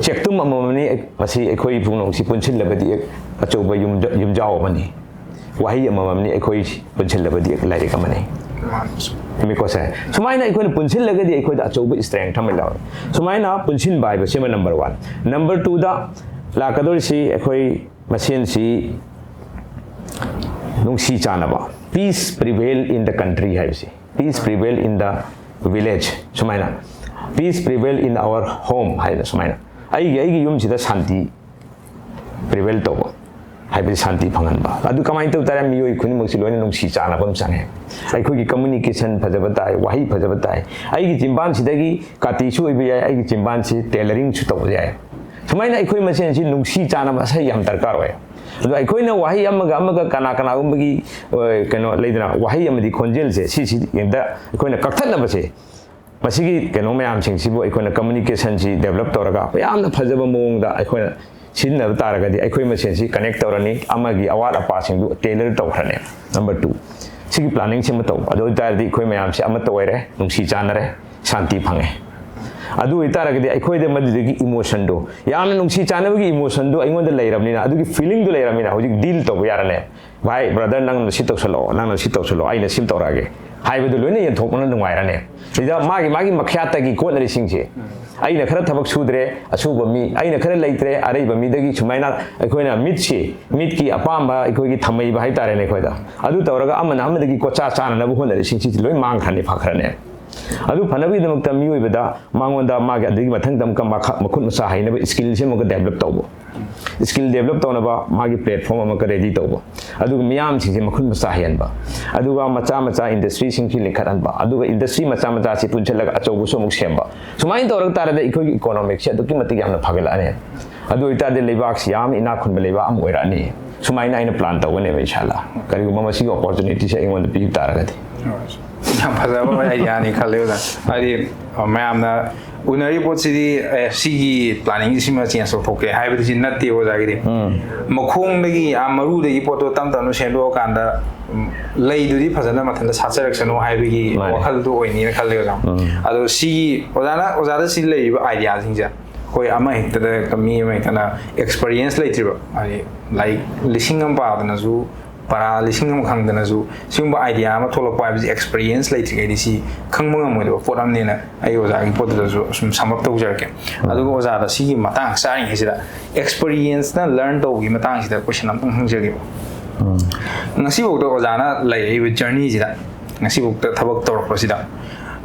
ꯆꯦꯛꯇꯨꯝ ꯑꯃꯃꯝꯅꯤ ꯃꯁꯤ ꯑꯩꯈꯣꯏ ꯄꯨꯝꯅꯃꯛꯁꯤ ꯄꯨꯟꯁꯤꯜꯂꯕꯗꯤ ꯑꯦꯛ ꯑꯆꯧꯕ ꯌꯨꯝꯖ-, ꯌꯨꯝꯖꯥꯎ ꯑꯃꯅꯤ꯫ ꯋꯥꯍꯩ ꯑꯃꯃꯝꯅꯤ ꯑꯩꯈꯣꯏ ꯄꯨꯟꯁꯤꯜꯂꯕꯗꯤ ꯑꯦꯛ ꯂꯥꯏꯔꯤꯛ ꯑꯃꯅꯤ꯫ ꯆꯨꯝꯃꯤꯀꯣ ꯁꯦ? ꯁꯨꯃꯥꯏꯅ ꯑꯩꯈꯣꯏꯅ ꯄꯨꯟꯁꯤꯜꯂꯒꯗꯤ ꯑꯩꯈꯣꯏꯗ ꯑꯆꯧꯕ ꯏꯁꯇ꯭ꯔꯦꯡ ꯑꯃ ꯂꯥꯛꯑꯣꯏ꯫ ꯁꯨꯃꯥꯏꯅ ꯄꯨꯟꯁꯤꯟꯕ ꯍꯥꯏꯕꯁꯤꯃ ꯅꯝꯕꯔ ꯋꯥꯟ꯫ ꯅꯝꯕꯔ ꯇꯨꯗ ꯂꯥꯛꯀꯗꯧꯔꯤꯁꯤ ꯑꯩꯈꯣꯏ ꯃꯁꯦꯟꯁꯤ ꯅꯨꯡꯁꯤ ꯆꯥꯟꯅꯕ, peace prevail in the country ꯍꯥꯏꯕꯁꯤ, peace prevail in the village ꯁꯨꯃꯥꯏꯅ, peace prevail in our home ꯍꯥꯏꯅ ꯁꯨꯃꯥꯏꯅ꯫ ꯑꯩꯒꯤ ꯑꯩꯒꯤ ꯌꯨꯝꯁꯤꯗ ꯁꯥꯟꯇꯤ ꯄ꯭ꯔꯤꯚꯦꯜ ꯇꯧꯕ, ꯍꯥꯏꯕꯗꯤ ꯁꯥꯟꯇꯤ ꯐꯪꯍꯟꯕ꯫ ꯑꯗꯨ ꯀꯃꯥꯏꯅ ꯇꯧ ꯇꯥꯔꯦ? ꯃꯤꯑꯣꯏ ꯈꯨꯗꯤꯡꯃꯛꯁꯤ ꯂꯣꯏꯅ ꯅꯨꯡꯁꯤ ꯆꯥꯟꯅꯕ ꯑꯃ ꯆꯪꯉꯦ꯫ ꯑꯩꯈꯣꯏꯒꯤ ꯀꯝꯃꯨꯅꯤꯀꯦꯁꯟ ꯐꯖꯕ ꯇꯥꯏ, ꯋꯥꯍꯩ ꯐꯖꯕ ꯇꯥꯏ꯫ ꯑꯩꯒꯤ ꯆꯤꯝꯕꯥꯟꯁꯤꯗꯒꯤ ꯀꯥꯇꯤꯁꯨ ꯑꯣꯏꯕ ꯌꯥꯏ, ꯑꯩꯒꯤ ꯆꯤꯝꯕꯥꯟꯁꯤ ꯇꯦꯂꯔꯤꯡꯁꯨ ꯇꯧꯕ ꯌꯥꯏ꯫ ꯁꯨꯃꯥꯏꯅ ꯑꯩꯈꯣꯏ ꯃꯁꯦꯟꯁꯤ ꯅꯨꯡꯁꯤ ꯆꯥꯟꯅꯕ ꯑꯁꯤ ꯌꯥꯝ ꯗꯔꯀꯥꯔ ꯑꯣꯏ꯫ ꯑꯗꯣ ꯑꯩꯈꯣꯏꯅ ꯋꯥꯍꯩ ꯑꯃꯒ ꯑꯃꯒ ꯀꯅꯥ ꯀꯅꯥꯒꯨꯝꯕꯒꯤ, ꯑ, ꯀꯩꯅꯣ ꯂꯩꯗꯅ, ꯋꯥꯍꯩ ꯑꯃꯗꯤ ꯈꯣꯟꯖꯦꯜꯁꯦ ꯁꯤꯁꯤ ꯍꯦꯛꯇ ꯑꯩꯈꯣꯏꯅ ꯀꯛꯊꯠꯅꯕꯁꯦ, ꯃꯁꯤꯒꯤ ꯀꯩꯅꯣ ꯃꯌꯥꯝꯁꯤꯡꯁꯤꯕꯨ ꯑꯩꯈꯣꯏꯅ ꯀꯝꯃꯨꯅꯤꯀꯦꯁꯟꯁꯤ ꯗꯦꯕꯂꯞ ꯇꯧꯔꯒ ꯌꯥꯝꯅ ꯐꯖꯕ ꯃꯑꯣꯡꯗ ꯑꯩꯈꯣꯏꯅ ꯁꯤꯖꯤꯟꯅꯕ ꯇꯥꯔꯒꯗꯤ ꯑꯩꯈꯣꯏ ꯃꯁꯦꯟꯁꯤ ꯀꯅꯦꯛ ꯇꯧꯔꯅꯤ, ꯑꯃꯒꯤ ꯑꯋꯥꯠ ꯑꯄꯥꯁꯤꯡꯗꯨ ꯇꯦꯂꯔ ꯇꯧꯈ꯭ꯔꯅꯤ꯫ ꯅꯝꯕꯔ ꯇꯨ, ꯁꯤꯒꯤ ꯄ꯭ꯂꯥꯅꯤꯡꯁꯤ ꯑꯃ ꯇꯧꯕ꯫ ꯑꯗꯨ ꯑꯣꯏꯇꯥꯔꯗꯤ ꯑꯩꯈꯣꯏ ꯃꯌꯥꯝꯁꯤ ꯑꯃꯠꯇ ꯑꯣꯏꯔꯦ, ꯅꯨꯡꯁꯤ ꯆꯥꯟꯅꯔꯦ, ꯁꯥꯟꯇꯤ ꯐꯪꯉꯦ꯫ ꯑꯗꯨ ꯑꯣꯏꯇꯥꯔꯒꯗꯤ ꯑꯩꯈꯣꯏꯗ ꯃꯗꯨꯗꯒꯤ ꯏꯃꯣꯁꯟꯗꯣ, ꯌꯥꯝꯅ ꯅꯨꯡꯁꯤ ꯆꯥꯟꯅꯕꯒꯤ ꯏꯃꯣꯁꯟꯗꯣ ꯑꯩꯉꯣꯟꯗ ꯂꯩꯔꯕꯅꯤꯅ, ꯑꯗꯨꯒꯤ ꯐꯤꯂꯤꯡꯗꯣ ꯂꯩꯔꯕꯅꯤꯅ, ꯍꯧꯖꯤꯛ ꯗꯤꯜ ꯇꯧꯕ ꯌꯥꯔꯅꯦ꯫ "ꯚꯥꯏ, ꯕ꯭ꯔꯗꯔ, ꯅꯪꯅ ꯁꯤ ꯇꯧꯁꯜꯂꯛꯑꯣ, ꯅꯪꯅ ꯁꯤ ꯇꯧꯁꯜꯂꯛꯑꯣ, ꯑꯩꯅ ꯁꯤ ꯇꯧꯔꯛꯑꯒꯦ" ꯍꯥꯏꯕꯗꯨ ꯂꯣꯏꯅ ꯌꯦꯟꯊꯣꯛꯄꯅ ꯅꯨꯡꯉꯥꯏꯔꯅꯦ꯫ ꯁꯤꯗ ꯃꯥꯒꯤ ꯃꯥꯒꯤ ꯃꯈ꯭ꯌꯥꯠꯇꯒꯤ ꯀꯣꯠꯅꯔꯤꯁꯤꯡꯁꯦ, ꯑꯩꯅ ꯈꯔ ꯊꯕꯛ ꯁꯨꯗ꯭ꯔꯦ, ꯑꯁꯨꯕ ꯃꯤ, ꯑꯩꯅ ꯈꯔ ꯂꯩꯇ꯭ꯔꯦ, ꯑꯔꯩꯕ ꯃꯤꯗꯒꯤ ꯁꯨꯃꯥꯏꯅ ꯑꯩꯈꯣꯏꯅ ꯃꯤꯠꯁꯤ, ꯃꯤꯠꯀꯤ ꯑꯄꯥꯝꯕ ꯑꯩꯈꯣꯏꯒꯤ ꯊꯝꯃꯩꯕ ꯍꯥꯏꯇꯥꯔꯦꯅꯦ ꯑꯩꯈꯣꯏꯗ, ꯑꯗꯨ ꯇꯧꯔꯒ ꯑꯃꯅ ꯑꯃꯗꯒꯤ ꯀꯣꯆꯥ ꯆꯥꯅꯅꯕ ꯍꯣꯠꯅꯔꯤꯁꯤꯡꯁꯤꯗꯤ ꯂꯣꯏ ꯃꯥꯡꯈ꯭ꯔꯅꯤ, ꯐꯈ꯭ꯔꯅꯤ꯫ ꯑꯗꯨ ꯐꯅꯕꯒꯤꯗꯃꯛꯇ ꯃꯤꯑꯣꯏꯕꯗ ꯃꯉꯣꯟꯗ ꯃꯥꯒꯤ ꯑꯗꯨꯒꯤ ꯃꯊꯪꯗ ꯑꯃꯨꯛꯀ ꯃꯈ-, ꯃꯈꯨꯠ ꯃꯁꯥ ꯍꯩꯅꯕ ꯁ꯭ꯀꯤꯜꯁꯦ ꯑꯃꯨꯛꯀ ꯗꯦꯕꯂꯞ ꯇꯧꯕ, ꯁ꯭ꯀꯤꯜ ꯗꯦꯕꯂꯞ ꯇꯧꯅꯕ ꯃꯥꯒꯤ ꯄ꯭ꯂꯦꯠꯐꯣꯝ ꯑꯃꯒ ꯔꯦꯗꯤ ꯇꯧꯕ, ꯑꯗꯨꯒ ꯃꯤꯌꯥꯝꯁꯤꯡꯁꯦ ꯃꯈꯨꯠ ꯃꯁꯥ ꯍꯩꯍꯟꯕ, ꯑꯗꯨꯒ ꯃꯆꯥ ꯃꯆꯥ ꯏꯟꯗꯁꯇ꯭ꯔꯤꯁꯤꯡꯁꯤ ꯂꯤꯡꯈꯠꯍꯟꯕ, ꯑꯗꯨꯒ ꯏꯟꯗꯁꯇ꯭ꯔꯤ ꯃꯆꯥ ꯃꯆꯥꯁꯤ ꯄꯨꯟꯁꯤꯜꯂꯒ ꯑꯆꯧꯕꯁꯨ ꯑꯃꯨꯛ ꯁꯦꯝꯕ꯫ ꯁꯨꯃꯥꯏꯅ ꯇꯧꯔꯛ ꯇꯥꯔꯗꯤ ꯑꯩꯈꯣꯏꯒꯤ ꯏꯀꯣꯅꯣꯃꯤꯛꯁꯦ ꯑꯗꯨꯛꯀꯤ ꯃꯇꯤꯛ ꯌꯥꯝꯅ ꯐꯒꯠꯂꯛꯑꯅꯤ꯫ ꯑꯗꯨ ꯑꯣꯏꯇꯥꯔꯗꯤ ꯂꯩꯕꯥꯛꯁꯤ ꯌꯥꯝ ꯏꯅꯥꯛ ꯈꯨꯟꯕ ꯂꯩꯕꯥꯛ ꯑꯃ ꯑꯣꯏꯔꯛꯑꯅꯤ꯫ ꯁꯨꯃꯥꯏꯅ ꯑꯩꯅ ꯄ꯭ꯂꯥꯟ ꯇꯧꯒꯅꯦꯕ, ꯏꯟꯁꯥꯜꯂꯥ, ꯀꯔꯤꯒꯨꯝꯕ ꯃꯁꯤꯒꯤ ꯑꯣꯄꯣꯔꯆꯨꯅꯤꯇꯤꯁꯦ ꯑꯩꯉꯣꯟꯗ ꯄꯤꯕ ꯇꯥꯔꯒꯗꯤ꯫ ꯌꯥꯝ ꯐꯖꯕ ꯑꯥꯏꯗꯤꯌꯥꯅꯤ ꯈꯜꯂꯦ, ꯑꯣꯖꯥ꯫ ꯍꯥꯏꯗꯤ, ꯑ, ꯃꯌꯥꯝꯅ ꯎꯅꯔꯤꯕ ꯄꯣꯠꯁꯤꯗꯤ, "ꯑꯦ, ꯁꯤꯒꯤ ꯄ꯭ꯂꯥꯅꯤꯡꯁꯤꯃ ꯆꯦꯟꯖ ꯇꯧꯊꯣꯛꯀꯦ" ꯍꯥꯏꯕꯗꯨꯁꯤ ꯅꯠꯇꯦꯕ, ꯑꯣꯖꯥꯒꯤꯗꯤ꯫ ꯃꯈꯣꯡꯗꯒꯤ, ꯑꯥ ꯃꯔꯨꯗꯒꯤ ꯄꯣꯠꯇꯣ ꯇꯞ ꯇꯞꯅ ꯁꯦꯝꯗꯣꯛꯑꯀꯥꯟꯗ, ꯎꯝ, ꯂꯩꯗꯨꯗꯤ ꯐꯖꯅ ꯃꯊꯟꯇ ꯁꯥꯠꯆꯔꯛꯁꯅꯨ ꯍꯥꯏꯕꯒꯤ ꯃꯥꯅꯦ꯫ ꯋꯥꯈꯜꯗꯨ ꯑꯣꯏꯅꯤꯅ ꯈꯜꯂꯦ, ꯑꯣꯖꯥ꯫ ꯑꯗꯣ ꯁꯤꯒꯤ, ꯑꯣꯖꯥꯅ, ꯑꯣꯖꯥꯗ ꯁꯤ ꯂꯩꯔꯤꯕ ꯑꯥꯏꯗꯤꯌꯥꯁꯤꯡꯁꯦ ꯑꯩꯈꯣꯏ ꯑꯃ ꯍꯦꯛꯇꯗ, ꯃꯤ ꯑꯃ ꯍꯦꯛꯇꯅ ꯑꯦꯛꯁꯄꯔꯤꯌꯦꯟꯁ ꯂꯩꯇ꯭ꯔꯤꯕ, ꯍꯥꯏꯗꯤ ꯂꯥꯏꯔꯤꯛ ꯂꯤꯁꯤꯡ ꯑꯃ ꯄꯥꯗꯅꯁꯨ, ꯄꯔꯥ ꯂꯤꯁꯤꯡ ꯑꯃ ꯈꯪꯗꯅꯁꯨ ꯁꯤꯒꯨꯝꯕ ꯑꯥꯏꯗꯤꯌꯥ ꯑꯃ ꯊꯣꯛꯂꯛꯄ ꯍꯥꯏꯕꯁꯤ ꯑꯦꯛꯁꯄꯔꯤꯌꯦꯟꯁ ꯂꯩꯇ꯭ꯔꯤꯉꯩꯗꯤ ꯁꯤ ꯈꯪꯕ ꯉꯝꯃꯣꯏꯗꯕ ꯄꯣꯠ ꯑꯃꯅꯦꯅ ꯑꯩ ꯑꯣꯖꯥꯒꯤ ꯄꯣꯠꯇꯨꯗꯁꯨ ꯁꯨꯝ sum up ꯇꯧꯖꯔꯛꯀꯦ꯫ ꯑꯗꯨꯒ ꯑꯣꯖꯥꯗ ꯁꯤꯒꯤ ꯃꯇꯥꯡ ꯆꯥꯔꯤꯉꯩꯁꯤꯗ ꯑꯦꯛꯁꯄꯔꯤꯌꯦꯟꯁꯅ ꯂꯔꯟ ꯇꯧꯕꯒꯤ ꯃꯇꯥꯡꯁꯤꯗ ꯀꯣꯏꯁꯟ ꯑꯝꯇꯪ ꯍꯪꯖꯒꯦꯕ꯫ ꯉꯁꯤꯐꯥꯎꯗ ꯑꯣꯖꯥꯅ ꯂꯩꯔꯛꯏꯕ ꯖꯔꯅꯤꯁꯤꯗ, ꯉꯁꯤꯐꯥꯎꯗ ꯊꯕꯛ ꯇꯧꯔꯛꯄꯁꯤꯗ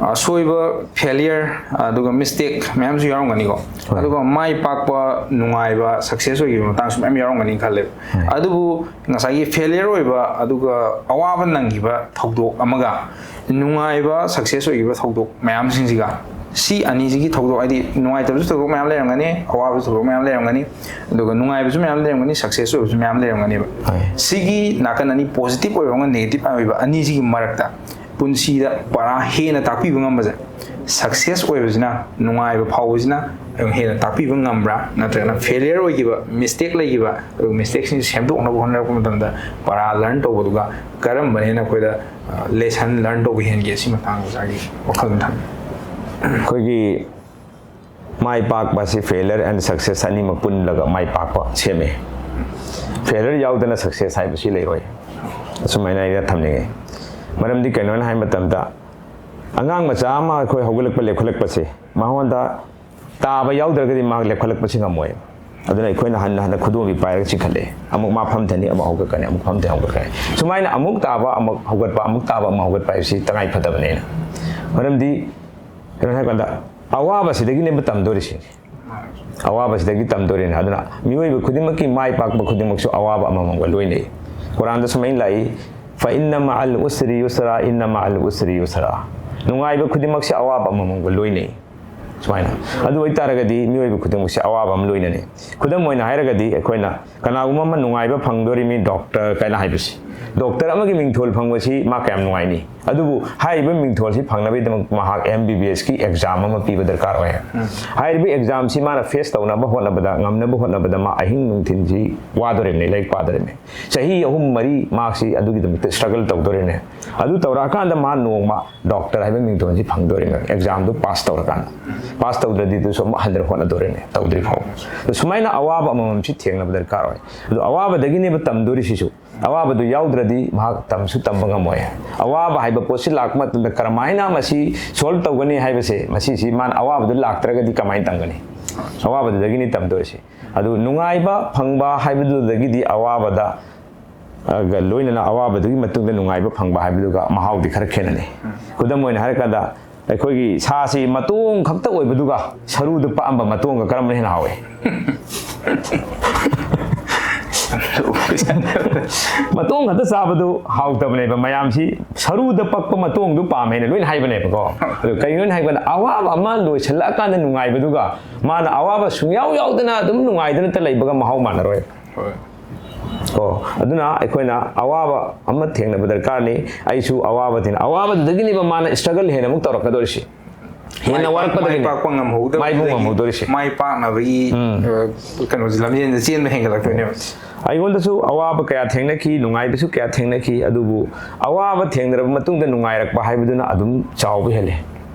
ꯑꯁꯣꯏꯕ, ꯐꯦꯂꯤꯌꯔ, ꯑꯗꯨꯒ ꯃꯤꯁꯇꯦꯛ ꯃꯌꯥꯝꯁꯨ ꯌꯥꯎꯔꯝꯒꯅꯤꯀꯣ꯫ ꯑꯗꯨꯒ ꯃꯥꯏ ꯄꯥꯛꯄ, ꯅꯨꯡꯉꯥꯏꯕ, ꯁꯛꯁꯦꯁ ꯑꯣꯏꯈꯤꯕ ꯃꯇꯥꯡꯁꯨ ꯃꯌꯥꯝ ꯌꯥꯎꯔꯝꯒꯅꯤ ꯈꯜꯂꯦꯕ꯫ ꯑꯗꯨꯕꯨ ꯉꯁꯥꯏꯒꯤ ꯐꯦꯂꯤꯌꯔ ꯑꯣꯏꯕ ꯑꯗꯨꯒ ꯑꯋꯥꯕ ꯅꯪꯈꯤꯕ ꯊꯧꯗꯣꯛ ꯑꯃꯒ ꯅꯨꯡꯉꯥꯏꯕ, ꯁꯛꯁꯦꯁ ꯑꯣꯏꯈꯤꯕ ꯊꯧꯗꯣꯛ ꯃꯌꯥꯝꯁꯤꯡꯁꯤꯒ, ꯁꯤ ꯑꯅꯤꯁꯤꯒꯤ ꯊꯧꯗꯣꯛ, ꯍꯥꯏꯗꯤ ꯅꯨꯡꯉꯥꯏꯇꯕꯁꯨ ꯊꯧꯗꯣꯛ ꯃꯌꯥꯝ ꯂꯩꯔꯝꯒꯅꯤ, ꯑꯋꯥꯕꯁꯨ ꯊꯧꯗꯣꯛ ꯃꯌꯥꯝ ꯂꯩꯔꯝꯒꯅꯤ, ꯑꯗꯨꯒ ꯅꯨꯡꯉꯥꯏꯕꯁꯨ ꯃꯌꯥꯝ ꯂꯩꯔꯝꯒꯅꯤ, ꯁꯛꯁꯦꯁ ꯑꯣꯏꯕꯁꯨ ꯃꯌꯥꯝ ꯂꯩꯔꯝꯒꯅꯦꯕ꯫ ꯁꯤꯒꯤ ꯅꯥꯀꯟ ꯑꯅꯤ, ꯄꯣꯖꯤꯇꯤꯚ ꯑꯣꯏꯕ ꯑꯃꯒ ꯅꯦꯒꯦꯇꯤꯚ ꯑꯣꯏꯕ ꯑꯅꯤꯁꯤꯒꯤ ꯃꯔꯛꯇ ꯄꯨꯟꯁꯤꯗ ꯄꯔꯥ ꯍꯦꯟꯅ ꯇꯥꯛꯄꯤꯕ ꯉꯝꯕꯁꯦ, ꯁꯛꯁꯦꯁ ꯑꯣꯏꯕꯁꯤꯅ, ꯅꯨꯡꯉꯥꯏꯕ ꯐꯥꯎꯕꯁꯤꯅ ꯑꯩꯉꯣꯟꯗ ꯍꯦꯟꯅ ꯇꯥꯛꯄꯤꯕ ꯉꯝꯕ꯭ꯔꯥ, ꯅꯠꯇ꯭ꯔꯒꯅ ꯐꯦꯂꯤꯌꯔ ꯑꯣꯏꯈꯤꯕ, ꯃꯤꯁꯇꯦꯛ ꯂꯩꯈꯤꯕ, ꯑꯗꯨꯒ ꯃꯤꯁꯇꯦꯛꯁꯤꯡꯁꯦ ꯁꯦꯝꯗꯣꯛꯅꯕ ꯍꯣꯠꯅꯔꯛꯄ ꯃꯇꯝꯗ ꯄꯔꯥ ꯂꯔꯟ ꯇꯧꯕꯗꯨꯒ ꯀꯔꯝꯕꯅ ꯍꯦꯟꯅ ꯑꯩꯈꯣꯏꯗ ꯂꯦꯁꯟ ꯂꯔꯟ ꯇꯧꯕ ꯍꯦꯟꯒꯦ? ꯁꯤ ꯃꯇꯥꯡꯗ ꯑꯣꯖꯥꯒꯤ ꯋꯥꯈꯜ ꯑꯗꯨꯝ ꯊꯝꯕꯤꯌꯨ꯫ ꯑꯩꯈꯣꯏꯒꯤ ꯃꯥꯏ ꯄꯥꯛꯄ ꯑꯁꯤ failure and success ꯑꯅꯤꯃꯛ ꯄꯨꯜꯂꯒ ꯃꯥꯏ ꯄꯥꯛꯄ ꯁꯦꯝꯃꯦ꯫ ꯐꯦꯂꯤꯌꯔ ꯌꯥꯎꯗꯅ ꯁꯛꯁꯦꯁ ꯍꯥꯏꯕꯁꯤ ꯂꯩꯔꯣꯏ꯫ ꯑꯁꯨꯃꯥꯏꯅ ꯑꯩꯅ ꯊꯝꯅꯤꯡꯉꯤ꯫ ꯃꯔꯝꯗꯤ ꯀꯩꯅꯣꯅ ꯍꯥꯏꯕ ꯃꯇꯝꯗ, ꯑꯉꯥꯡ ꯃꯆꯥ ꯑꯃ ꯑꯩꯈꯣꯏ ꯍꯧꯒꯠꯂꯛꯄ, ꯂꯦꯞꯈꯠꯂꯛꯄꯁꯦ, ꯃꯉꯣꯟꯗ ꯇꯥꯕ ꯌꯥꯎꯗ꯭ꯔꯒꯗꯤ ꯃꯍꯥꯛ ꯂꯦꯞꯈꯠꯂꯛꯄꯁꯤ ꯉꯝꯃꯣꯏ꯫ ꯑꯗꯨꯅ ꯑꯩꯈꯣꯏꯅ ꯍꯟꯅ ꯍꯟꯅ ꯈꯨꯗꯣꯝꯕꯤ ꯄꯥꯏꯔꯒ ꯆꯤꯡꯈꯠꯂꯦ꯫ ꯑꯃꯨꯛ ꯃꯥ ꯐꯝꯊꯅꯤ, ꯑꯃꯨꯛ ꯍꯧꯒꯠꯀꯅꯤ, ꯑꯃꯨꯛ ꯐꯝꯊꯅꯤ, ꯍꯧꯒꯠꯀꯅꯤ꯫ ꯁꯨꯃꯥꯏꯅ ꯑꯃꯨꯛ ꯇꯥꯕ, ꯑꯃꯨꯛ ꯍꯧꯒꯠꯄ, ꯑꯃꯨꯛ ꯇꯥꯕ, ꯑꯃꯨꯛ ꯍꯧꯒꯠꯄ ꯍꯥꯏꯕꯁꯤ ꯇꯉꯥꯏ ꯐꯗꯕꯅꯦꯅ꯫ ꯃꯔꯝꯗꯤ ꯀꯩꯅꯣ ꯍꯥꯏ ꯀꯥꯟꯗ, ꯑꯋꯥꯕꯁꯤꯗꯒꯤꯅꯦꯕ ꯇꯝꯗꯣꯔꯤꯁꯤꯡꯁꯦ꯫ ꯑꯋꯥꯕꯁꯤꯗꯒꯤ ꯇꯝꯗꯣꯔꯤꯅꯦ꯫ ꯑꯗꯨꯅ ꯃꯤꯑꯣꯏꯕ ꯈꯨꯗꯤꯡꯃꯛꯀꯤ ꯃꯥꯏ ꯄꯥꯛꯄ ꯈꯨꯗꯤꯡꯃꯛꯁꯨ ꯑꯋꯥꯕ ꯑꯃꯃꯝꯒ ꯂꯣꯏꯅꯩ꯫ ꯀꯨꯔꯥꯟꯗ ꯁꯨꯃꯥꯏꯅ ꯂꯥꯛꯏ, "ꯐ ꯏꯟꯅ ꯃꯥ ꯑꯜ ꯎꯁꯔꯤ ꯌꯨꯁꯔꯥ, ꯏꯟꯅ ꯃꯥ ꯑꯜ ꯎꯁꯔꯤ ꯌꯨꯁꯔꯥ"꯫ ꯅꯨꯡꯉꯥꯏꯕ ꯈꯨꯗꯤꯡꯃꯛꯁꯦ ꯑꯋꯥꯕ ꯑꯃꯃꯝꯒ ꯂꯣꯏꯅꯩ꯫ ꯁꯨꯃꯥꯏꯅ꯫ ꯑꯗꯨ ꯑꯣꯏꯇꯥꯔꯒꯗꯤ ꯃꯤꯑꯣꯏꯕ ꯈꯨꯗꯤꯡꯃꯛꯁꯦ ꯑꯋꯥꯕ ꯑꯃ ꯂꯣꯏꯅꯅꯤ꯫ ꯈꯨꯗꯝ ꯑꯣꯏꯅ ꯍꯥꯏꯔꯒꯗꯤ, ꯑꯩꯈꯣꯏꯅ ꯀꯅꯥꯒꯨꯝꯕ ꯑꯃ ꯅꯨꯡꯉꯥꯏꯕ ꯐꯪꯗꯣꯔꯤꯃꯤ, ꯗꯣꯛꯇꯔ ꯀꯥꯏꯅ ꯍꯥꯏꯕꯁꯤ꯫ ꯗꯣꯛꯇꯔ ꯑꯃꯒꯤ ꯃꯤꯡꯊꯣꯜ ꯐꯪꯕꯁꯤ ꯃꯥ ꯀꯌꯥꯝ ꯅꯨꯡꯉꯥꯏꯅꯤ? ꯑꯗꯨꯕꯨ ꯍꯥꯏꯔꯤꯕ ꯃꯤꯡꯊꯣꯜꯁꯤ ꯐꯪꯅꯕꯒꯤꯗꯃꯛ ꯃꯍꯥꯛ ꯑꯦꯝ ꯕꯤ ꯕꯤ ꯑꯦꯁꯀꯤ ꯑꯦꯛꯖꯥꯝ ꯑꯃ ꯄꯤꯕ ꯗꯔꯀꯥꯔ ꯑꯣꯏ꯫ ꯍꯥꯏꯔꯤꯕ ꯑꯦꯛꯖꯥꯝꯁꯤ ꯃꯥꯅ ꯐꯦꯁ ꯇꯧꯅꯕ ꯍꯣꯠꯅꯕꯗ, ꯉꯝꯅꯕ ꯍꯣꯠꯅꯕꯗ ꯃꯥ ꯑꯍꯤꯡ ꯅꯨꯡꯊꯤꯜꯁꯤ ꯋꯥꯗꯣꯔꯤꯕꯅꯤ, ꯂꯥꯏꯔꯤꯛ ꯄꯥꯗꯣꯔꯤꯕꯅꯤ꯫ ꯆꯍꯤ ꯑꯍꯨꯝ ꯃꯔꯤ ꯃꯍꯥꯛꯁꯤ ꯑꯗꯨꯒꯤꯗꯃꯛꯇ ꯁ꯭ꯇ꯭ꯔꯒꯜ ꯇꯧꯗꯣꯔꯤꯕꯅꯤ꯫ ꯑꯗꯨ ꯇꯧꯔꯛꯑꯀꯥꯟꯗ ꯃꯥ ꯅꯣꯡꯃ ꯗꯣꯛꯇꯔ ꯍꯥꯏꯕ ꯃꯤꯡꯊꯣꯟꯁꯤ ꯐꯪꯗꯣꯔꯤꯕꯅꯤ, ꯑꯦꯛꯖꯥꯝꯗꯨ ꯄꯥꯁ ꯇꯧꯔꯀꯥꯟꯗ꯫ ꯄꯥꯁ ꯇꯧꯗ꯭ꯔꯗꯤ ꯑꯗꯨꯁꯨ ꯑꯃꯨꯛ ꯍꯟꯅ ꯍꯣꯠꯅꯗꯣꯔꯤꯕꯅꯤ, ꯇꯧꯗ꯭ꯔꯤ ꯐꯥꯎꯕ꯫ ꯑꯗꯨ ꯁꯨꯃꯥꯏꯅ ꯑꯋꯥꯕ ꯑꯃꯃꯝꯁꯤ ꯊꯦꯡꯅꯕ ꯗꯔꯀꯥꯔ ꯑꯣꯏ꯫ ꯑꯗꯨ ꯑꯋꯥꯕꯗꯒꯤꯅꯦꯕ ꯇꯝꯗꯣꯔꯤꯁꯤꯁꯨ꯫ ꯑꯋꯥꯕꯗꯨ ꯌꯥꯎꯗ꯭ꯔꯗꯤ ꯃꯍꯥꯛ ꯇꯝꯁꯨ ꯇꯝꯕ ꯉꯝꯃꯣꯏ꯫ ꯑꯋꯥꯕ ꯍꯥꯏꯕ ꯄꯣꯠꯁꯤ ꯂꯥꯛꯄ ꯃꯇꯝꯗ ꯀꯔꯝꯍꯥꯏꯅ ꯃꯁꯤ ꯁꯣꯜꯕ ꯇꯧꯒꯅꯤ ꯍꯥꯏꯕꯁꯦ, ꯃꯁꯤꯁꯤ ꯃꯥꯅ ꯑꯋꯥꯕꯗꯨ ꯂꯥꯛꯇ꯭ꯔꯒꯗꯤ ꯀꯃꯥꯏꯅ ꯇꯝꯒꯅꯤ? ꯑꯋꯥꯕꯗꯨꯗꯒꯤꯅꯤ ꯇꯝꯗꯣꯏꯁꯤ꯫ ꯑꯗꯨ ꯅꯨꯡꯉꯥꯏꯕ ꯐꯪꯕ ꯍꯥꯏꯕꯗꯨꯗꯒꯤꯗꯤ ꯑꯋꯥꯕꯗ, ꯑ, ꯒ ꯂꯣꯏꯅꯅ ꯑꯋꯥꯕꯗꯨꯒꯤ ꯃꯇꯨꯡꯗ ꯅꯨꯡꯉꯥꯏꯕ ꯐꯪꯕ ꯍꯥꯏꯕꯗꯨꯒ ꯃꯍꯥꯎꯗꯤ ꯈꯔ ꯈꯦꯠꯅꯅꯤ꯫ ꯈꯨꯗꯝ ꯑꯣꯏꯅ ꯍꯥꯏꯔꯀꯥꯟꯗ, ꯑꯩꯈꯣꯏꯒꯤ ꯁꯥꯁꯤ ꯃꯇꯣꯡ ꯈꯛꯇ ꯑꯣꯏꯕꯗꯨꯒ ꯁꯔꯨꯗ ꯄꯛꯑꯝꯕ ꯃꯇꯣꯡꯒ ꯀꯔꯝꯕꯅ ꯍꯦꯟꯅ ꯍꯥꯎꯏ? ꯃꯇꯣꯡ ꯈꯛꯇ ꯆꯥꯕꯗꯨ ꯍꯥꯎꯇꯕꯅꯦꯕ꯫ ꯃꯌꯥꯝꯁꯤ ꯁꯔꯨꯗ ꯄꯛꯄ ꯃꯇꯣꯡꯗꯨ ꯄꯥꯝꯃꯦꯅ ꯂꯣꯏꯅ ꯍꯥꯏꯕꯅꯦꯕꯀꯣ꯫ ꯑꯗꯨ ꯀꯩꯒꯤꯅꯣ ꯍꯥꯏꯕꯗ, ꯑꯋꯥꯕ ꯑꯃ ꯂꯣꯏꯁꯤꯜꯂꯛꯑꯀꯥꯟꯗ ꯅꯨꯡꯉꯥꯏꯕꯗꯨꯒ ꯃꯥꯅ ꯑꯋꯥꯕ ꯁꯨꯡꯌꯥꯎ ꯌꯥꯎꯗꯅ ꯑꯗꯨꯝ ꯅꯨꯡꯉꯥꯏꯗꯅꯇ ꯂꯩꯕꯒ ꯃꯍꯥꯎ ꯃꯥꯟꯅꯔꯣꯏ꯫ ꯍꯣꯏ꯫ ꯀꯣ, ꯑꯗꯨꯅ ꯑꯩꯈꯣꯏꯅ ꯑꯋꯥꯕ ꯑꯃ ꯊꯦꯡꯅꯕ ꯗꯔꯀꯥꯔꯅꯤ꯫ ꯑꯩꯁꯨ ꯑꯋꯥꯕ ꯊꯦꯡꯅ, ꯑꯋꯥꯕꯗꯨꯗꯒꯤꯅꯦꯕ ꯃꯥꯅ struggle ꯍꯦꯟꯅ ꯑꯃꯨꯛ ꯇꯧꯔꯛꯀꯗꯧꯔꯤꯁꯤ, ꯍꯦꯟꯅ ꯃꯥꯏ ꯄꯥꯛ-, ꯋꯥꯔꯛꯄꯗꯒꯤꯅꯦ꯫ ꯃꯥꯏ ꯄꯥꯛꯄ ꯉꯝꯍꯧꯗꯕꯗꯒꯤ ꯃꯥꯏ ꯄꯨꯡ ꯉꯝꯍꯧꯗꯣꯔꯤꯁꯦ꯫ ꯃꯥꯏ ꯄꯥꯛꯅꯕꯒꯤ, ꯎꯝ꯫ ꯑ, ꯀꯩꯅꯣꯁꯦ, ꯂꯝꯖꯦꯜꯗ ꯆꯦꯟꯕ ꯍꯦꯟꯒꯠꯂꯛꯇꯣꯏꯅꯦꯕ꯫ ꯑꯩꯉꯣꯟꯗꯁꯨ ꯑꯋꯥꯕ ꯀꯌꯥ ꯊꯦꯡꯅꯈꯤ, ꯅꯨꯡꯉꯥꯏꯕꯁꯨ ꯀꯌꯥ ꯊꯦꯡꯅꯈꯤ, ꯑꯗꯨꯕꯨ ꯑꯋꯥꯕ ꯊꯦꯡꯅꯔꯕ ꯃꯇꯨꯡꯗ ꯅꯨꯡꯉꯥꯏꯔꯛꯄ ꯍꯥꯏꯕꯗꯨꯅ ꯑꯗꯨꯝ ꯆꯥꯎꯕ ꯍꯦꯜꯂꯦ꯫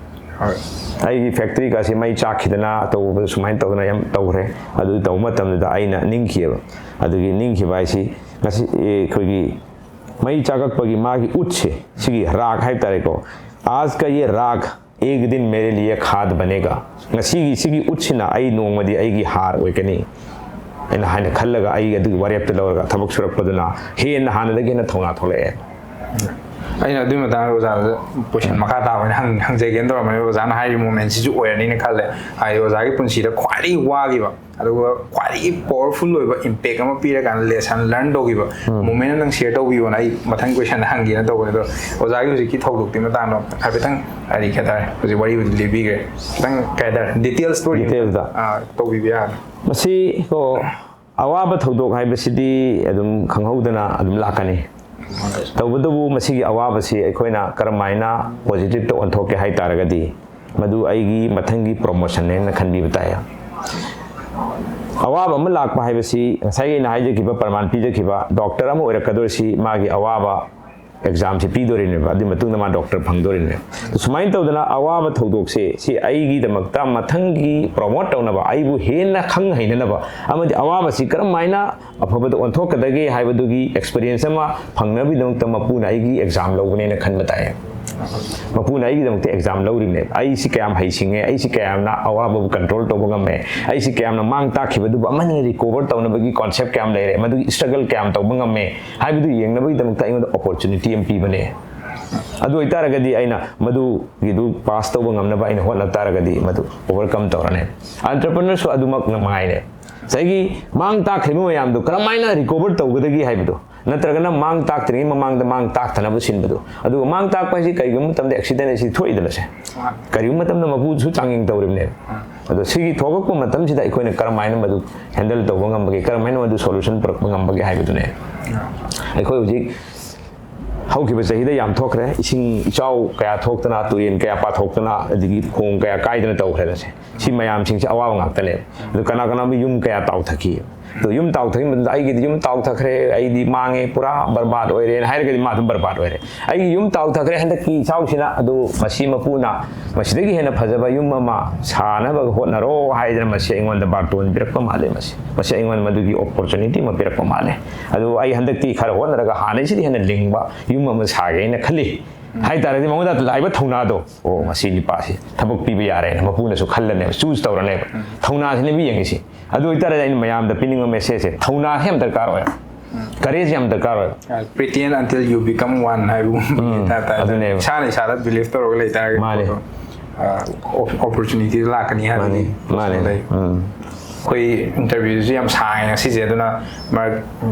ꯍꯣꯏ꯫ ꯑꯩꯒꯤ factory ꯀꯥꯁꯦ ꯃꯩ ꯆꯥꯛꯈꯤꯗꯅ ꯇꯧꯕ ꯁꯨꯃꯥꯏꯅ ꯇꯧꯗꯅ ꯌꯥꯝ ꯇꯧꯈ꯭ꯔꯦ꯫ ꯑꯗꯨ ꯇꯧꯕ ꯃꯇꯝꯗꯨꯗ ꯑꯩꯅ ꯅꯤꯡꯈꯤꯑꯕ꯫ ꯑꯗꯨꯒꯤ ꯅꯤꯡꯈꯤꯕ ꯍꯥꯏꯁꯤ, ꯉꯁꯤ, ꯑꯦ, ꯑꯩꯈꯣꯏꯒꯤ ꯃꯩ ꯆꯥꯛꯂꯛꯄꯒꯤ ꯃꯥꯒꯤ ꯎꯠꯁꯦ, ꯁꯤꯒꯤ ꯔꯥꯒ ꯍꯥꯏꯕ ꯇꯥꯔꯦꯀꯣ, "आज का ये राग एक दिन मेरे लिए खाद बनेगा"꯫ ꯉꯁꯤꯒꯤ ꯁꯤꯒꯤ ꯎꯠꯁꯤꯅ ꯑꯩ ꯅꯣꯡꯃꯗꯤ ꯑꯩꯒꯤ ꯍꯥꯔ ꯑꯣꯏꯒꯅꯤ ꯍꯥꯏꯅ, ꯍꯥꯏꯅ ꯈꯜꯂꯒ, ꯑꯩ ꯑꯗꯨꯒꯤ ꯋꯥꯔꯦꯞꯇ ꯂꯧꯔꯒ ꯊꯕꯛ ꯁꯨꯔꯛꯄꯗꯨꯅ ꯍꯦꯟꯅ ꯍꯥꯟꯅꯗꯒꯤ ꯍꯦꯟꯅ ꯊꯧꯅꯥ ꯊꯣꯛꯂꯛꯑꯦ꯫ ꯑꯩꯅ ꯑꯗꯨꯒꯤ ꯃꯇꯥꯡꯗ ꯑꯣꯖꯥꯗ question ꯃꯈꯥ ꯇꯥꯕ ꯑꯣꯏꯅ ꯍꯪ-, ꯍꯪꯖꯒꯦꯅ ꯇꯧꯔꯝꯕꯅꯦ꯫ ꯑꯣꯖꯥꯅ ꯍꯥꯏꯔꯤꯕ momentꯁꯤꯁꯨ ꯑꯣꯏꯔꯅꯤꯅ ꯈꯜꯂꯦ꯫ ꯍꯥꯏꯗꯤ ꯑꯣꯖꯥꯒꯤ ꯄꯨꯟꯁꯤꯗ ꯈ꯭ꯋꯥꯏꯗꯒꯤ ꯋꯥꯈꯤꯕ, ꯑꯗꯨꯒ ꯈ꯭ꯋꯥꯏꯗꯒꯤ powerful ꯑꯣꯏꯕ impact ꯑꯃ ꯄꯤꯔꯀꯥꯟꯗ lesson learn ꯇꯧꯈꯤꯕ ꯎꯝ꯫ Moment ꯑꯝꯇꯪ share ꯇꯧꯕꯤꯌꯣꯅ ꯑꯩ ꯃꯊꯪ question ꯍꯪꯒꯦꯅ ꯇꯧꯕꯅꯦ꯫ ꯑꯗꯣ ꯑꯣꯖꯥꯒꯤ ꯍꯧꯖꯤꯛꯀꯤ ꯊꯧꯗꯣꯛꯇꯨꯒꯤ ꯃꯇꯥꯡꯗꯣ ꯍꯥꯏꯐꯦꯠꯇꯪ, ꯍꯥꯏꯗꯤ, ꯀꯩ ꯍꯥꯏꯇꯥꯔꯦ, ꯍꯧꯖꯤꯛ ꯋꯥꯔꯤꯕꯨꯗꯤ ꯂꯤꯕꯤꯈ꯭ꯔꯦ, ꯈꯤꯇꯪ, ꯀꯩ ꯍꯥꯏꯇꯥꯔꯦ, detail story ꯑꯝꯇ, detailꯗ꯫ ꯑꯥ, ꯇꯧꯕꯤꯕ ꯌꯥꯒꯗ꯭ꯔꯥ? ꯃꯁꯤ ꯀꯣ, ꯑꯋꯥꯕ ꯊꯧꯗꯣꯛ ꯍꯥꯏꯕꯁꯤꯗꯤ ꯑꯗꯨꯝ ꯈꯪꯍꯧꯗꯅ ꯑꯗꯨꯝ ꯂꯥꯛꯀꯅꯤ꯫ ꯇꯧꯕꯇꯕꯨ ꯃꯁꯤꯒꯤ ꯑꯋꯥꯕꯁꯤ ꯑꯩꯈꯣꯏꯅ ꯀꯔꯝ ꯍꯥꯏꯅ positiveꯇ ꯑꯣꯟꯊꯣꯛꯀꯦ ꯍꯥꯏ ꯇꯥꯔꯒꯗꯤ, ꯃꯗꯨ ꯑꯩꯒꯤ ꯃꯊꯪꯒꯤ promotionꯅꯦꯅ ꯈꯟꯕꯤꯕ ꯇꯥꯏ꯫ ꯑꯋꯥꯕ ꯑꯃ ꯂꯥꯛꯄ ꯍꯥꯏꯕꯁꯤ, ꯉꯁꯥꯏꯒꯤ ꯑꯩꯅ ꯍꯥꯏꯖꯈꯤꯕ, ꯄ꯭ꯔꯃꯥꯟ ꯄꯤꯖꯈꯤꯕ, doctor ꯑꯃ ꯑꯣꯏꯔꯛꯀꯗꯣꯏꯁꯤ ꯃꯥꯒꯤ ꯑꯋꯥꯕ examꯁꯤ ꯄꯤꯗꯣꯔꯤꯅꯦꯕ, ꯑꯗꯨꯒꯤ ꯃꯇꯨꯡꯗ ꯃꯥ doctor ꯐꯪꯗꯣꯔꯤꯅꯦꯕ꯫ ꯁꯨꯃꯥꯏꯅ ꯇꯧꯗꯅ ꯑꯋꯥꯕ ꯊꯧꯗꯣꯛꯁꯦ, ꯁꯤ ꯑꯩꯒꯤꯗꯃꯛꯇ ꯃꯊꯪꯒꯤ promote ꯇꯧꯅꯕ, ꯑꯩꯕꯨ ꯍꯦꯟꯅ ꯈꯪ ꯍꯩꯅꯅꯕ ꯑꯃꯗꯤ ꯑꯋꯥꯕꯁꯤ ꯀꯔꯝ ꯍꯥꯏꯅ ꯑꯐꯕꯗ ꯑꯣꯟꯊꯣꯛꯀꯗꯒꯦ ꯍꯥꯏꯕꯗꯨꯒꯤ experience ꯑꯃ ꯐꯪꯅꯕꯒꯤꯗꯃꯛꯇ ꯃꯄꯨꯅ ꯑꯩꯒꯤ exam ꯂꯧꯕꯅꯦꯅ ꯈꯟꯕ ꯇꯥꯏ꯫ ꯃꯄꯨꯅ ꯑꯩꯒꯤꯗꯃꯛꯇ exam ꯂꯧꯔꯤꯕꯅꯦꯕ꯫ ꯑꯩꯁꯤ ꯀꯌꯥꯝ ꯍꯩꯁꯤꯡꯉꯦ, ꯑꯩꯁꯤ ꯀꯌꯥꯝꯅ ꯑꯋꯥꯕꯕꯨ control ꯇꯧꯕ ꯉꯝꯃꯦ, ꯑꯩꯁꯤ ꯀꯌꯥꯝꯅ ꯃꯥꯡ ꯇꯥꯛꯈꯤꯕꯗꯨꯕꯨ ꯑꯃꯅ recover ꯇꯧꯅꯕꯒꯤ concept ꯀꯌꯥꯝ ꯂꯩꯔꯦ, ꯃꯗꯨꯒꯤ struggle ꯀꯌꯥꯝ ꯇꯧꯕ ꯉꯝꯃꯦ ꯍꯥꯏꯕꯗꯨ ꯌꯦꯡꯅꯕꯒꯤꯗꯃꯛꯇ ꯑꯩꯉꯣꯟꯗ opportunity ꯑꯃ ꯄꯤꯕꯅꯦ꯫ ꯑꯗꯨ ꯑꯣꯏꯇꯥꯔꯒꯗꯤ ꯑꯩꯅ ꯃꯗꯨꯒꯤꯗꯨ ꯄꯥꯁ ꯇꯧꯕ ꯉꯝꯅꯕ ꯑꯩꯅ ꯍꯣꯠꯅ ꯇꯥꯔꯒꯗꯤ ꯃꯗꯨ ꯑꯣꯚꯔꯀꯝ ꯇꯧꯔꯅꯤ꯫ ꯑꯦꯟꯇꯔꯄ꯭ꯔꯦꯅꯔꯁꯨ ꯑꯗꯨꯃꯛꯅ ꯃꯉꯥꯏꯔꯦ꯫ ꯉꯁꯥꯏꯒꯤ ꯃꯥꯡ ꯇꯥꯛꯈ꯭ꯔꯤꯕ ꯃꯌꯥꯝꯗꯣ ꯀꯔꯝꯍꯥꯏꯅ ꯔꯤꯀꯣꯚꯔ ꯇꯧꯒꯗꯒꯦ ꯍꯥꯏꯕꯗꯣ, ꯅꯠꯇ꯭ꯔꯒꯅ ꯃꯥꯡ ꯇꯥꯛꯇ꯭ꯔꯤꯉꯩ ꯃꯃꯥꯡꯗ ꯃꯥꯡ ꯇꯥꯛꯇꯅꯕ ꯁꯤꯟꯕꯗꯣ꯫ ꯑꯗꯨꯒ ꯃꯥꯡ ꯇꯥꯛꯄ ꯍꯥꯏꯁꯤ ꯀꯔꯤꯒꯨꯝꯕ ꯃꯇꯝꯗ ꯑꯦꯛꯁꯤꯗꯦꯟ ꯍꯥꯏꯁꯤ ꯊꯣꯛꯏꯗꯅꯁꯦ, ꯀꯔꯤꯒꯨꯝꯕ ꯃꯇꯝꯗ ꯃꯄꯨꯁꯨ ꯆꯥꯡꯌꯦꯡ ꯇꯧꯔꯤꯕꯅꯦꯕ꯫ ꯑꯗꯣ ꯁꯤꯒꯤ ꯊꯣꯛꯂꯛꯄ ꯃꯇꯝꯁꯤꯗ ꯑꯩꯈꯣꯏꯅ ꯀꯔꯝꯍꯥꯏꯅ ꯃꯗꯨ ꯍꯦꯟꯗꯜ ꯇꯧꯕ ꯉꯝꯕꯒꯦ, ꯀꯔꯝꯍꯥꯏꯅ ꯃꯗꯨ ꯁꯣꯂꯨꯁꯟ ꯄꯨꯔꯛꯄ ꯉꯝꯕꯒꯦ ꯍꯥꯏꯕꯗꯨꯅꯦ꯫ ꯑꯩꯈꯣꯏ ꯍꯧꯖꯤꯛ ꯍꯧꯈꯤꯕ ꯆꯍꯤꯗ ꯌꯥꯝ ꯊꯣꯛꯈ꯭ꯔꯦ, ꯏꯁꯤꯡ ꯏꯆꯥꯎ ꯀꯌꯥ ꯊꯣꯛꯇꯅ, ꯇꯨꯔꯦꯟ ꯀꯌꯥ ꯄꯥꯊꯣꯛꯇꯅ, ꯑꯗꯒꯤ ꯈꯣꯡ ꯀꯌꯥ ꯀꯥꯏꯗꯅ ꯇꯧꯈ꯭ꯔꯦꯅꯁꯦ꯫ ꯁꯤ ꯃꯌꯥꯝꯁꯤꯡꯁꯦ ꯑꯋꯥꯕ ꯉꯥꯛꯇꯅꯦꯕ꯫ ꯑꯗꯨ ꯀꯅꯥ ꯀꯅꯥꯒꯨꯝꯕ ꯌꯨꯝ ꯀꯌꯥ ꯇꯥꯎꯊꯈꯤ꯫ ꯑꯗꯣ ꯌꯨꯝ ꯇꯥꯎꯊꯈꯤꯕ ꯃꯇꯝꯗ "ꯑꯩꯒꯤꯗꯤ ꯌꯨꯝ ꯇꯥꯎꯊꯈ꯭ꯔꯦ, ꯑꯩꯗꯤ ꯃꯥꯡꯉꯦ, ꯄꯨꯔꯥ ꯕꯔꯕꯥꯗ ꯑꯣꯏꯔꯦꯅ" ꯍꯥꯏꯔꯒꯗꯤ ꯃꯥ ꯑꯗꯨꯝ ꯕꯔꯕꯥꯗ ꯑꯣꯏꯔꯦ꯫ "ꯑꯩꯒꯤ ꯌꯨꯝ ꯇꯥꯎꯊꯈ꯭ꯔꯦ ꯍꯟꯗꯛꯀꯤ ꯏꯆꯥꯎꯁꯤꯅ, ꯑꯗꯨ ꯃꯁꯤ ꯃꯄꯨꯅ ꯃꯁꯤꯗꯒꯤ ꯍꯦꯟꯅ ꯐꯖꯕ ꯌꯨꯝ ꯑꯃ ꯁꯥꯅꯕ ꯍꯣꯠꯅꯔꯣ" ꯍꯥꯏꯗꯅ ꯃꯁꯤ ꯑꯩꯉꯣꯟꯗ ꯕꯥꯔꯇꯣꯟ ꯄꯤꯔꯛꯄ ꯃꯥꯜꯂꯦ꯫ ꯃꯁꯤ, ꯃꯁꯤ ꯑꯩꯉꯣꯟꯗ ꯃꯗꯨꯒꯤ ꯑꯣꯄꯣꯔꯆꯨꯅꯤꯇꯤ ꯑꯃ ꯄꯤꯔꯛꯄ ꯃꯥꯜꯂꯦ꯫ ꯑꯗꯨ ꯑꯩ ꯍꯟꯗꯛꯇꯤ ꯈꯔ ꯍꯣꯠꯅꯔꯒ ꯍꯥꯟꯅꯩꯁꯤꯗꯤ ꯍꯦꯟꯅ ꯂꯤꯡꯕ ꯌꯨꯝ ꯑꯃ ꯁꯥꯒꯦꯅ ꯈꯜꯂꯤ ꯍꯥꯏꯇꯥꯔꯗꯤ, ꯃꯉꯣꯟꯗ ꯂꯥꯛꯏꯕ ꯊꯧꯅꯥꯗꯣ, "ꯑꯣ, ꯃꯁꯤ ꯅꯨꯄꯥꯁꯤ ꯊꯕꯛ ꯄꯤꯕ ꯌꯥꯔꯦꯅ" ꯃꯄꯨꯅꯁꯨ ꯈꯜꯂꯅꯦꯕ, ꯆꯨꯁ ꯇꯧꯔꯅꯦꯕ꯫ ꯊꯧꯅꯥꯁꯤꯅꯦꯕ ꯌꯦꯡꯉꯤꯁꯤ꯫ ꯑꯗꯨ ꯑꯣꯏꯇꯥꯔꯗꯤ ꯑꯩꯅ ꯃꯌꯥꯝꯗ ꯄꯤꯅꯤꯡꯕ ꯃꯦꯁꯦꯖꯁꯦ, ꯊꯧꯅꯥꯁꯦ ꯌꯥꯝ ꯗꯔꯀꯥꯔ ꯑꯣꯏ, ꯀꯔꯦꯖ ꯌꯥꯝ ꯗꯔꯀꯥꯔ ꯑꯣꯏ꯫ Pretend until you become one ꯍꯥꯏꯕꯒꯨꯝꯕ ꯎꯝ, ꯇꯥꯏꯞ ꯇꯥꯏꯞꯇ ꯑꯗꯨꯅꯦꯕ꯫ ꯏꯁꯥꯅ ꯏꯁꯥꯗ ꯕꯤꯂꯤꯐ ꯇꯧꯔꯒ ꯂꯩꯇꯥꯔꯒꯗꯤ ꯃꯥꯅꯦ꯫ ꯄꯣꯠꯇꯣ, ꯑ, ꯑꯣꯞ- ꯑꯣꯄꯣꯔꯆꯨꯅꯤꯇꯤ ꯂꯥꯛꯀꯅꯤ ꯍꯥꯏꯕꯒꯤ ꯃꯥꯅꯦ, ꯃꯥꯅꯦ꯫ ꯂꯩ꯫ ꯎꯝ꯫ ꯑꯩꯈꯣꯏ ꯏꯟꯇꯔꯚꯤꯌꯨꯁꯦ ꯌꯥꯝ ꯁꯥꯡꯉꯦ ꯉꯁꯤꯁꯦ, ꯑꯗꯨꯅ ꯃꯔꯛ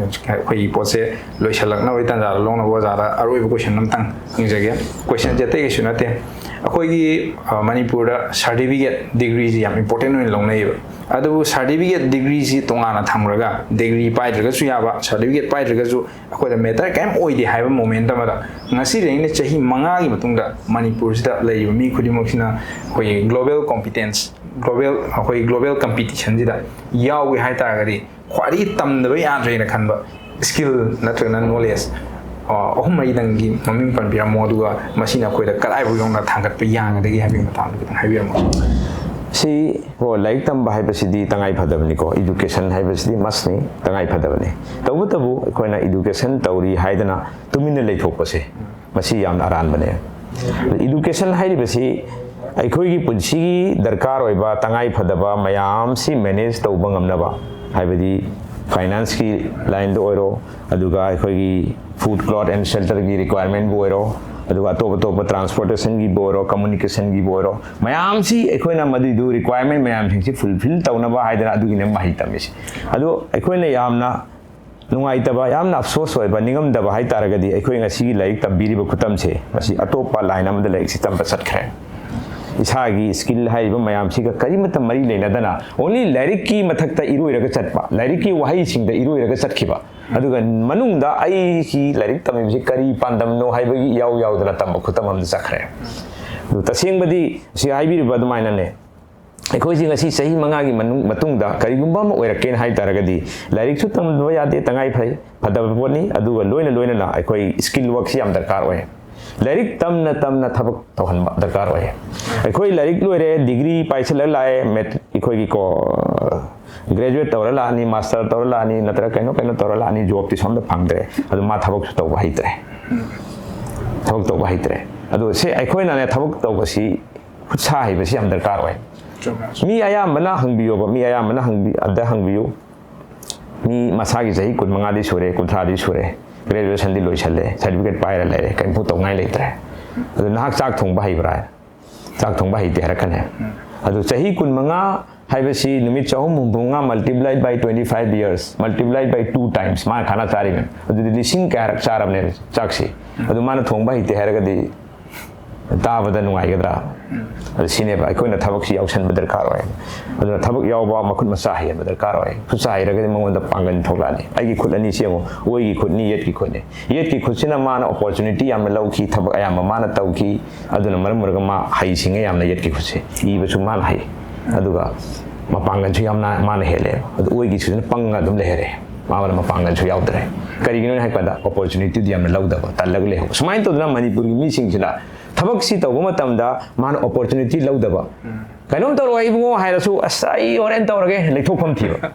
ꯑꯩꯈꯣꯏꯒꯤ ꯄꯣꯠꯁꯦ ꯂꯣꯏꯁꯤꯜꯂꯛꯅꯕꯒꯤ ꯇꯥꯟꯖꯥꯗ ꯂꯧꯅꯕ ꯑꯣꯖꯥꯗ ꯑꯔꯣꯏꯕ ꯀꯣꯏꯁꯟ ꯑꯃꯇꯪ ꯍꯪꯖꯒꯦ꯫ ꯀꯣꯏꯁꯟꯁꯦ ꯑꯇꯩ ꯀꯩꯁꯨ ꯅꯠꯇꯦ, ꯑꯩꯈꯣꯏꯒꯤ, ꯑ, ꯃꯅꯤꯄꯨꯔꯗ ꯁꯥꯔꯇꯤꯐꯤꯀꯦꯠ ꯗꯤꯒ꯭ꯔꯤꯁꯤ ꯌꯥꯝ ꯏꯝꯄꯣꯔꯇꯦꯟ ꯑꯣꯏꯅ ꯂꯧꯅꯩꯌꯦꯕ꯫ ꯑꯗꯨꯕꯨ ꯁꯥꯔꯇꯤꯐꯤꯀꯦꯠ ꯗꯤꯒ꯭ꯔꯤꯁꯤ ꯇꯣꯉꯥꯟꯅ ꯊꯝꯈ꯭ꯔꯒ, ꯗꯤꯒ꯭ꯔꯤ ꯄꯥꯏꯗ꯭ꯔꯒꯁꯨ ꯌꯥꯕ, ꯁꯥꯔꯇꯤꯐꯤꯀꯦꯠ ꯄꯥꯏꯗ꯭ꯔꯒꯁꯨ ꯑꯩꯈꯣꯏꯗ ꯃꯦꯇꯔ ꯀꯔꯤꯝ ꯑꯣꯏꯗꯦ ꯍꯥꯏꯕ ꯃꯣꯃꯦꯟꯠ ꯑꯃꯗ, ꯉꯁꯤꯗꯒꯤꯅ ꯆꯍꯤ ꯃꯉꯥꯒꯤ ꯃꯇꯨꯡꯗ ꯃꯅꯤꯄꯨꯔꯁꯤꯗ ꯂꯩꯔꯤꯕ ꯃꯤ ꯈꯨꯗꯤꯡꯃꯛꯁꯤꯅ ꯑꯩꯈꯣꯏꯒꯤ ꯒ꯭ꯂꯣꯕꯦꯜ ꯀꯣꯝꯄꯤꯇꯦꯟꯁ, ꯒ꯭ꯂꯣꯕꯦꯜ, ꯑꯩꯈꯣꯏꯒꯤ ꯒ꯭ꯂꯣꯕꯦꯜ ꯀꯝꯄꯤꯇꯤꯁꯟꯁꯤꯗ ꯌꯥꯎꯒꯦ ꯍꯥꯏ ꯇꯥꯔꯒꯗꯤ, ꯈ꯭ꯋꯥꯏꯗꯒꯤ ꯇꯝꯗꯕ ꯌꯥꯗ꯭ꯔꯦꯅ ꯈꯟꯕ ꯁ꯭ꯀꯤꯜ ꯅꯠꯇ꯭ꯔꯒꯅ ꯅꯣꯂꯦꯖ, ꯑ, ꯑꯍꯨꯝ ꯃꯔꯤꯗꯪꯒꯤ ꯃꯃꯤꯡ ꯄꯟꯕꯤꯔꯝꯃꯣ, ꯑꯗꯨꯒ ꯃꯁꯤꯅ ꯑꯩꯈꯣꯏꯗ ꯀꯗꯥꯏꯐꯥꯎ ꯌꯧꯅ ꯊꯥꯡꯒꯠꯄ ꯌꯥꯒꯗꯒꯦ ꯍꯥꯏꯕꯒꯤ ꯃꯇꯥꯡꯗ ꯈꯤꯇꯪ ꯍꯥꯏꯕꯤꯔꯝꯃꯣ꯫ ꯁꯤ, ꯍꯣ, ꯂꯥꯏꯔꯤꯛ ꯇꯝꯕ ꯍꯥꯏꯕꯁꯤꯗꯤ ꯇꯉꯥꯏ ꯐꯗꯕꯅꯤꯀꯣ, ꯏꯗꯨꯀꯦꯁꯟ ꯍꯥꯏꯕꯁꯤꯗꯤ ꯃꯁꯅꯤ, ꯇꯉꯥꯏ ꯐꯗꯕꯅꯤ꯫ ꯇꯧꯕꯇꯕꯨ ꯑꯩꯈꯣꯏꯅ ꯏꯗꯨꯀꯦꯁꯟ ꯇꯧꯔꯤ ꯍꯥꯏꯗꯅ ꯇꯨꯃꯤꯟꯅ ꯂꯩꯊꯣꯛꯄꯁꯦ, ꯃꯁꯤ ꯌꯥꯝꯅ ꯑꯔꯥꯟꯕꯅꯦ꯫ ꯏꯗꯨꯀꯦꯁꯟ ꯍꯥꯏꯔꯤꯕꯁꯤ ꯑꯩꯈꯣꯏꯒꯤ ꯄꯨꯟꯁꯤꯒꯤ ꯗꯔꯀꯥꯔ ꯑꯣꯏꯕ ꯇꯉꯥꯏ ꯐꯗꯕ ꯃꯌꯥꯝꯁꯤ ꯃꯦꯅꯦꯖ ꯇꯧꯕ ꯉꯝꯅꯕ, ꯍꯥꯏꯕꯗꯤ ꯐꯥꯏꯅꯥꯟꯁꯀꯤ ꯂꯥꯏꯟꯗ ꯑꯣꯏꯔꯣ, ꯑꯗꯨꯒ ꯑꯩꯈꯣꯏꯒꯤ ꯐꯨꯗ, ꯀ꯭ꯂꯣꯠ ꯑꯦꯟ ꯁꯦꯜꯇꯔꯒꯤ ꯔꯤꯀ꯭ꯋꯥꯏꯔꯃꯦꯟꯕꯨ ꯑꯣꯏꯔꯣ, ꯑꯗꯨꯒ ꯑꯇꯣꯞ ꯑꯇꯣꯞꯄ ꯇ꯭ꯔꯥꯟꯁꯄꯣꯔꯇꯦꯁꯟꯒꯤꯕꯨ ꯑꯣꯏꯔꯣ, ꯀꯝꯃꯨꯅꯤꯀꯦꯁꯟꯒꯤꯕꯨ ꯑꯣꯏꯔꯣ, ꯃꯌꯥꯝꯁꯤ ꯑꯩꯈꯣꯏꯅ ꯃꯗꯨꯏꯗꯨ ꯔꯤꯀ꯭ꯋꯥꯏꯔꯃꯦꯟ ꯃꯌꯥꯝꯁꯤꯡꯁꯤ ꯐꯨꯜꯐꯤꯜ ꯇꯧꯅꯕ ꯍꯥꯏꯗꯅ ꯑꯗꯨꯒꯤꯅꯦ ꯃꯍꯩ ꯇꯝꯃꯤꯁꯤ꯫ ꯑꯗꯣ ꯑꯩꯈꯣꯏꯅ ꯌꯥꯝꯅ ꯅꯨꯡꯉꯥꯏꯇꯕ, ꯌꯥꯝꯅ ꯑꯐꯁꯣꯁ ꯑꯣꯏꯕ, ꯅꯤꯡꯉꯝꯗꯕ ꯍꯥꯏ ꯇꯥꯔꯒꯗꯤ, ꯑꯩꯈꯣꯏ ꯉꯁꯤꯒꯤ ꯂꯥꯏꯔꯤꯛ ꯇꯝꯕꯤꯔꯤꯕ ꯈꯨꯇꯝꯁꯦ ꯃꯁꯤ ꯑꯇꯣꯞꯄ ꯂꯥꯏꯟ ꯑꯃꯗ ꯂꯥꯏꯔꯤꯛꯁꯤ ꯇꯝꯕ ꯆꯠꯈ꯭ꯔꯦ꯫ ꯏꯁꯥꯒꯤ ꯁ꯭ꯀꯤꯜ ꯍꯥꯏꯔꯤꯕ ꯃꯌꯥꯝꯁꯤꯒ ꯀꯔꯤꯃꯠꯇ ꯃꯔꯤ ꯂꯩꯅꯗꯅ, ꯑꯣꯟꯂꯤ ꯂꯥꯏꯔꯤꯛꯀꯤ ꯃꯊꯛꯇ ꯏꯔꯣꯏꯔꯒ ꯆꯠꯄ, ꯂꯥꯏꯔꯤꯛꯀꯤ ꯋꯥꯍꯩꯁꯤꯡꯗ ꯏꯔꯣꯏꯔꯒ ꯆꯠꯈꯤꯕ, ꯑꯗꯨꯒ ꯃꯅꯨꯡꯗ ꯑꯩꯁꯤ ꯂꯥꯏꯔꯤꯛ ꯇꯝꯃꯤꯕꯁꯤ ꯀꯔꯤ ꯄꯥꯟꯗꯝꯅꯣ ꯍꯥꯏꯕꯒꯤ ꯏꯌꯥꯎ ꯌꯥꯎꯗꯅ ꯇꯝꯕ ꯈꯨꯇꯝ ꯑꯃꯗ ꯆꯠꯈ꯭ꯔꯦ꯫ ꯑꯗꯨ ꯇꯁꯦꯡꯕꯗꯤ ꯁꯤ ꯍꯥꯏꯕꯤꯔꯤꯕ ꯑꯗꯨꯃꯥꯏꯅꯅꯦ, ꯑꯩꯈꯣꯏꯁꯤ ꯉꯁꯤ ꯆꯍꯤ ꯃꯉꯥꯒꯤ ꯃꯅꯨꯡ, ꯃꯇꯨꯡꯗ ꯀꯔꯤꯒꯨꯝꯕ ꯑꯃ ꯑꯣꯏꯔꯛꯀꯦꯅ ꯍꯥꯏ ꯇꯥꯔꯒꯗꯤ, ꯂꯥꯏꯔꯤꯛꯁꯨ ꯇꯝꯗꯕ ꯌꯥꯗꯦ, ꯇꯉꯥꯏ ꯐꯩ, ꯐꯗꯕ ꯄꯣꯠꯅꯤ꯫ ꯑꯗꯨꯒ ꯂꯣꯏꯅ ꯂꯣꯏꯅꯅ ꯑꯩꯈꯣꯏ ꯁ꯭ꯀꯤꯜ ꯋꯥꯔꯛꯁꯤ ꯌꯥꯝ ꯗꯔꯀꯥꯔ ꯑꯣꯏ꯫ ꯂꯥꯏꯔꯤꯛ ꯇꯝꯅ ꯇꯝꯅ ꯊꯕꯛ ꯇꯧꯍꯟꯕ ꯗꯔꯀꯥꯔ ꯑꯣꯏ꯫ ꯑꯩꯈꯣꯏ ꯂꯥꯏꯔꯤꯛ ꯂꯣꯏꯔꯦ, ꯗꯤꯒ꯭ꯔꯤ ꯄꯥꯏꯁꯤꯜꯂ ꯂꯥꯛꯑꯦ, ꯃꯦꯠ-, ꯑꯩꯈꯣꯏꯒꯤ ꯀꯣ, ꯒ꯭ꯔꯦꯖꯨꯋꯦꯠ ꯇꯧꯔ ꯂꯥꯛꯑꯅꯤ, ꯃꯥꯁꯇꯔ ꯇꯧꯔ ꯂꯥꯛꯑꯅꯤ, ꯅꯠꯇ꯭ꯔꯒ ꯀꯩꯅꯣ ꯀꯩꯅꯣ ꯇꯧꯔ ꯂꯥꯛꯑꯅꯤ, ꯖꯣꯕꯇꯤ ꯁꯣꯝꯗ ꯐꯪꯗ꯭ꯔꯦ꯫ ꯑꯗꯨ ꯃꯥ ꯊꯕꯛꯁꯨ ꯇꯧꯕ ꯍꯩꯇ꯭ꯔꯦ, ꯊꯕꯛ ꯇꯧꯕ ꯍꯩꯇ꯭ꯔꯦ꯫ ꯑꯗꯣ ꯁꯤ ꯑꯩꯈꯣꯏꯅꯅꯦ, ꯊꯕꯛ ꯇꯧꯕꯁꯤ, ꯈꯨꯠ ꯁꯥ ꯍꯩꯕꯁꯤ ꯌꯥꯝ ꯗꯔꯀꯥꯔ ꯑꯣꯏ꯫ ꯆꯨꯝꯃꯦ꯫ ꯃꯤ ꯑꯌꯥꯝꯕꯅ ꯍꯪꯕꯤꯌꯣꯕ, ꯃꯤ ꯑꯌꯥꯝꯕꯅ ꯍꯪꯕꯤ-, ꯑꯗ ꯍꯪꯕꯤꯌꯨ꯫ ꯃꯤ ꯃꯁꯥꯒꯤ ꯆꯍꯤ ꯀꯨꯟꯃꯉꯥꯗꯤ ꯁꯨꯔꯦ, ꯀꯨꯟꯊ꯭ꯔꯥꯗꯤ ꯁꯨꯔꯦ, ꯒ꯭ꯔꯦꯖꯨꯋꯦꯁꯟꯗꯤ ꯂꯣꯏꯁꯜꯂꯦ, ꯁꯥꯔꯇꯤꯐꯤꯀꯦꯠ ꯄꯥꯏꯔ ꯂꯩꯔꯦ, ꯀꯔꯤꯝꯐꯥꯎ ꯇꯧꯉꯥꯏ ꯂꯩꯇ꯭ꯔꯦ꯫ ꯑꯗꯨ ꯅꯍꯥꯛ ꯆꯥꯛ ꯊꯣꯡꯕ ꯍꯩꯕ꯭ꯔꯥ? ꯆꯥꯛ ꯊꯣꯡꯕ ꯍꯩꯇꯦ ꯍꯥꯏꯔꯛꯀꯅꯤ꯫ ꯑꯗꯨ ꯆꯍꯤ ꯀꯨꯟꯃꯉꯥ ꯍꯥꯏꯕꯁꯤ ꯅꯨꯃꯤꯠ ꯆꯍꯨꯝ ꯍꯨꯝꯐꯨ ꯃꯉꯥ multiplied by twenty five years, multiplied by two times, ꯃꯥꯅ ꯈꯥꯅ ꯆꯥꯔꯤꯕꯅꯤ꯫ ꯑꯗꯨꯗꯤ ꯂꯤꯁꯤꯡ ꯀꯌꯥꯔꯛ ꯆꯥꯔꯕꯅꯦ ꯆꯥꯛꯁꯤ꯫ ꯑꯗꯨ ꯃꯥꯅ ꯊꯣꯡꯕ ꯍꯩꯇꯦ ꯍꯥꯏꯔꯒꯗꯤ ꯇꯥꯕꯗ ꯅꯨꯡꯉꯥꯏꯒꯗ꯭ꯔꯥ? ꯑꯗꯨ ꯁꯤꯅꯦꯕ ꯑꯩꯈꯣꯏꯅ ꯊꯕꯛꯁꯤ ꯌꯥꯎꯁꯟꯕ ꯗꯔꯀꯥꯔ ꯑꯣꯏ꯫ ꯑꯗꯨꯅ ꯊꯕꯛ ꯌꯥꯎꯕ ꯃꯈꯨꯠ ꯃꯁꯥ ꯍꯩꯍꯟꯕ ꯗꯔꯀꯥꯔ ꯑꯣꯏ꯫ ꯈꯨꯠ ꯁꯥ ꯍꯩꯔꯒꯗꯤ ꯃꯉꯣꯟꯗ ꯄꯥꯡꯒꯜ ꯊꯣꯛꯂꯛꯑꯅꯤ꯫ ꯑꯩꯒꯤ ꯈꯨꯠ ꯑꯅꯤꯁꯤ ꯌꯦꯡꯉꯨ, ꯑꯣꯏꯒꯤ ꯈꯨꯠꯅꯤ, ꯌꯦꯠꯀꯤ ꯈꯨꯠꯅꯤ꯫ ꯌꯦꯠꯀꯤ ꯈꯨꯠꯁꯤꯅ ꯃꯥꯅ ꯑꯣꯄꯣꯔꯆꯨꯅꯤꯇꯤ ꯌꯥꯝꯅ ꯂꯧꯈꯤ, ꯊꯕꯛ ꯑꯌꯥꯝꯕ ꯃꯥꯅ ꯇꯧꯈꯤ꯫ ꯑꯗꯨꯅ ꯃꯔꯝ ꯑꯣꯏꯔꯒ ꯃꯥ ꯍꯩꯁꯤꯡꯉꯦ ꯌꯥꯝꯅ ꯌꯦꯠꯀꯤ ꯈꯨꯠꯁꯦ꯫ ꯏꯕꯁꯨ ꯃꯥꯅ ꯍꯩ, ꯑꯗꯨꯒ ꯃꯄꯥꯡꯒꯜꯁꯨ ꯌꯥꯝꯅ ꯃꯥꯅ ꯍꯦꯜꯂꯦ꯫ ꯑꯗꯨ ꯑꯣꯏꯒꯤꯁꯤꯅ ꯄꯪꯉ ꯑꯗꯨꯝ ꯂꯩꯍꯧꯔꯦ, ꯃꯉꯣꯟꯗ ꯃꯄꯥꯡꯒꯜꯁꯨ ꯌꯥꯎꯗ꯭ꯔꯦ꯫ ꯀꯔꯤꯒꯤꯅꯣ ꯍꯥꯏ ꯀꯥꯟꯗ, ꯑꯣꯄꯣꯔꯆꯨꯅꯤꯇꯤꯗꯨ ꯌꯥꯝꯅ ꯂꯧꯗꯕ, ꯇꯜꯂꯒ ꯂꯩꯍꯧꯕ꯫ ꯁꯨꯃꯥꯏꯅ ꯇꯧꯗꯅ ꯃꯅꯤꯄꯨꯔꯒꯤ ꯃꯤꯁꯤꯡꯁꯤꯅ ꯊꯕꯛꯁꯤ ꯇꯧꯕ ꯃꯇꯝꯗ ꯃꯥꯅ ꯑꯣꯄꯣꯔꯆꯨꯅꯤꯇꯤ ꯂꯧꯗꯕ꯫ "ꯀꯩꯅꯣꯝ ꯇꯧꯔꯣ ꯏꯕꯨꯡꯉꯣ" ꯍꯥꯏꯔꯁꯨ, "ꯑꯁ, ꯑꯩ ꯍꯣꯔꯦꯟ ꯇꯧꯔꯒꯦ", ꯂꯩꯊꯣꯛꯐꯝ ꯊꯤꯕ꯫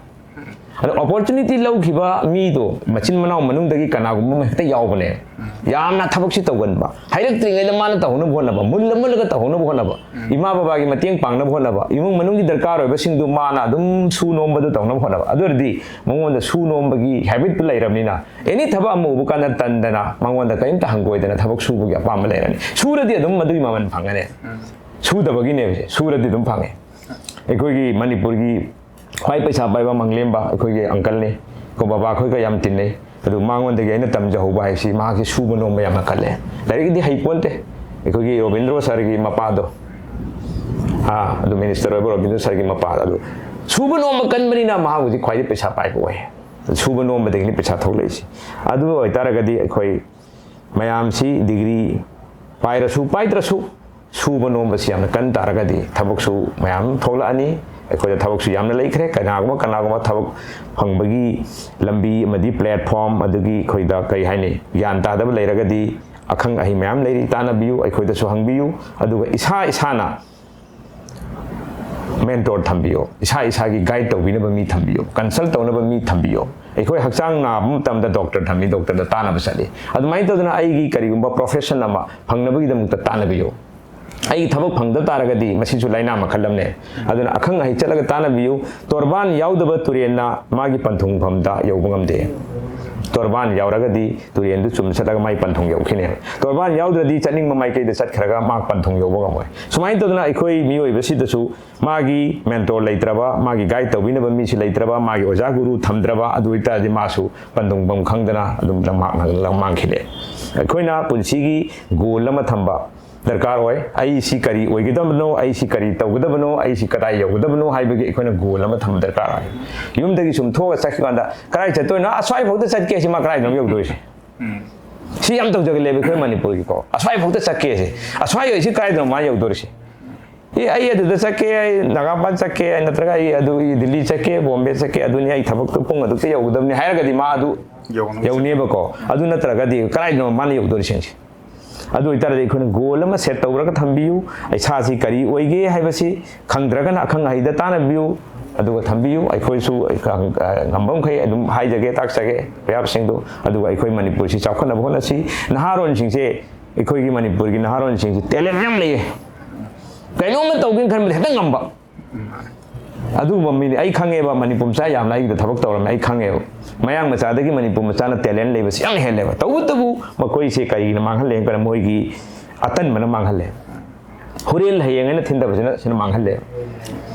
ꯑꯗꯣ ꯑꯣꯄꯣꯔꯆꯨꯅꯤꯇꯤ ꯂꯧꯈꯤꯕ ꯃꯤꯗꯣ ꯃꯆꯤꯟ ꯃꯅꯥꯎ ꯃꯅꯨꯡꯗꯒꯤ ꯀꯅꯥꯒꯨꯝꯕ ꯑꯃ ꯍꯦꯛꯇ ꯌꯥꯎꯕꯅꯦ꯫ ꯌꯥꯝꯅ ꯊꯕꯛꯁꯤ ꯇꯧꯒꯟꯕ, ꯍꯥꯏꯔꯛꯇ꯭ꯔꯤꯉꯩꯗ ꯃꯥꯅ ꯇꯧꯍꯧꯅꯕ ꯍꯣꯠꯅꯕ, ꯃꯨꯜꯂ ꯃꯨꯜꯂꯒ ꯇꯧꯍꯧꯅꯕ ꯍꯣꯠꯅꯕ꯫ ꯏꯃꯥ ꯕꯕꯥꯒꯤ ꯃꯇꯦꯡ ꯄꯥꯡꯅꯕ ꯍꯣꯠꯅꯕ, ꯏꯃꯨꯡ ꯃꯅꯨꯡꯒꯤ ꯗꯔꯀꯥꯔ ꯑꯣꯏꯕꯁꯤꯡꯗꯨ ꯃꯥꯅ ꯑꯗꯨꯝ ꯁꯨ ꯅꯣꯝꯕꯗꯨ ꯇꯧꯅꯕ ꯍꯣꯠꯅꯕ꯫ ꯑꯗꯨ ꯑꯣꯏꯔꯗꯤ ꯃꯉꯣꯟꯗ ꯁꯨ ꯅꯣꯝꯕꯒꯤ ꯍꯦꯕꯤꯠꯇꯨ ꯂꯩꯔꯕꯅꯤꯅ, ꯑꯦꯅꯤ ꯊꯕꯛ ꯑꯃ ꯎꯕ ꯀꯥꯟꯗ ꯇꯟꯗꯅ ꯃꯉꯣꯟꯗ ꯀꯔꯤꯝꯇ ꯍꯪꯒꯣꯏꯗꯅ ꯊꯕꯛ ꯁꯨꯕꯒꯤ ꯑꯄꯥꯝꯕ ꯂꯩꯔꯅꯤ꯫ ꯁꯨꯔꯗꯤ ꯑꯗꯨꯝ ꯃꯗꯨꯒꯤ ꯃꯃꯜ ꯐꯪꯒꯅꯤ꯫ ꯁꯨꯗꯕꯒꯤꯅꯦꯕꯁꯦ, ꯁꯨꯔꯗꯤ ꯑꯗꯨꯝ ꯐꯪꯉꯦ꯫ ꯑꯩꯈꯣꯏꯒꯤ ꯃꯅꯤꯄꯨꯔꯒꯤ ꯈ꯭ꯋꯥꯏ ꯄꯩꯁꯥ ꯄꯥꯏꯕ ꯃꯪꯂꯦꯝꯕ ꯑꯩꯈꯣꯏꯒꯤ ꯑꯪꯀꯜꯅꯤ꯫ ꯑꯩꯈꯣꯏ ꯕꯕꯥ ꯑꯩꯈꯣꯏꯒ ꯌꯥꯝ ꯇꯤꯟꯅꯩ꯫ ꯑꯗꯨ ꯃꯉꯣꯟꯗꯒꯤ ꯑꯩꯅ ꯇꯝꯖꯍꯧꯕ ꯍꯥꯏꯁꯤ, ꯃꯍꯥꯛꯁꯤ ꯁꯨꯕ ꯅꯣꯝꯕ ꯌꯥꯝꯅ ꯀꯜꯂꯦ꯫ ꯂꯥꯏꯔꯤꯛꯇꯤ ꯍꯩꯄꯣꯟꯇꯦ꯫ ꯑꯩꯈꯣꯏꯒꯤ ꯔꯣꯕꯤꯟꯗ꯭ꯔꯣ ꯁꯥꯔꯒꯤ ꯃꯄꯥꯗꯣ, ꯑꯥ, ꯑꯗꯨ ꯃꯤꯅꯤꯁꯇꯔ ꯑꯣꯏꯕ ꯔꯣꯕꯤꯟꯗ꯭ꯔꯣ ꯁꯥꯔꯒꯤ ꯃꯄꯥꯗꯣ, ꯑꯗꯨ ꯁꯨꯕ ꯅꯣꯝꯕ ꯀꯟꯕꯅꯤꯅ ꯃꯍꯥꯛ ꯍꯧꯖꯤꯛ ꯈ꯭ꯋꯥꯏꯗꯒꯤ ꯄꯩꯁꯥ ꯄꯥꯏꯕ ꯑꯣꯏ꯫ ꯁꯨꯕ ꯅꯣꯝꯕꯗꯒꯤꯅꯤ ꯄꯩꯁꯥ ꯊꯣꯛꯂꯛꯏꯁꯤ꯫ ꯑꯗꯨ ꯑꯣꯏꯇꯥꯔꯒꯗꯤ ꯑꯩꯈꯣꯏ ꯃꯌꯥꯝꯁꯤ ꯗꯤꯒ꯭ꯔꯤ ꯄꯥꯏꯔꯁꯨ ꯄꯥꯏꯗ꯭ꯔꯁꯨ ꯁꯨꯕ ꯅꯣꯝꯕꯁꯤ ꯌꯥꯝꯅ ꯀꯟ ꯇꯥꯔꯒꯗꯤ ꯊꯕꯛꯁꯨ ꯃꯌꯥꯝ ꯊꯣꯛꯂꯛꯑꯅꯤ꯫ ꯑꯩꯈꯣꯏꯗ ꯊꯕꯛꯁꯨ ꯌꯥꯝꯅ ꯂꯩꯈ꯭ꯔꯦ꯫ ꯀꯅꯥꯒꯨꯝꯕ, ꯀꯅꯥꯒꯨꯝꯕ ꯊꯕꯛ ꯐꯪꯕꯒꯤ ꯂꯝꯕꯤ ꯑꯃꯗꯤ platform ꯑꯗꯨꯒꯤ ꯑꯩꯈꯣꯏꯗ ꯀꯔꯤ ꯍꯥꯏꯅꯤ, ꯒ꯭ꯌꯥꯟ ꯇꯥꯗꯕ ꯂꯩꯔꯒꯗꯤ ꯑꯈꯪ ꯑꯍꯩ ꯃꯌꯥꯝ ꯂꯩꯔꯤ, ꯇꯥꯟꯅꯕꯤꯌꯨ, ꯑꯩꯈꯣꯏꯗꯁꯨ ꯍꯪꯕꯤꯌꯨ꯫ ꯑꯗꯨꯒ ꯏꯁꯥ ꯏꯁꯥꯅ mentor ꯊꯝꯕꯤꯌꯣ, ꯏꯁꯥ ꯏꯁꯥꯒꯤ guide ꯇꯧꯕꯤꯅꯕ ꯃꯤ ꯊꯝꯕꯤꯌꯣ, consult ꯇꯧꯅꯕ ꯃꯤ ꯊꯝꯕꯤꯌꯣ꯫ ꯑꯩꯈꯣꯏ ꯍꯛꯆꯥꯡ ꯅꯥꯕ ꯃꯇꯝꯗ doctor ꯊꯝꯃꯤ, doctorꯗ ꯇꯥꯟꯅꯕ ꯆꯠꯂꯤ꯫ ꯑꯗꯨꯃꯥꯏꯅ ꯇꯧꯗꯅ ꯑꯩꯒꯤ ꯀꯔꯤꯒꯨꯝꯕ profession ꯑꯃ ꯐꯪꯅꯕꯒꯤꯗꯃꯛꯇ ꯇꯥꯟꯅꯕꯤꯌꯨ꯫ ꯑꯩꯒꯤ ꯊꯕꯛ ꯐꯪꯗ ꯇꯥꯔꯒꯗꯤ ꯃꯁꯤꯁꯨ ꯂꯥꯏꯅꯥ ꯃꯈꯜ ꯑꯃꯅꯦ꯫ ꯑꯗꯨꯅ ꯑꯈꯪ ꯑꯍꯩ ꯆꯠꯂꯒ ꯇꯥꯟꯅꯕꯤꯌꯨ꯫ ꯇꯣꯔꯕꯥꯟ ꯌꯥꯎꯗꯕ ꯇꯨꯔꯦꯟꯅ ꯃꯥꯒꯤ ꯄꯟꯊꯨꯡꯐꯝꯗ ꯌꯧꯕ ꯉꯝꯗꯦ꯫ ꯇꯣꯔꯕꯥꯟ ꯌꯥꯎꯔꯒꯗꯤ ꯇꯨꯔꯦꯟꯗꯨ ꯆꯨꯝꯅ ꯆꯠꯂꯒ ꯃꯥꯒꯤ ꯄꯟꯊꯨꯡ ꯌꯧꯈꯤꯅꯦꯕ꯫ ꯇꯣꯔꯕꯥꯟ ꯌꯥꯎꯗ꯭ꯔꯗꯤ ꯆꯠꯅꯤꯡꯕ ꯃꯥꯏꯀꯩꯗ ꯆꯠꯈ꯭ꯔꯒ ꯃꯥ ꯄꯟꯊꯨꯡ ꯌꯧꯕ ꯉꯝꯃꯣꯏ꯫ ꯁꯨꯃꯥꯏꯅ ꯇꯧꯗꯅ ꯑꯩꯈꯣꯏ ꯃꯤꯑꯣꯏꯕꯁꯤꯗꯁꯨ ꯃꯥꯒꯤ mentor ꯂꯩꯇ꯭ꯔꯕ, ꯃꯥꯒꯤ guide ꯇꯧꯕꯤꯅꯕ ꯃꯤꯁꯤ ꯂꯩꯇ꯭ꯔꯕ, ꯃꯥꯒꯤ ꯑꯣꯖꯥ ꯒꯨꯔꯨ ꯊꯝꯗ꯭ꯔꯕ, ꯑꯗꯨ ꯑꯣꯏꯇꯥꯔꯗꯤ ꯃꯥꯁꯨ ꯄꯟꯊꯨꯡꯐꯝ ꯈꯪꯗꯅ ꯑꯗꯨꯝ ꯂꯝꯃꯥꯡ-, ꯂꯝꯃꯥꯡꯈꯤꯅꯦ꯫ ꯑꯩꯈꯣꯏꯅ ꯄꯨꯟꯁꯤꯒꯤ goal ꯑꯃ ꯊꯝꯕ ꯗꯔꯀꯥꯔ ꯑꯣꯏ꯫ ꯑꯩ ꯁꯤ ꯀꯔꯤ ꯑꯣꯏꯒꯗꯕꯅꯣ, ꯑꯩ ꯁꯤ ꯀꯔꯤ ꯇꯧꯒꯗꯕꯅꯣ, ꯑꯩ ꯁꯤ ꯀꯗꯥꯏ ꯌꯧꯒꯗꯕꯅꯣ ꯍꯥꯏꯕꯒꯤ ꯑꯩꯈꯣꯏꯅ goal ꯑꯃ ꯊꯝꯕ ꯗꯔꯀꯥꯔ ꯑꯣꯏ꯫ ꯌꯨꯝꯗꯒꯤ ꯁꯨꯝ ꯊꯣꯛꯑꯒ ꯆꯠꯈꯤ ꯀꯥꯟꯗ, "ꯀꯗꯥꯏ ꯆꯠꯇꯣꯏꯅꯣ? ꯑꯁ꯭ꯋꯥꯏꯐꯥꯎꯗ ꯆꯠꯀꯦ" ꯁꯤ ꯃꯥ ꯀꯗꯥꯏꯗꯅꯣ ꯌꯧꯗꯣꯏꯁꯦ? ꯁꯤ ꯌꯥꯝ ꯇꯧꯖꯒꯜꯂꯦꯕ ꯑꯩꯈꯣꯏ ꯃꯅꯤꯄꯨꯔꯒꯤꯀꯣ꯫ "ꯑꯁ꯭ꯋꯥꯏꯐꯥꯎꯗ ꯆꯠꯀꯦ" ꯁꯦ, "ꯑꯁ꯭ꯋꯥꯏ ꯑꯣꯏꯁꯤ ꯀꯗꯥꯏꯗꯅꯣ ꯃꯥ ꯌꯧꯗꯣꯔꯤꯁꯦ?" "ꯑꯦ, ꯑꯩ ꯑꯗꯨꯗ ꯆꯠꯀꯦ, ꯑꯩ ꯅꯥꯒꯥꯃꯄꯥꯜ ꯆꯠꯀꯦ, ꯅꯠꯇ꯭ꯔꯒ ꯑꯩ ꯑꯗꯨ ꯗꯤꯜꯂꯤ ꯆꯠꯀꯦ, ꯕꯣꯝꯕꯦ ꯆꯠꯀꯦ, ꯑꯗꯨꯅꯤ ꯑꯩ ꯊꯕꯛꯇꯣ ꯄꯨꯡ ꯑꯗꯨꯛꯇ ꯌꯧꯒꯗꯕꯅꯤ" ꯍꯥꯏꯔꯒꯗꯤ ꯃꯥ ꯑꯗꯨ ꯌꯧꯅꯕ ꯌꯧꯅꯦꯕꯀꯣ꯫ ꯑꯗꯨ ꯅꯠꯇ꯭ꯔꯒꯗꯤ ꯀꯗꯥꯏꯗꯅꯣ ꯃꯥꯅ ꯌꯧꯗꯣꯔꯤꯁꯤꯡꯁꯦ? ꯑꯗꯨ ꯑꯣꯏꯇꯥꯔꯗꯤ ꯑꯩꯈꯣꯏꯅ goal ꯑꯃ set ꯇꯧꯔꯒ ꯊꯝꯕꯤꯌꯨ꯫ ꯏꯁꯥꯁꯤ ꯀꯔꯤ ꯑꯣꯏꯒꯦ ꯍꯥꯏꯕꯁꯤ ꯈꯪꯗ꯭ꯔꯒꯅ ꯑꯈꯪ ꯑꯍꯩꯗ ꯇꯥꯟꯅꯕꯤꯌꯨ꯫ ꯑꯗꯨꯒ ꯊꯝꯕꯤꯌꯨ꯫ ꯑꯩꯈꯣꯏꯁꯨ ꯉꯝꯕ ꯃꯈꯩ ꯑꯗꯨꯝ ꯍꯥꯏꯖꯒꯦ, ꯇꯥꯛꯆꯒꯦ ꯄꯌꯥꯞꯁꯤꯡꯗꯨ꯫ ꯑꯗꯨꯒ ꯑꯩꯈꯣꯏ ꯃꯅꯤꯄꯨꯔꯁꯤ ꯆꯥꯎꯈꯠꯅꯕ ꯍꯣꯠꯅꯁꯤ꯫ ꯅꯍꯥꯔꯣꯟꯁꯤꯡꯁꯦ, ꯑꯩꯈꯣꯏꯒꯤ ꯃꯅꯤꯄꯨꯔꯒꯤ ꯅꯍꯥꯔꯣꯟꯁꯤꯡꯁꯤ talent ꯌꯥꯝ ꯂꯩꯌꯦ꯫ ꯀꯩꯅꯣꯝꯃ ꯇꯧꯒꯦꯅ ꯈꯟꯕꯗ ꯍꯦꯛꯇ ꯉꯝꯕ꯫ ꯑꯗꯨꯒꯨꯝꯕ ꯃꯤꯅꯤ꯫ ꯑꯩ ꯈꯪꯉꯦꯕ, ꯃꯅꯤꯄꯨꯔ ꯃꯆꯥ ꯌꯥꯝꯅ ꯑꯩꯒꯤꯗ ꯊꯕꯛ ꯇꯧꯔꯝꯃꯦ, ꯑꯩ ꯈꯪꯉꯦꯕ꯫ ꯃꯌꯥꯡ ꯃꯆꯥꯗꯒꯤ ꯃꯅꯤꯄꯨꯔ ꯃꯆꯥꯅ talent ꯂꯩꯕꯁꯤ ꯌꯥꯝ ꯍꯦꯜꯂꯦꯕ꯫ ꯇꯧꯕꯇꯕꯨ ꯃꯈꯣꯏꯁꯦ ꯀꯔꯤꯒꯤꯅ ꯃꯥꯡꯍꯜꯂꯦ ꯍꯥꯏꯕ ꯀꯥꯟꯗ, ꯃꯣꯏꯒꯤ ꯑꯇꯟꯕꯅ ꯃꯥꯡꯍꯜꯂꯦ꯫ ꯍꯣꯔꯦꯟ ꯍꯌꯦꯡ ꯍꯥꯏꯅ ꯊꯤꯟꯗꯕꯁꯤꯅ, ꯁꯤꯅ ꯃꯥꯡꯍꯜꯂꯦ꯫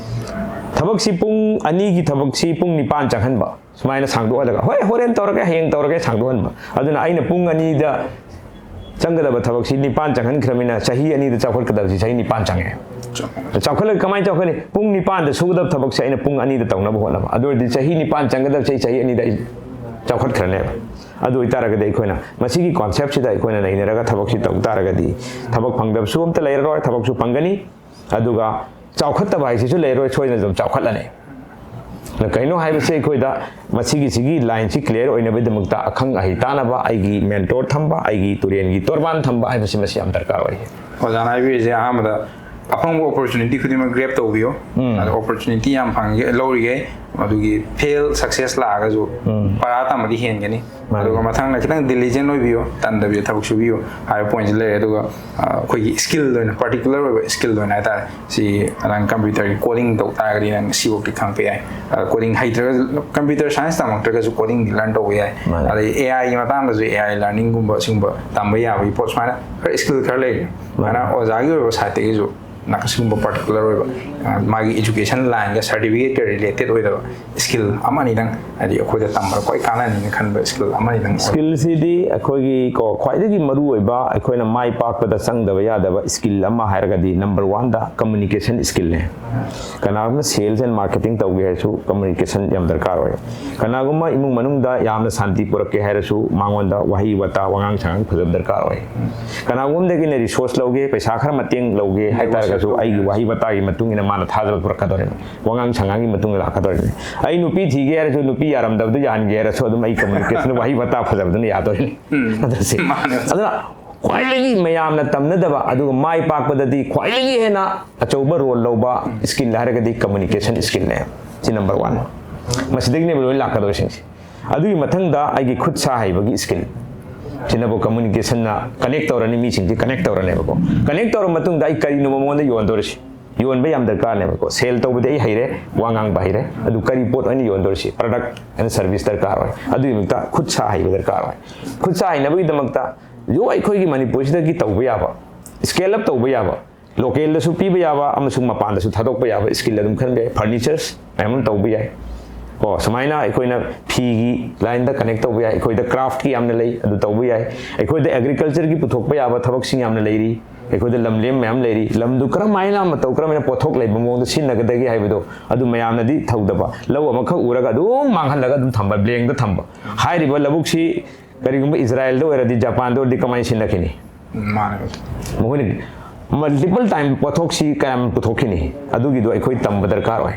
ꯊꯕꯛꯁꯤ ꯄꯨꯡ ꯑꯅꯤꯒꯤ ꯊꯕꯛꯁꯤ ꯄꯨꯡ ꯅꯤꯄꯥꯟ ꯆꯪꯍꯟꯕ, ꯁꯨꯃꯥꯏꯅ ꯁꯥꯡꯗꯣꯛꯍꯜꯂꯒ, "ꯍꯣꯏ, ꯍꯣꯔꯦꯟ ꯇꯧꯔꯒꯦ, ꯍꯌꯦꯡ ꯇꯧꯔꯒꯦ", ꯁꯥꯡꯗꯣꯛꯍꯟꯕ꯫ ꯑꯗꯨꯅ ꯑꯩꯅ ꯄꯨꯡ ꯑꯅꯤꯗ ꯆꯪꯒꯗꯕ ꯊꯕꯛꯁꯤ ꯅꯤꯄꯥꯟ ꯆꯪꯍꯟꯈ꯭ꯔꯕꯅꯤꯅ, ꯆꯍꯤ ꯑꯅꯤꯗ ꯆꯥꯎꯈꯠꯀꯗꯕꯁꯤ ꯆꯍꯤ ꯅꯤꯄꯥꯟ ꯆꯪꯉꯦ꯫ ꯆꯥꯎꯈꯠꯂꯒ ꯀꯃꯥꯏꯅ ꯆꯥꯎꯈꯠꯅꯤ? ꯄꯨꯡ ꯅꯤꯄꯥꯟꯗ ꯁꯨꯒꯗꯕ ꯊꯕꯛꯁꯦ ꯑꯩꯅ ꯄꯨꯡ ꯑꯅꯤꯗ ꯇꯧꯅꯕ ꯍꯣꯠꯅꯕ꯫ ꯑꯗꯨ ꯑꯣꯏꯔꯗꯤ ꯆꯍꯤ ꯅꯤꯄꯥꯟ ꯆꯪꯒꯗꯕꯁꯦ ꯑꯩ ꯆꯍꯤ ꯑꯅꯤꯗ ꯑꯩ ꯆꯥꯎꯈꯠꯈ꯭ꯔꯅꯦꯕ꯫ ꯑꯗꯨ ꯑꯣꯏꯇꯥꯔꯒꯗꯤ ꯑꯩꯈꯣꯏꯅ ꯃꯁꯤꯒꯤ concept ꯁꯤꯗ ꯑꯩꯈꯣꯏꯅ ꯅꯩꯅꯔꯒ ꯊꯕꯛꯁꯤ ꯇꯧ ꯇꯥꯔꯒꯗꯤ, ꯊꯕꯛ ꯐꯪꯗꯕꯁꯨ ꯑꯝꯇ ꯂꯩꯔꯔꯣꯏ, ꯊꯕꯛꯁꯨ ꯐꯪꯒꯅꯤ꯫ ꯑꯗꯨꯒ ꯆꯥꯎꯈꯠꯇꯕ ꯍꯥꯏꯁꯤꯁꯨ ꯂꯩꯔꯔꯣꯏ, ꯁꯣꯏꯗꯅ ꯑꯗꯨꯝ ꯆꯥꯎꯈꯠꯂꯅꯤ꯫ ꯑꯗ ꯀꯩꯅꯣ ꯍꯥꯏꯕꯁꯦ, ꯑꯩꯈꯣꯏꯗ ꯃꯁꯤꯒꯤꯁꯤꯒꯤ line ꯁꯤ clear ꯑꯣꯏꯅꯕꯒꯤꯗꯃꯛꯇ ꯑꯈꯪ ꯑꯍꯩ ꯇꯥꯟꯅꯕ, ꯑꯩꯒꯤ mentor ꯊꯝꯕ, ꯑꯩꯒꯤ ꯇꯨꯔꯦꯟꯒꯤ ꯇꯣꯔꯕꯥꯟ ꯊꯝꯕ ꯍꯥꯏꯕꯁꯤ ꯃꯁꯤ ꯌꯥꯝ ꯗꯔꯀꯥꯔ ꯑꯣꯏ꯫ ꯑꯣꯖꯥꯅ ꯍꯥꯏꯕꯤꯔꯤꯁꯦ ꯑꯍꯥꯟꯕꯗ ꯑꯐꯪꯕ opportunity ꯈꯨꯗꯤꯡꯃꯛ grab ꯇꯧꯕꯤꯌꯨ꯫ ꯎꯝ꯫ ꯑꯗ opportunity ꯌꯥꯝ ꯐꯪꯒꯦ, ꯂꯧꯔꯤꯈꯩ, ꯑꯗꯨꯒꯤ fail success ꯂꯥꯛꯑꯒꯁꯨ ꯎꯝ꯫ ꯄꯔꯥ ꯇꯝꯕꯗꯤ ꯍꯦꯟꯒꯅꯤ꯫ ꯃꯥꯅꯦ꯫ ꯑꯗꯨꯒ ꯃꯊꯪꯗ ꯈꯤꯇꯪ diligent ꯑꯣꯏꯕꯤꯌꯨ, ꯇꯟꯗꯕꯤꯗ ꯊꯕꯛ ꯁꯨꯕꯤꯌꯨ ꯍꯥꯏꯕ point ꯁꯤ ꯂꯩꯔꯦ꯫ ꯑꯗꯨꯒ, ꯑ, ꯑꯩꯈꯣꯏꯒꯤ skill ꯑꯣꯏꯅ, particular ꯑꯣꯏꯕ skill ꯑꯣꯏꯅ ꯍꯥꯏꯇꯥꯔꯦ, ꯁꯤ ꯅꯪ computer ꯒꯤ coding ꯇꯧ ꯇꯥꯔꯒꯗꯤ ꯅꯪ ꯁꯤꯐꯧꯗꯤ ꯈꯪꯉꯛꯄ ꯌꯥꯏ꯫ ꯑ, coding ꯍꯩꯇ꯭ꯔꯒꯁꯨ, computer science ꯇꯝꯃꯛꯇ꯭ꯔꯒꯁꯨ coding ꯗꯤ learn ꯇꯧꯕ ꯌꯥꯏ꯫ ꯃꯥꯅꯦ꯫ ꯑꯗꯩ A I ꯒꯤ ꯃꯇꯥꯡꯗꯁꯨ, A I learning ꯒꯨꯝꯕ ꯁꯤꯒꯨꯝꯕ ꯇꯝꯕ ꯌꯥꯕꯒꯤ ꯄꯣꯠ, ꯁꯨꯃꯥꯏꯅ ꯈꯔ skill ꯈꯔ ꯂꯩꯔꯦ꯫ ꯃꯥꯅꯦ꯫ ꯁꯨꯃꯥꯏꯅ ꯑꯣꯖꯥꯒꯤ ꯑꯣꯏꯕ side ꯇꯒꯤꯁꯨ ꯅ-, ꯁꯤꯒꯨꯝꯕ particular ꯑꯣꯏꯕ, ꯑ, ꯃꯥꯒꯤ education line ꯒ certificate ꯀ related ꯑꯣꯏꯗꯕ skill ꯑꯃ ꯑꯅꯤꯗꯪ, ꯍꯥꯏꯗꯤ ꯑꯩꯈꯣꯏꯗ ꯇꯝꯕꯗ ꯈ꯭ꯋꯥꯏ ꯀꯥꯟꯅꯅꯤꯅ ꯈꯟꯕ skill ꯑꯃ ꯑꯅꯤꯗꯪ꯫ Skill ꯁꯤꯗꯤ ꯑꯩꯈꯣꯏꯒꯤ ꯀꯣ, ꯈ꯭ꯋꯥꯏꯗꯒꯤ ꯃꯔꯨꯑꯣꯏꯕ, ꯑꯩꯈꯣꯏꯅ ꯃꯥꯏ ꯄꯥꯛꯄꯗ ꯆꯪꯗꯕ ꯌꯥꯗꯕ skill ꯑꯃ ꯍꯥꯏꯔꯒꯗꯤ number one ꯗ communication skill ꯅꯦ꯫ ꯀꯅꯥꯒꯨꯝꯕ sales and marketing ꯇꯧꯒꯦ ꯍꯥꯏꯔꯁꯨ communication ꯌꯥꯝ ꯗꯔꯀꯥꯔ ꯑꯣꯏ꯫ ꯀꯅꯥꯒꯨꯝꯕ ꯏꯃꯨꯡ ꯃꯅꯨꯡꯗ ꯌꯥꯝꯅ ꯁꯥꯟꯇꯤ ꯄꯨꯔꯛꯀꯦ ꯍꯥꯏꯔꯁꯨ ꯃꯉꯣꯟꯗ ꯋꯥꯍꯩ ꯋꯥꯇꯥ, ꯋꯥꯉꯥꯡ ꯁꯉꯥꯡ ꯐꯖꯕ ꯗꯔꯀꯥꯔ ꯑꯣꯏ꯫ ꯀꯅꯥꯒꯨꯝꯕꯗꯒꯤ ꯑꯩꯅ resource ꯂꯧꯒꯦ, ꯄꯩꯁꯥ ꯈꯔ ꯃꯇꯦꯡ ꯂꯧꯒꯦ ꯍꯥꯏꯇꯥꯔꯒꯁꯨ, ꯑꯩꯒꯤ ꯋꯥꯍꯩ ꯋꯥꯇꯥꯒꯤ ꯃꯇꯨꯡ ꯏꯟꯅ ꯃꯥꯅ ꯊꯥꯖꯕ ꯄꯨꯔꯛꯀꯗꯧꯔꯤꯕꯅꯤ, ꯋꯥꯉꯥꯡ ꯁꯉꯥꯡꯒꯤ ꯃꯇꯨꯡ ꯏꯟꯅ ꯂꯥꯛꯀꯗꯧꯔꯤꯕꯅꯤ꯫ ꯑꯩ ꯅꯨꯄꯤ ꯊꯤꯒꯦ ꯍꯥꯏꯔꯁꯨ, ꯅꯨꯄꯤ ꯌꯥꯔꯝꯗꯕꯗꯨ ꯌꯥꯍꯟꯒꯦ ꯍꯥꯏꯔꯁꯨ, ꯑꯗꯨꯝ ꯑꯩ communication, ꯋꯥꯍꯩ ꯋꯥꯇꯥ ꯐꯖꯕꯗꯨꯅ ꯌꯥꯗꯣꯔꯤꯕꯅꯤ꯫ ꯎꯝ꯫ ꯑꯗꯨ ꯁꯤ-, ꯃꯥꯅꯦ꯫ ꯑꯗꯨꯅ ꯈ꯭ꯋꯥꯏꯗꯒꯤ ꯃꯌꯥꯝꯅ ꯇꯝꯅꯗꯕ ꯑꯗꯨꯒ ꯃꯥꯏ ꯄꯥꯛꯄꯗꯗꯤ ꯈ꯭ꯋꯥꯏꯗꯒꯤ ꯍꯦꯟꯅ ꯑꯆꯧꯕ role ꯂꯧꯕ skill ꯍꯥꯏꯔꯒꯗꯤ communication skill ꯅꯦ꯫ ꯁꯤ number one꯫ ꯃꯁꯤꯗꯒꯤꯅꯦꯕ ꯂꯣꯏ ꯂꯥꯛꯀꯗꯧꯔꯤꯁꯤꯡꯁꯦ꯫ ꯑꯗꯨꯒꯤ ꯃꯊꯪꯗ ꯑꯩꯒꯤ ꯈꯨꯠ ꯁꯥ ꯍꯩꯕꯒꯤ skill꯫ ꯁꯤꯅꯕꯨ communication ꯅ connect ꯇꯧꯔꯅꯤ, ꯃꯤꯁꯤꯡꯁꯤ connect ꯇꯧꯔꯅꯦꯕꯀꯣ꯫ Connect ꯇꯧꯔ ꯃꯇꯨꯡꯗ ꯑꯩ ꯀꯔꯤꯅꯣ ꯃꯉꯣꯟꯗ ꯌꯣꯟꯗꯧꯔꯤꯁꯤ? ꯌꯣꯟꯕ ꯌꯥꯝ ꯗꯔꯀꯥꯔꯅꯦꯕꯀꯣ꯫ Sale ꯇꯧꯕꯗꯤ ꯑꯩ ꯍꯩꯔꯦ, ꯋꯥ ꯉꯥꯡꯕ ꯍꯩꯔꯦ, ꯑꯗꯨ ꯀꯔꯤ ꯄꯣꯠ ꯑꯩꯅ ꯌꯣꯟꯗꯧꯔꯤꯁꯤ? Product and service ꯗꯔꯀꯥꯔ ꯑꯣꯏ꯫ ꯑꯗꯨꯒꯤꯗꯃꯛꯇ ꯈꯨꯠ ꯁꯥ ꯍꯩꯕ ꯗꯔꯀꯥꯔ ꯑꯣꯏ꯫ ꯈꯨꯠ ꯁꯥ ꯍꯩꯅꯕꯒꯤꯗꯃꯛꯇ ꯌꯣ ꯑꯩꯈꯣꯏꯒꯤ ꯃꯅꯤꯄꯨꯔꯁꯤꯗꯒꯤ ꯇꯧꯕ ꯌꯥꯕ, scale up ꯇꯧꯕ ꯌꯥꯕ, local ꯗꯁꯨ ꯄꯤꯕ ꯌꯥꯕ ꯑꯃꯁꯨꯡ ꯃꯄꯥꯟꯗꯁꯨ ꯊꯥꯗꯣꯛꯄ ꯌꯥꯕ skill ꯑꯗꯨꯝ ꯈꯟꯕ ꯌꯥꯏ꯫ Furnitures ꯃꯌꯥꯝ ꯑꯃ ꯇꯧꯕ ꯌꯥꯏ꯫ ꯀꯣ, ꯁꯨꯃꯥꯏꯅ ꯑꯩꯈꯣꯏꯅ ꯐꯤꯒꯤ line ꯗ connect ꯇꯧꯕ ꯌꯥꯏ꯫ ꯑꯩꯈꯣꯏꯗ craft ꯀꯤ ꯌꯥꯝꯅ ꯂꯩ, ꯑꯗꯨ ꯇꯧꯕ ꯌꯥꯏ꯫ ꯑꯩꯈꯣꯏꯗ agriculture ꯒꯤ ꯄꯨꯊꯣꯛꯄ ꯌꯥꯕ ꯊꯕꯛꯁꯤꯡ ꯌꯥꯝꯅ ꯂꯩꯔꯤ꯫ ꯑꯩꯈꯣꯏꯗ ꯂꯝꯂꯦꯝ ꯃꯌꯥꯝ ꯂꯩꯔꯤ꯫ ꯂꯝꯗꯨ ꯀꯔꯝꯍꯥꯏꯅ ꯃꯇꯧ ꯀꯔꯝꯍꯥꯏꯅ ꯄꯣꯠꯊꯣꯛ ꯂꯩꯕ ꯃꯑꯣꯡꯗ ꯁꯤꯖꯤꯟꯅꯒꯗꯒꯦ ꯍꯥꯏꯕꯗꯣ ꯑꯗꯨ ꯃꯌꯥꯝꯅꯗꯤ ꯊꯧꯗꯕ꯫ ꯂꯧ ꯑꯃꯈꯛ ꯎꯔꯒ ꯑꯗꯨꯝ ꯃꯥꯡꯍꯜꯂꯒ ꯑꯗꯨꯝ ꯊꯝꯕ, blank ꯗ ꯊꯝꯕ꯫ ꯍꯥꯏꯔꯤꯕ ꯂꯧꯕꯨꯛꯁꯤ ꯀꯔꯤꯒꯨꯝꯕ ꯏꯖꯔꯥꯏꯜꯗ ꯑꯣꯏꯔꯗꯤ, ꯖꯄꯥꯟꯗ ꯑꯣꯏꯔꯗꯤ ꯀꯃꯥꯏꯅ ꯁꯤꯖꯤꯟꯅꯈꯤꯅꯤ? ꯃꯥꯅꯦ꯫ ꯃꯈꯣꯏꯅ multiple time ꯄꯣꯠꯊꯣꯛꯁꯤ ꯀꯌꯥꯝ ꯄꯨꯊꯣꯛꯈꯤꯅꯤ? ꯑꯗꯨꯒꯤꯗꯣ ꯑꯩꯈꯣꯏ ꯇꯝꯕ ꯗꯔꯀꯥꯔ ꯑꯣꯏ꯫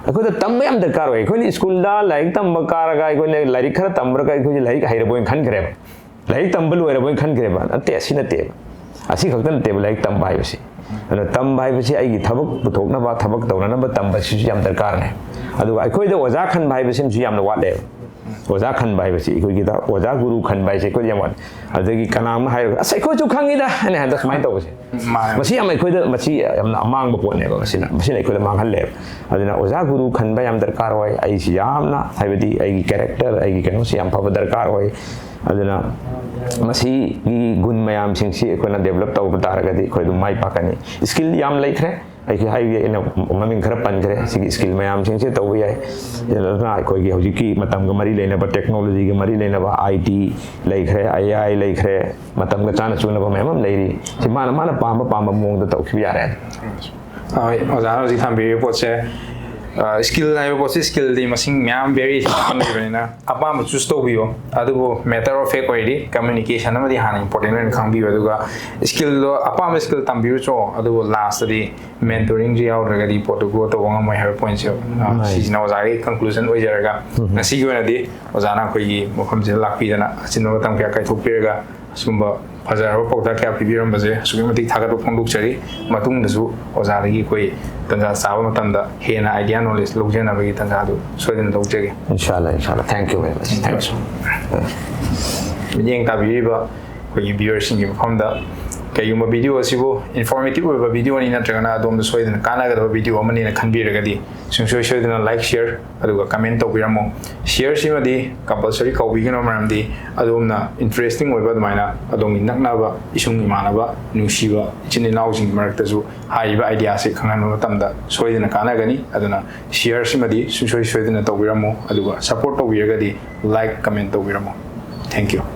ꯑꯩꯈꯣꯏꯗ ꯇꯝꯕ ꯌꯥꯝ ꯗꯔꯀꯥꯔ ꯑꯣꯏ꯫ ꯑꯩꯈꯣꯏꯅ ꯁ꯭ꯀꯨꯜꯗ ꯂꯥꯏꯔꯤꯛ ꯇꯝꯕ ꯀꯥꯔꯒ ꯑꯩꯈꯣꯏꯅ ꯂꯥꯏꯔꯤꯛ ꯈꯔ ꯇꯝꯕ꯭ꯔꯒ ꯑꯩꯈꯣꯏꯁꯦ ꯂꯥꯏꯔꯤꯛ ꯍꯩꯔꯕꯣꯏꯅ ꯈꯟꯈ꯭ꯔꯦꯕ꯫ ꯂꯥꯏꯔꯤꯛ ꯇꯝꯕ ꯂꯣꯏꯔꯕꯣꯏꯅ ꯈꯟꯈ꯭ꯔꯦꯕ꯫ ꯅꯠꯇꯦ, ꯑꯁꯤ ꯅꯠꯇꯦꯕ꯫ ꯑꯁꯤ ꯈꯛꯇ ꯅꯠꯇꯦꯕ ꯂꯥꯏꯔꯤꯛ ꯇꯝꯕ ꯍꯥꯏꯕꯁꯤ꯫ ꯑꯗꯨꯅ ꯇꯝꯕ ꯍꯥꯏꯕꯁꯤ ꯑꯩꯒꯤ ꯊꯕꯛ ꯄꯨꯊꯣꯛꯅꯕ, ꯊꯕꯛ ꯇꯧꯅꯅꯕ ꯇꯝꯕꯁꯤꯁꯨ ꯌꯥꯝ ꯗꯔꯀꯥꯔꯅꯦ꯫ ꯑꯗꯨꯒ ꯑꯩꯈꯣꯏꯗ ꯑꯣꯖꯥ ꯈꯟꯕ ꯍꯥꯏꯕꯁꯤꯃꯁꯨ ꯌꯥꯝꯅ ꯋꯥꯠꯂꯦꯕ꯫ ꯑꯣꯖꯥ ꯈꯟꯕ ꯍꯥꯏꯕꯁꯤ ꯑꯩꯈꯣꯏꯒꯤꯗ ꯑꯣꯖꯥ ꯒꯨꯔꯨ ꯈꯟꯕ ꯍꯥꯏꯁꯦ ꯑꯩꯈꯣꯏꯗ ꯌꯥꯝ ꯋꯥꯠꯂꯦ꯫ ꯑꯗꯒꯤ ꯀꯅꯥ ꯑꯃ ꯍꯥꯏꯔꯒ, "ꯑꯁ, ꯑꯩꯈꯣꯏꯁꯨ ꯈꯪꯉꯤꯗ" ꯍꯥꯏꯅ ꯍꯟꯗꯛ ꯁꯨꯃꯥꯏꯅ ꯇꯧꯕꯁꯦ꯫ ꯃꯥꯅꯦ꯫ ꯃꯁꯤ ꯌꯥꯝ ꯑꯩꯈꯣꯏꯗ, ꯃꯁꯤ ꯌꯥꯝꯅ ꯑꯃꯥꯡꯕ ꯄꯣꯠꯅꯦꯕ꯫ ꯃꯁꯤꯅ, ꯃꯁꯤꯅ ꯑꯩꯈꯣꯏꯗ ꯃꯥꯡꯍꯜꯂꯦꯕ꯫ ꯑꯗꯨꯅ ꯑꯣꯖꯥ ꯒꯨꯔꯨ ꯈꯟꯕ ꯌꯥꯝ ꯗꯔꯀꯥꯔ ꯑꯣꯏ꯫ ꯑꯩꯁꯤ ꯌꯥꯝꯅ, ꯍꯥꯏꯕꯗꯤ ꯑꯩꯒꯤ character, ꯑꯩꯒꯤ ꯀꯩꯅꯣꯁꯤ ꯌꯥꯝ ꯐꯕ ꯗꯔꯀꯥꯔ ꯑꯣꯏ꯫ ꯑꯗꯨꯅ ꯃꯁꯤꯒꯤ ꯒꯨꯟ ꯃꯌꯥꯝꯁꯤꯡꯁꯤ ꯑꯩꯈꯣꯏꯅ develop ꯇꯧꯕ ꯇꯥꯔꯒꯗꯤ ꯑꯩꯈꯣꯏ ꯑꯗꯨꯝ ꯃꯥꯏ ꯄꯥꯛꯀꯅꯤ꯫ Skill ꯌꯥꯝ ꯂꯩꯈ꯭ꯔꯦ꯫ ꯑꯩꯈꯣꯏ ꯍꯥꯏꯕꯗꯤ ꯑꯩꯅ ꯃꯃꯤꯡ ꯈꯔ ꯄꯟꯈ꯭ꯔꯦ꯫ ꯁꯤꯒꯤ skill ꯃꯌꯥꯝꯁꯤꯡꯁꯦ ꯇꯧꯕ ꯌꯥꯏ꯫ ꯑꯗꯨꯅ ꯑꯩꯈꯣꯏꯒꯤ ꯍꯧꯖꯤꯛꯀꯤ ꯃꯇꯝꯒ ꯃꯔꯤ ꯂꯩꯅꯕ, technology ꯒ ꯃꯔꯤ ꯂꯩꯅꯕ, I T ꯂꯩꯈ꯭ꯔꯦ, A I ꯂꯩꯈ꯭ꯔꯦ, ꯃꯇꯝꯒ ꯆꯥꯅ ꯆꯨꯅꯕ ꯃꯌꯥꯝ ꯑꯃ ꯂꯩꯔꯤ꯫ ꯁꯤ ꯃꯥꯅ, ꯃꯥꯅ ꯄꯥꯝꯕ ꯄꯥꯝꯕ ꯃꯑꯣꯡꯗ ꯇꯧꯈꯤꯕ ꯌꯥꯔꯦ꯫ ꯍꯣꯏ, ꯑꯣꯖꯥꯅ ꯍꯧꯖꯤꯛ ꯊꯝꯕꯤꯔꯤꯕ ꯄꯣꯠꯁꯦ, ꯑ, skill ꯍꯥꯏꯕ ꯄꯣꯠꯁꯤ, skill ꯗꯤ ꯃꯁꯤꯡ ꯃꯌꯥꯝ, variation ꯃꯌꯥꯝ ꯂꯩꯕꯅꯤꯅ, ꯑꯄꯥꯝꯕ choose ꯇꯧꯕꯤꯌꯣ꯫ ꯑꯗꯨꯕꯨ matter of fact ꯑꯣꯏꯔꯗꯤ communication ꯑꯃꯗꯤ ꯍꯥꯟꯅ important ꯑꯣꯏꯅ ꯈꯪꯕꯤꯌꯨ꯫ ꯑꯗꯨꯒ skill ꯗꯣ, ꯑꯄꯥꯝꯕ skill ꯇꯝꯕꯤꯔꯨꯆꯣ, ꯑꯗꯨꯕꯨ last ꯇꯗꯤ mentoring ꯁꯨ ꯌꯥꯎꯗ꯭ꯔꯒꯗꯤ ꯄꯣꯠꯇꯨ grow ꯇꯧꯕ ꯉꯝꯃꯣꯏ ꯍꯥꯏꯕ point ꯁꯦ, ꯑ, ꯃꯥꯅꯤ꯫ ꯁꯤꯁꯤꯅ ꯑꯣꯖꯥꯒꯤ conclusion ꯑꯣꯏꯖꯔꯒ, ꯎꯝ꯫ ꯉꯁꯤꯒꯤ ꯑꯣꯏꯅꯗꯤ ꯑꯣꯖꯥꯅ ꯑꯩꯈꯣꯏꯒꯤ ꯃꯐꯝꯁꯤꯗ ꯂꯥꯛꯄꯤꯗꯅ ꯑꯆꯤꯟꯕ ꯃꯇꯝ ꯀꯌꯥ ꯀꯥꯏꯊꯣꯛꯄꯤꯔꯒ ꯁꯤꯒꯨꯝꯕ ꯐꯖꯔꯕ ꯄꯥꯎꯇꯥꯛ ꯀꯌꯥ ꯄꯤꯕꯤꯔꯝꯕꯁꯦ ꯑꯁꯨꯛꯀꯤ ꯃꯇꯤꯛ ꯊꯥꯒꯠꯄ ꯐꯣꯡꯗꯣꯛꯆꯔꯤ꯫ ꯃꯇꯨꯡꯗꯁꯨ ꯑꯣꯖꯥꯗꯒꯤ ꯑꯩꯈꯣꯏ ꯇꯥꯟꯖꯥ ꯆꯥꯕ ꯃꯇꯝꯗ ꯍꯦꯟꯅ idea knowledge ꯂꯧꯖꯅꯕꯒꯤ ꯇꯥꯟꯖꯥꯗꯨ ꯁꯣꯏꯗꯅ ꯂꯧꯖꯒꯦ꯫ Inshallah, inshallah. Thank you very much. Thanks. ꯃꯤꯠꯌꯦꯡ ꯇꯥꯕꯤꯔꯤꯕ ꯑꯩꯈꯣꯏꯒꯤ viewerꯁꯤꯡꯒꯤ ꯃꯐꯝꯗ, ꯀꯩꯒꯨꯝꯕ video ꯑꯁꯤꯕꯨ informative ꯑꯣꯏꯕ videoꯅꯤ ꯅꯠꯇ꯭ꯔꯒꯅ ꯑꯗꯣꯝꯗ ꯁꯣꯏꯗꯅ ꯀꯥꯟꯅꯒꯗꯕ video ꯑꯃꯅꯤꯅ ꯈꯟꯕꯤꯔꯒꯗꯤ, ꯁꯨꯡꯁꯣꯏ ꯁꯣꯏꯗꯅ like, share ꯑꯗꯨꯒ comment ꯇꯧꯕꯤꯔꯝꯃꯣ꯫ Shareꯁꯤꯃꯗꯤ compulsory ꯀꯧꯕꯤꯒꯅꯨ, ꯃꯔꯝꯗꯤ ꯑꯗꯣꯝꯅ interesting ꯑꯣꯏꯕ, ꯑꯗꯨꯃꯥꯏꯅ ꯑꯗꯣꯝꯒꯤ ꯅꯛꯅꯕ ꯏꯁꯨꯡ ꯏꯃꯥꯟꯅꯕ, ꯅꯨꯡꯁꯤꯕ ꯏꯆꯤꯟ ꯏꯅꯥꯎꯁꯤꯡꯒꯤ ꯃꯔꯛꯇꯁꯨ ꯍꯥꯏꯔꯤꯕ ideaꯁꯤ ꯈꯪꯍꯟꯕ ꯃꯇꯝꯗ ꯁꯣꯏꯗꯅ ꯀꯥꯟꯅꯒꯅꯤ꯫ ꯑꯗꯨꯅ shareꯁꯤꯃꯗꯤ ꯁꯨꯡꯁꯣꯏ ꯁꯣꯏꯗꯅ ꯇꯧꯕꯤꯔꯝꯃꯣ, ꯑꯗꯨꯒ support ꯇꯧꯕꯤꯔꯒꯗꯤ like, comment ꯇꯧꯕꯤꯔꯝꯃꯣ꯫ Thank you.